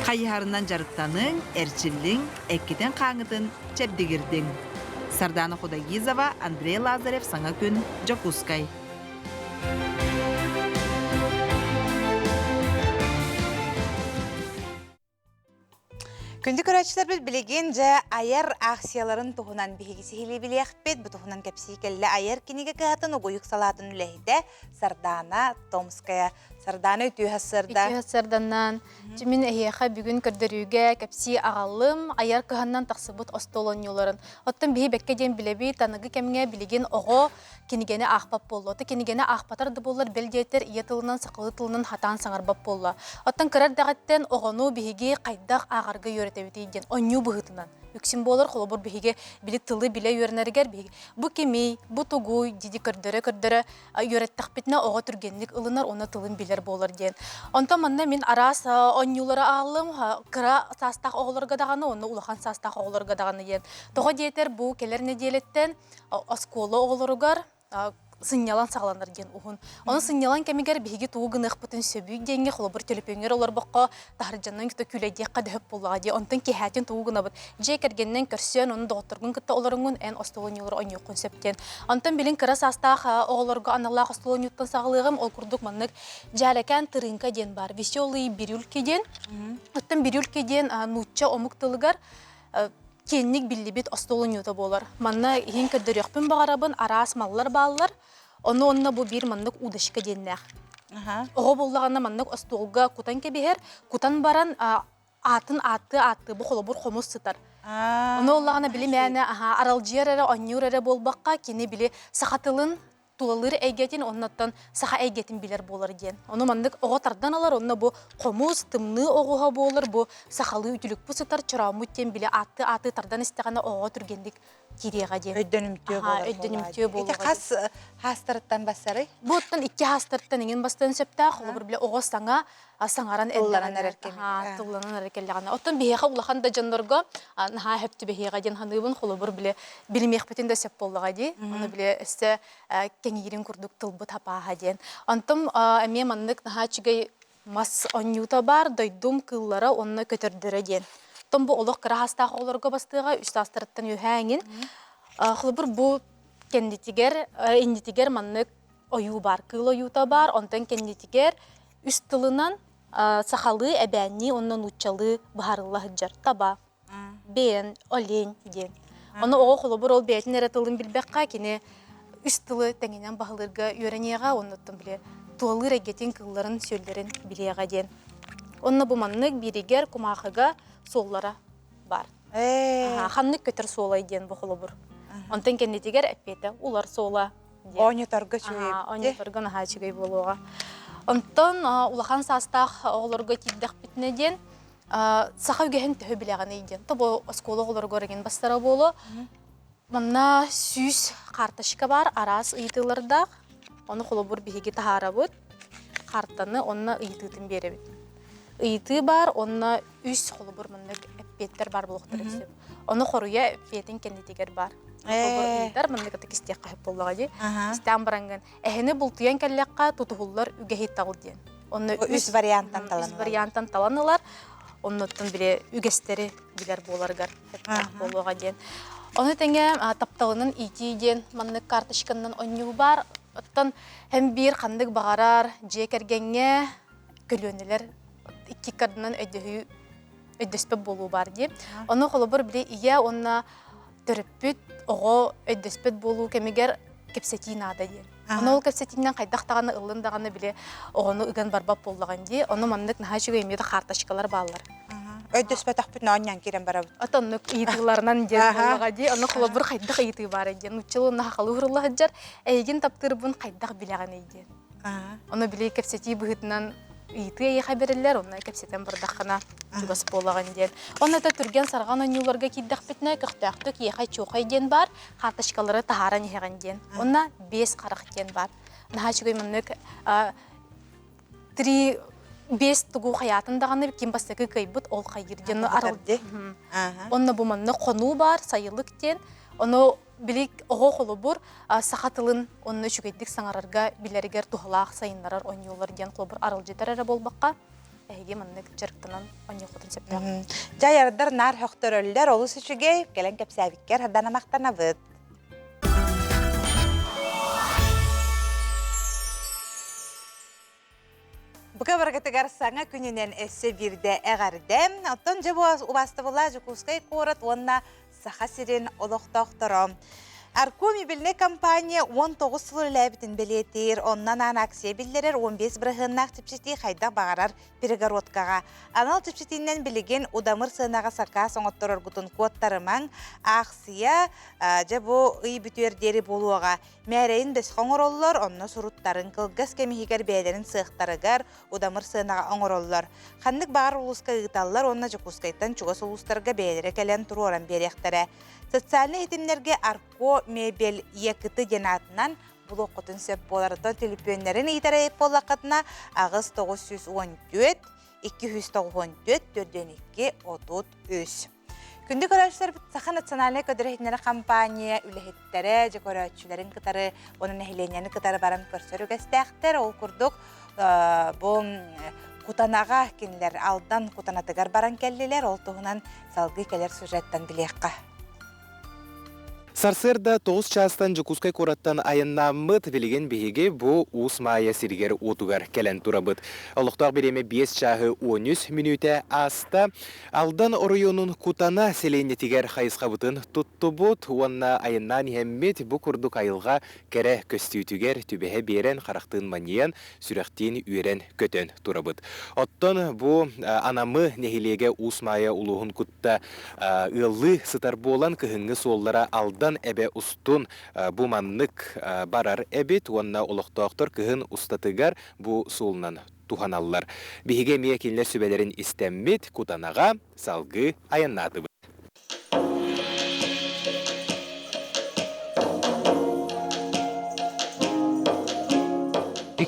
Хайыһарынан дьарыктаныҥ, эрчиллиҥ, эккитин-хааҥҥытын чэбдигирдиҥ. Сардана Худогизова, Андрей Лазарев Саҥа күн, Дьокуускай. Күндү көрөөччүлэрбит билигин дьэ айар акцияларын туһунан биһиги сиһилии билиэхпит. Бу туһунан кэпсии кэллэ айар кинигэ кыһатын угуйук салаатын үлэһитэ Сардаана Томская. Сардаана үтүө сарда. Үтүө сарданнан. Мин эһиэхэ бүгүн көрдөрүүгэ кэпсии аҕаллым, айар кыһаннан тахсыбыт остуол оонньууларын. Оттон биһи бэккэ диэн билэбит, аныгы кэмҥэ билигин оҕо кинигэни аахпат буолла. Ото кинигэни аахпатар да буоллар, бэл диэтэр ийэ тылынан, сахалыы тылынан хатаан саҥарбат буолла. Оттон кыра эрдэҕиттэн оҕону биһиги хайдах ааҕарга үөрэтэбитий диэн оонньуу быһыытынан. Үксүн буолар, холобур, биһиги били тылы билэ үөрэнэригэр биһиги бу кимий, бу тугуй диди көрдөрө-көрдөрө үөрэттэхпитинэ оҕо түргэнник ылынар уонна тылын билэр буолар диэн. Онтон манна мин араас оонньуулары ааллым, кыра саастаах оҕолорго даҕаны уонна улахан саастаах оҕолорго даҕаны диэн. Тоҕо диэтэр бу кэлэр нэдиэлэттэн оскуола оҕолоругар сынньалаҥ саҕаланар диэн уһун. Ону сынньалаҥ кэмигэр биһиги тугу гыныахпытын сөбүй диэҥҥэ холобур төлөпүөҥҥэр олорбокко таһырдьанан кытта күүлэйдиэххэ дөһөп буоллаҕа дии. Онтон киэһээтин тугу гынабыт? Дьиэ кэргэнинэн көрсөн, ону доҕотторгун кытта олороҥҥун эн остуол оонньуулары оонньуоххун сөп диэн. Онтон билин кыра саастаах оҕолорго аналлаах остуол оонньууттан саҕалыаҕым. Ол курдук маннык дьээлэкээн тырыыҥка диэн баар. Веселые бирюльки диэн. Оттон бирюльки диэн нуучча омук тылыгар киэҥник биллибит остуол оонньуута буолар. Манна иһин көрдөрүөхпүн баҕарабын, араас маллар бааллар. Ону онно бу биир маннык удочка диэннээх. Оҕо буоллаҕына маннык остуолга кутан кэбиһэр, кутан баран аатын ааттыы ааттыы бу холобур хомус сытар. Ону оллаҕына били мээнэ аралдьыйар эрэ, оонньуур эрэ буолбакка, кини били саха тылын тулалыыр эйгэтин оннуттан саха эйгэтин билэр буолар диэн. Ону маннык оҕо тардан ылар, онно бу хомус, тымныы оҕуһа буолар, бу сахалыы үтүлүкпүт сытар чорооммут диэн били ааттыы ааттыы тардан истэҕинэ оҕоҕо түргэнник киириэҕэ диэн. Өйдөнүмтүө буолар. Өйдөнүмтүө буолар. Ити хас хаастарыттан бассарый? Бу оттон икки хаастарыттан иҥин бастыан сөптөөх. Холобур, бile оҕо саҥа саҥаран тылланан эрэр кэмигэр. Тылланан эрэр кэллэҕинэ. Оттон биһиэхэ улахан да дьоннорго наһаа сөп түбэһиэҕэ диэн саныыбын. Холобур, бile билимиэхпитин да сөп буоллаҕа дии. Ону бile өссө кэҥиирин курдук тылбыт хапааһа диэн. Онтон эмиэ маннык наһаа үчүгэй мас оонньуута баар дойдум кыыллара уонна көтөрдөрө диэн. Оттон бу олох кыра саастаах оҕолорго бастыаҕа үс саастарыттан үөһээ эҥин. Холобур, бу кэннитигэр, иннитигэр маннык ойуу баар, кыыл ойуута баар, онтон кэннитигэр үс тылынан сахалыы, эбээннии уонна нууччалыы быһаарылла сылдьар таба, бэйэн, олень диэн. Ону оҕо холобур ол бэйэтин эрэ тылын билбэххэ кини үс тылы тэҥинэн баһылыырга үөрэниэҕэ, оннуттан били туоллуур эйгэтин, кыылларын, сүөллэрин билиэҕэ диэн. Онно бу маннык бииригэр кумаахыга суоллара баар. Ханнык көтөр суолай диэн бу холобур. Онтон кэннитигэр эппиэтэ улар суола Оонньоторго үчүгэй. Оонньоторго наһаа үчүгэй буолуоҕа. Онтон улахан саастаах оҕолорго киирдэхпитинэ диэн саха үгэһин төһө билэҕиний диэн. Тобо оскуола оҕолоругар игин бастара буолуо. Манна 100 карточка бар, араас ыйытыылардаах. Ону холобур биһиги таһаарабыт. Картаны онно ыйытыытын биэрэбит. Ыйытыы бар, онно үс холобур маннык эппиэттэр бар буолуохтарын сөп. Ону хоруйа эппиэтин кэннитигэр бар. Холобур ыйытар маннык ытык истиэххэ сөп буоллаҕа дии. Истээн бараҥҥын эһэни бултуйан кэллэххэ тутуһуллар үгэһи тал диэн. Онно үс вариантан талан үс вариантан талан ылар. Оннуттан били үгэстэри билэр буоларыгар сөптөөх буолуоҕа диэн. Ону тэҥэ тапталынан иитии диэн маннык карточканан оонньуу баар. Оттон һэм биир ханнык баҕарар дьиэ кэргэҥҥэ көлүөнэлэр икки ыккардынан өйдөһүү өйдөспөт буолуу баар дии. Ону холобур били ийэ уонна төрөппүт оҕо өйдөспөт буолуу кэмигэр кэпсэтии наада диэн. Ону ол кэпсэтиинэн хайдах даҕаны ыллын даҕаны били оҕону ыган барбат буоллаҕын дии. Ону маннык наһаа үчүгэй эмиэ да карточкалар бааллар. Өйдөспөтөхпүт оонньоон киирэн барабыт. Отоннук ыйытыыларынан диэн буоллаҕа дии. Ону холобур хайдах ыйытыы баар диэн. Нууччалыы уонна сахалыы уһурулла сылдьар. Эйигин таптыырбын хайдах билэҕиний диэн. Ону били кэпсэтии быһыытынан ыйытыы эйиэхэ бэриллэр, онно кэпсэтэн бардаххына чугас буолаҕын диэн. Онно это түргэн сарҕан оонньууларга киирдэхпитинэ көхтөөхтүк иэхэй-чуохай диэн баар, карточкалары таһааран иһэҕин диэн. Онно биэс харах диэн баар. Наһаа үчүгэй маннык три биэс тугу хайаатын даҕаны ким бастакы кыайбыт ол хайыыр диэн Онно бу маннык хонуу баар, сайылык диэн. Ону били оҕо холобур саха тылын онно үчүгэйдик саҥарарга билэригэр туһалаах сайыннарар оонньуулар диэн холобур аралдьытар эрэ буолбакка эһиги маннык дьарыктанан оонньуоххутун сөптөөх. Дьайардар наар хөхтөрөллөр олус үчүгэй кэлэн кэпсээбиккэр хардана махтанабыт. Бука барыгытыгар саҥа күнүнэн өссө биирдэ эҕэрдэ. Оттон дьэ бу убаастабыллаах Дьокуускай куорат уонна Саха сирин олохтоохторо. Арко мебельнай компания 19 сыл үлэлээбитин бэлиэтиир. Онно анаан акция биллэрэр 15 бырыһыаннаах чэпчэтии хайдах баҕарар перегородкаҕа. Анал чэпчэтиинэн билигин удамыр сыанаҕа сакаас оҥоттороргутун куоттарымаҥ. Аахсыйа дьэ бу ый бүтүөр диэри буолуоҕа. Мээрэйин бөсхө оҥороллор, онно суруттарын кылгас кэм иһигэр бэйэлэрин сыахтарыгар удамыр сыанаҕа оҥороллор. Ханнык баҕар улууска ыыталлар уонна Дьокуускайтан чугас улуустарга бэйэлэрэ кэлэн туруоран биэриэхтэрэ. Социальнай ситимнэргэ Арко мебель ЕКТ диэн аатынан булуоххутун сөп буолар. Оттон түлүпүөннэрин ыытар эбит буоллаххытына 8 914 294 42 33. Күндү көрөөччүлэрбит Саха национальнай көдөрүһүннэрэ компания үлэһиттэрэ, дьэ көрөөччүлэрин кытары уонна нэһилиэнньэни кытары баран көрсөр үгэстээхтэр. Ол курдук бу Кутанаҕа кинилэр Алдан Кутанатыгар баран кэллилэр. Ол туһунан салгыы кэлэр сюжеттан билиэххэ. Сарсыарда 9 чаастан Дьокуускай куораттан айаннааммыт, билигин биһиги бу Уус Маайа сиригэр-уотугар кэлэн турабыт. Олохтоох бириэмэ 5 чааһы 13 мүнүүтэ ааста. Алдан оройуонун Кутана сэлиэнньэтигэр хайысхабытын туттубут уонна айаннаан иһэммит бу курдук айылҕа кэрэ көстүүтүгэр түбэһэ биэрэн, харахтыын манньыйан, сүрэхтиин үөрэн-көтөн турабыт. Оттон бу Анамы нэһилиэгэ Уус Маайа улууһун кытта ыаллыы сытар буолан, кыһыҥҥы суоллара Алдан эбэ устун бу маннык барар эбит уонна олохтоохтор кыһын устатыгар бу суолунан туһаналлар. Биһиги эмиэ кинилэр сүбэлэрин истэммит, Кутанаҕа салгыы айаннаатыбыт.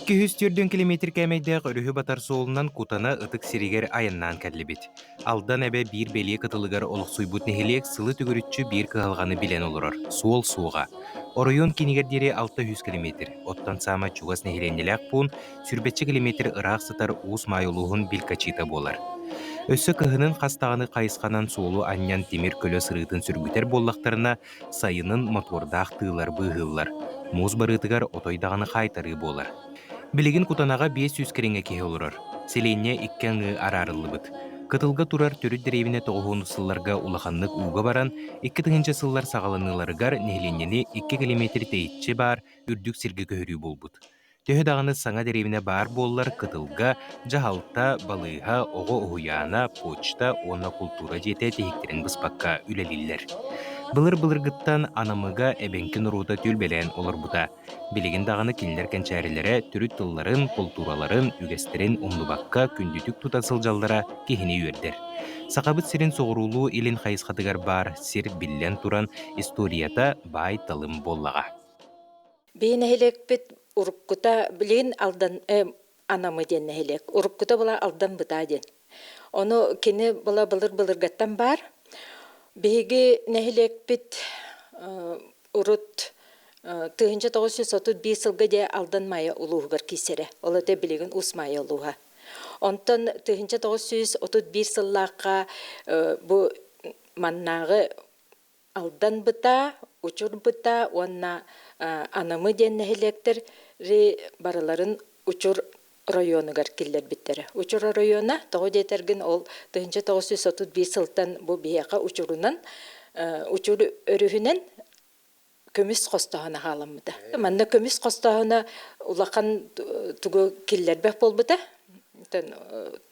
204 километр кээмэйдээх өрүһү батар суолунан Кутана ытык сиригэр айаннаан кэллибит. Алдан эбэ биир бэлиэ кытылыгар олохсуйбут нэһилиэк сылы төгүрүччү биир кыһалҕаны билэн олорор – суол суоҕа. Оройуон киинигэр диэри 600 километр, оттон саамай чугас нэһилиэнньэлээх пуун сүүрбэччэ километр ыраах сытар Уус Маайа улууһун Билкачита буолар. Өссө кыһынын хас даҕаны хайысханан суолу анньан тимир көлө сырыытын сүргүтэр буоллахтарына, сайынын мотуордаах тыылар быыһыыллар. Муус барыытыгар отой даҕаны хаайтарыы буолар. Билигин Кутанаҕа 500 кэриҥэ киһи олорор. Сэлиэнньэ икки аҥыы араарыллыбыт. Кытылга турар төрүт дэриэбинэ тоҕуһуон сылларга улаханнык ууга баран, 2000 сыллар саҕаланыыларыгар нэһилиэнньэни 2 километр тэйиччи баар үрдүк сиргэ көһөрүү буолбут. Төһө даҕаны саҥа дэриэбинэ баар буоллар, кытылга дьаһалта, балыыһа, оҕо уһуйаана, почта уонна култуура дьиэтэ тиһиктэрин быспакка үлэлииллэр. Былыр-былыргыттан Анамыга эбэҥки норуота түөлбэлээн олорбута. Билигин даҕаны кинилэр кэнчээрилэрэ төрүт тылларын, култуураларын, үгэстэрин умнубакка күндүтүк тута сылдьаллара киһини үөрдэр. Сахабыт сирин соҕуруулуу-илин хайысхатыгар баар сир биллэн туран историята баай-талым буоллаҕа. Биһи нэһилиэкпит уруккута билигин Алдан Анамы диэн нэһилиэк. Уруккута була Алдан Бытаа диэн. Ону кини була былыр-былыргаттан баар. Биһиги нэһилиэкпит урут 1931 сылга диэ Алдан Майа улууһугар киирсэрэ. Ол этэ билигин Уус Майа улууһа. Онтон 1931 сыллаахха бу маннааҕы Алдан Быта, Учур Быта уонна Анамы диэн нэһилиэктэр барыларын Учур районугар киллэрбиттэрэ. Учур оройуона, тоҕо диэтэргин, ол 1931 сылтан бу биһиэхэ Учурунан, Учур өрүһүнэн көмүс хостооһуна хааламмыта. Манна көмүс хостооһуна улахан тугу киллэрбэх буолбута.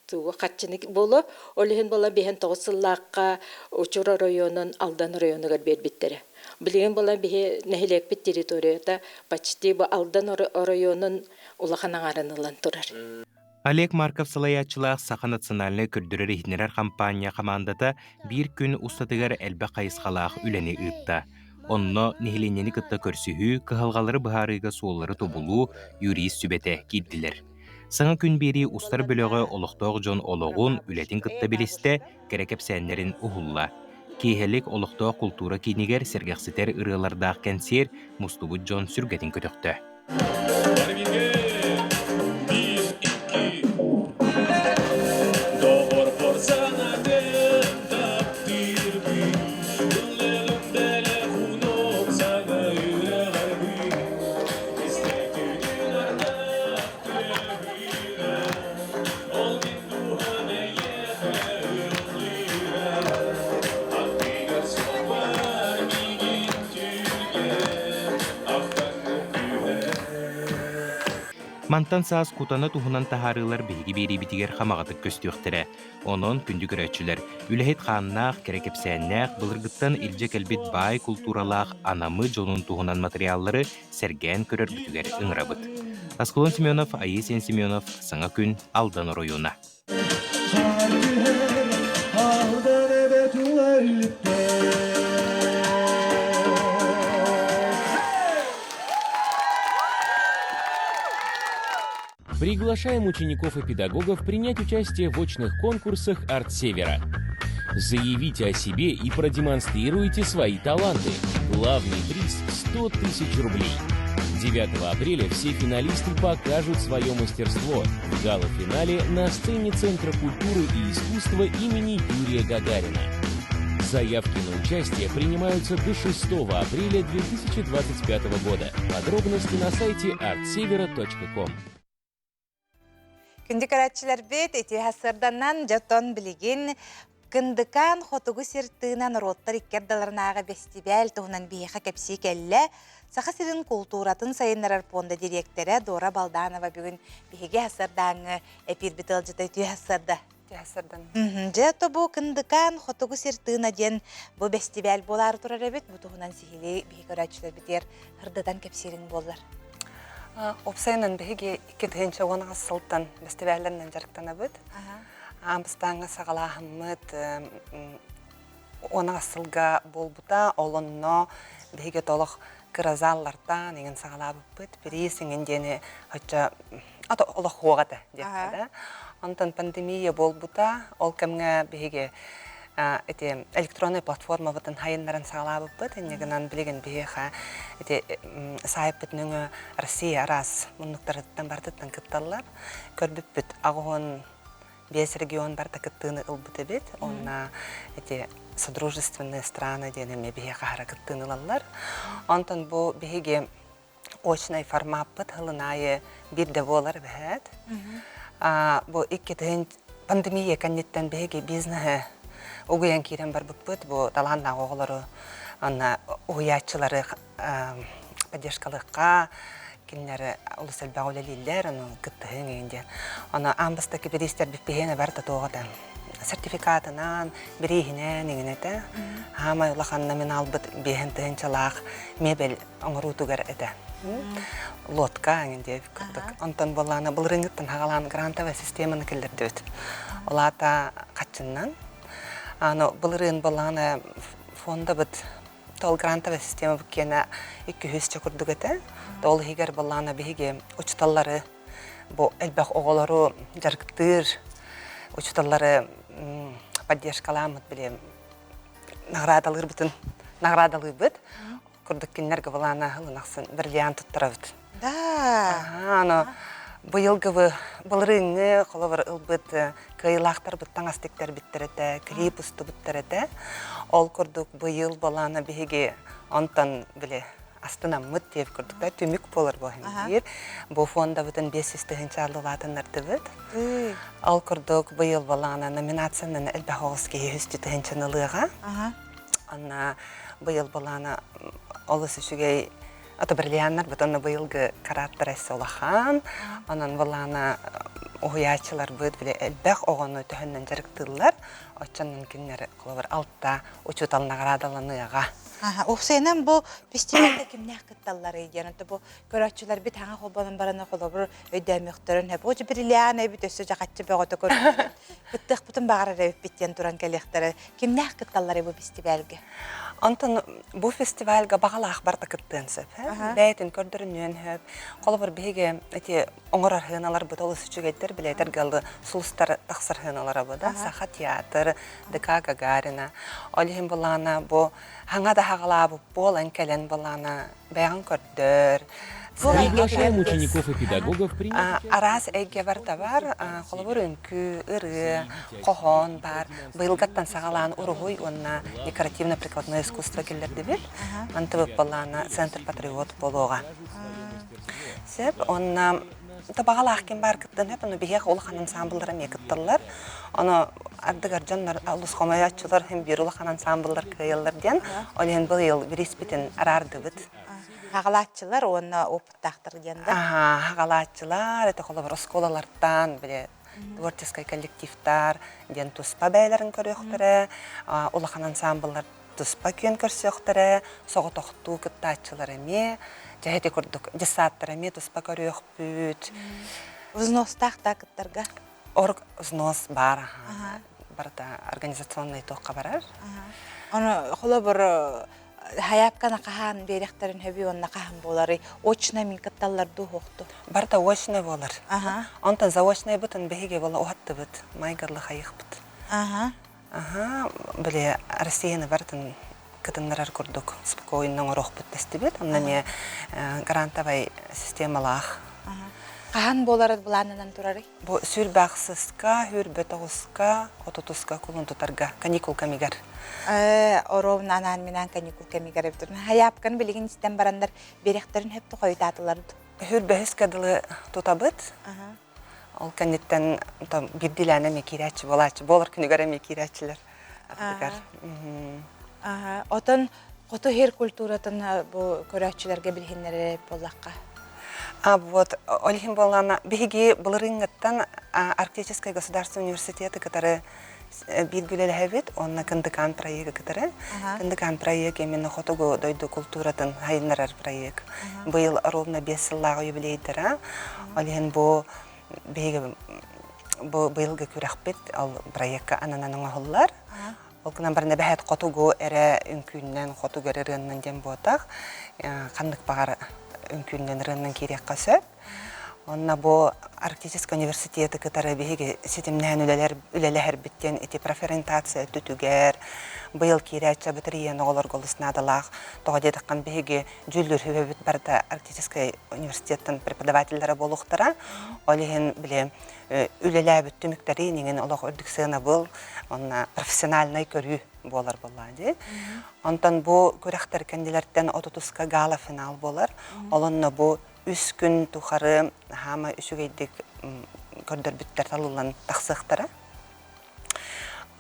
Тугу харчыны буолуо. Ол иһин буолан биһэн тоҕус сыллаахха Учур оройуонун Алдан оройуонугар биэрбиттэрэ. Билигин буолан биһи нэһилиэкпит территорията почти бу Алдан оройуонун улахан аҥарын ылан турар. Олег Марков салайааччылаах Саха национальнай көрдөрөр-иһитиннэрэр хампаанньа хамаандата биир күн устатыгар элбэх хайысхалаах үлэни ыытта. Онно нэһилиэнньэни кытта көрсүһүү, кыһалҕалары быһаарыыга суоллары тобулуу, юрист сүбэтэ киирдилэр. Саҥа күн биэрии устар бөлөҕө олохтоох дьон олоҕун, үлэтин кытта билистэ, кэрэ кэпсээннэрин уһулла. Киэһэлик олохтоох култуура киинигэр сэргэхситэр ырыалардаах кэнсиэр мустубут дьон сүргэтин көтөхтө. Мантан саас кутана туһунан таһаарыылар биһиги биэриибитигэр хамаҕатык көстүөхтэрэ. Онон, күндү көрөөччүлэр, үлэһит хааннаах, кэрэ кэпсээннээх, былыргыттан илдьэ кэлбит баай култууралаах Анамы дьонун туһунан матырыйааллары сэргээн көрөрбүтүгэр ыҥырабыт. Аскалон Семенов, Айыы Семенов, Саҥа күн, Алдан оройуона. Приглашаем учеников и педагогов принять участие в очных конкурсах «Арт Севера». Заявите о себе и продемонстрируйте свои таланты. Главный приз – 100 тысяч рублей. 9 апреля все финалисты покажут свое мастерство в гала-финале на сцене Центра культуры и искусства имени Юрия Гагарина. Заявки на участие принимаются до 6 апреля 2025 года. Подробности на сайте artsevera.com. Күндү көрөөччүлэрбит ити сырданан дьотон билигин Кындыкаан хотугу сир тыына норуоттар икки ардыларынааҕы бэстибээл туһунан биһиэхэ кэпсии кэллэ. Саха сирин култууратын сайыннарар пуонда дириэктэрэ Дора Балданова бүгүн биһиги сырдааҥҥы эпиирбит ыалдьыта үтүө сырда. Дьэ, то бу Кындыкаан хотугу сир тыына диэн бу бэстибээл буолаары турар эбит. Бу туһунан сиһилии биһиги көрөөччүлэрбитигэр ырдатан кэпсиириҥ буоллар. Уопсайынан биһиги 2018 сылтан бэстибээллэринэн дьарыктанабыт. Аан бастааҥҥа саҕалааһыммыт 10 сылга буолбута. Ол онно биһиги толох кыра заллартан иҥин саҕалаабыппыт. Приз иҥин диэни оччо ато олох хуоҕа этэ диэххэ да. Онтон пандемия буолбута. Ол кэмҥэ биһиги ити электроннай платформабытын хайыннаран саҕалаабыппыт. Инньэ гынан билигин биһиэхэ ити саайпыт нөҥүө Россия араас муннуктарыттан барытыттан кытталлар. Көрбүппүт 85 регион барыта кыттыыны ылбыт эбит. Онно ити содружественные страны диэн эмиэ биһиэхэ аһара кыттыыны ылаллар. Онтон бу биһиги очнай формаппыт сылын аайы биирдэ буолар эбэһээт. Бу икки пандемия кэнниттэн биһиги бизнеһы угуйан киирэн барбыппыт. Бу талааннаах оҕолору анна уһуйааччылары поддержкалыахха кинилэр олус элбэх үлэлииллэр, ону кыттыһыҥ иһин диэн. Ону аан бастакы бириистэрбит биһиэнэ барыта туоҕа сертификатынан, бирииһинэн иҥин этэ. Хаамай улахан номиналбыт биэһин тыһыынчалаах мебель оҥоруутугар этэ. Лодка эҥин диэбит курдук. Онтон буоллаана былырыыҥҥыттан хагалаан грантовая системаны киллэрдибит. Ол аата хаччыннан. Аны былырыын буоллаана фондабыт тол грантовая система киэнэ 200 курдук этэ. Ол иһигэр буоллаана биһиги учуталлары бу элбэх оҕолору дьарыктыыр учуталлары поддержкалааммыт били наҕараадалыырбытын наҕараадалыыбыт курдук кинилэргэ былаана ылын ахсын бриллиант туттарабыт. Да. Аны быйылгы былырыыҥҥы холобур ылбыт кыайыылаахтарбыт таҥас тиктэрбиттэр этэ, клип устубуттар этэ. Ол курдук быйыл балаана биһиги онтон били астынаммыт диэбит курдук да түмүк буолар бу биир. Бу фондабытын 500 тыһыынча аллылаатыннардыбыт. Ол курдук быйыл балаана номинациянан элбэх оҕус киһи үстүү тыһыынчаны ылыаҕа. Анна быйыл былаана олус үчүгэй ото бриллианнар бут онно быйылгы карааттар эссе улахан. Онон былаана уһуйааччыларбыт били элбэх оҕону төһөннөн дьарыктыыллар. Оччонон кинилэр холобур алта учуутал наҕараадаланыаҕа. Уопсайынан бу фестивальга кимнээх кытталларый диэн онто бу көрөөччүлэрбит хаҥа холбонон баран холобур өйдөөмүөхтөрүн сөп. Очу бриллиан эбит өссө дьахаччы бөҕөтө көрүллүбүт. Кыттыахпытын баҕарар эбиппит диэн туран кэлиэхтэрэ. Кимнээх кытталларый бу фестивальга? Онтон бу фестивальга баҕалаах барыта кыттыан сөп. Бэйэтин көрдөрүнүөн сөп. Холобур биһиги эти оҥорор сыаналарбыт олус үчүгэйдэр билэтэр галы сулустар тахсар сыаналара бу да Саха театр, ДК Гагарина. Ол иһин былаана бу хаҥа да хаҕалаабыт буолан кэлэн былаана бэйэҕин көрдөр. Приглашаем учеников и педагогов принять Араас эйгэ барыта бар. Холобур, үҥкүү, ырыа, хоһоон бар. Быйылгаттан саҕалаан уруһуй уонна декоративно-прикладное искусство киллэрдибит. Антыбыт балаана Центр патриот буолуоҕа. Сөп. Онна табаҕалаах ким баар кыттан сөп. Ону биһиэх улахан ансамбллар эмиэ кытталлар. Ону ардыгар дьоннор олус хомойооччулар һин биир улахан ансамбллар кыайаллар диэн. Ол иһин быйыл бириспитин араардыбыт. Хаҕалааччылар уонна опыттаахтар диэн да? Хаҕалааччылар, это холобур оскуолалартан, били творческай коллективтар диэн туспа бэйэлэрин көрүөхтэрэ, улахан ансамбллар туспа күөн көрсүөхтэрэ, соҕотохтуу кыттааччылар эмиэ, дьэ ити курдук десаттар эмиэ туспа көрүөхпүт. Взностаах да кыттарга? Орг взнос баар барыта организационный туохха барар. Ону холобур хайаапканы хаһаан биэрэхтэрин хөбүй уонна хаһан буоларый? Очно мин кытталлар дуу хуохту? Барыта очно буолар. Онтон заочнайбытын биһиги буола уһаттыбыт, майгырлы хайыхпыт. Аха, били Россияны барытын кытыннарар курдук спокойно оҥоруохпут дэстибит. Онно эмиэ грантовай системалаах. Хаһан буолар былаанынан турарый? Бу сүрбэхсыска, хүрбөтөҕүска, отутуска кулун тутарга каникул кэмигэр. Оровна анаан минаан каникул кэмигэр эбит. Хайаапканы билигин истэн бараннар биэрэхтэрин хөптө хойутаатылар. Хүрбэһискэ дылы тутабыт. Ол кэнниттэн биирдиилээн эмиэ киирээччи буолааччы, буолар күнүгэр эмиэ киирээччилэр ардыгар. Отон хоту сир культуратын бу көрөөччүлэргэ билиһиннэрэр буоллахха. А вот ол иһин буоллаҕына биһиги былырыыҥҥыттан Арктическай государственный университеты кытары бииргэ үлэлэһэбит уонна Кындыкаан проегы кытары. Кындыкаан проект именно хотугу дойду культуратын сайыннарар проект. Быйыл ровно 5 сыллааҕы юбилейдара. Ол иһин бу биһиги бу быйылгы күрэхпит ол проекка ананан оҥоһуллар. Ол гынан баран эбэһээт хотугу эрэ үҥкүүннэн, хотугу эрэ ырыаннан диэн буотах. Ханнык баҕар үҥкүүннэн ырыаннан киириэххэ сөп. Онно бу Арктическай университеты кытары биһиги ситимнэһэн үлэлэр үлэлэһэрбит диэн ити профориентация өттүтүгэр быйыл киирээччи абитуриент оҕолорго олус наадалаах. Тоҕо диэтэххин биһиги дьүүллүүр сүбэбит барыта Арктическай университеттан преподавателлэрэ буолуохтара. Ол иһин били үлэлээбит түмүктэри иҥин олох үрдүк сыанабыл уонна профессиональнай көрүү буолар буоллаа дии. Онтон бу күрэхтэр кэннилэртэн отутуска гала-финал буолар. Ол онно бу үс күн тухары хаама үчүгэйдик көрдөрбүттэр талыллан тахсыахтара.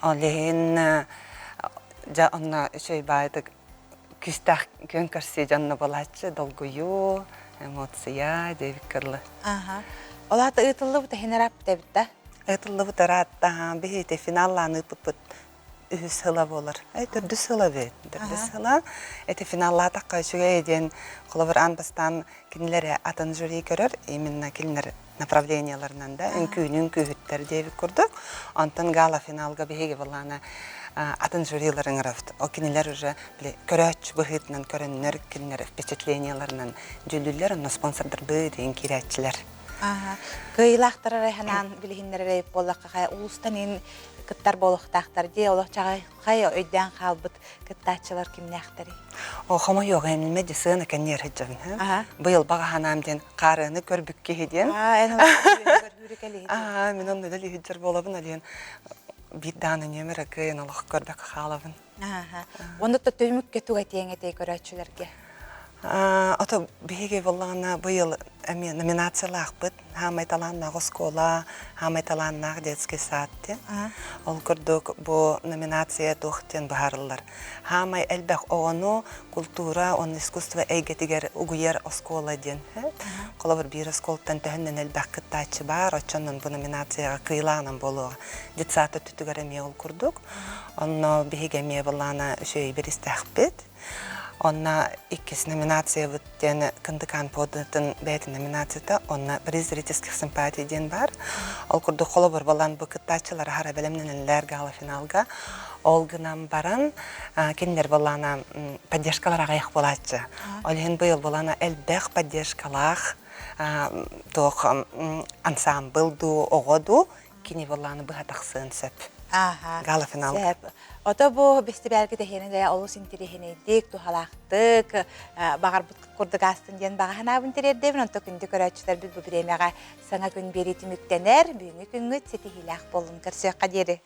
Ол иһин дьэ онно үчүгэй баайдык күүстээх күөн көрсүү дьонно буолааччы долгуйуу, эмоция диэбиккэ дылы. Аха. Ол аата ыытыллыбыт иһин ырааппыт эбит да? Ыытыллыбыт ыраатта. Биһиги финаллаан ыыппыппыт үһүс сыла буолар. Төрдүс сыла эбит. Төрдүс сыла. Эти финаллаатахха үчүгэй диэн холобур аан бастаан кинилэри атын жюри көрөр, именно кинилэр направленияларынан да үҥкүүнү үҥкүүһүттэр диэбит курдук. Онтон гала финалга биһиги былаана атын жюрилар ыҥырабыт. Ол кинилэр уже били көрөөччү быһыытынан көрөннөр, кинилэр впечатленияларынан дьүүллүүллэр, онно спонсордарбыт диэн киирээччилэр. Кыайыылаахтар эрэ ханаан билиһиннэрэр буоллахха хайа улуустан ин кыттар буолуохтаахтар дии олох чаҕылхай өйдөөн хаалбыт кыттааччылар кимнээхтэрий? О, хомойуоҕа эмилме ди сыана кэнниэр сылдьабын. Быйыл баҕаһанаам диэн хаарыаны көрбүк киһи диэн. Аа, мин онно үлэлии сылдьар буолабын, алиэн биир даҕаны нүөмэр кыайан олох көрбөккө хаалабын. Онно түмүккэ туга этиэҥ этэй көрөөччүлэргэ? Ото биһиги буоллаҕына быйыл эмиэ номинациялаахпыт. Хаамай талааннаах оскуола, хаамай талааннаах детский сад диэн. Ол курдук бу номинация туох диэн быһаарыллар. Хаамай элбэх оҕону культура уонна искусство эйгэтигэр угуйар оскуола диэн. Холобур биир оскуолаттан төһөннөн элбэх кыттааччы баар, оччонон бу номинацияҕа кыйылаанан буолуоҕа. Детсад өттүтүгэр эмиэ ол курдук. Онно биһиги эмиэ былаана үчүгэй биристээхпит. Онно иккис номинациябыт диэн Кындыкаан податын бэйэтин номинацията, онно приз зрительских симпатий диэн баар. Ол курдук холобур балан бу кыттааччылар аһара бэлэмнэнэллэр гала-финалга. Ол гынан баран кинилэр балаана поддержкалар аҕыйах буолааччы. Ол иһин быйыл балаана элбэх поддержкалаах туох ансамбл дуу, оҕо дуу кини былааны быһа тахсыан сөп. Ааха. Гала-финал. Сөп. Ото бу бэстибээлгэ тэһиэнэ да олус интэриэһинэйдик, туһалаахтык, баҕарбыт курдук аастын диэн баҕа санаабын тириэрдэбин. Онто күндү көрөөччүлэрбит бу бириэмэҕэ саҥа күн биэрии түмүктэнэр. Бүгүҥҥү күҥҥүт ситиһиилээх буоллун. Көрсүөххэ диэри.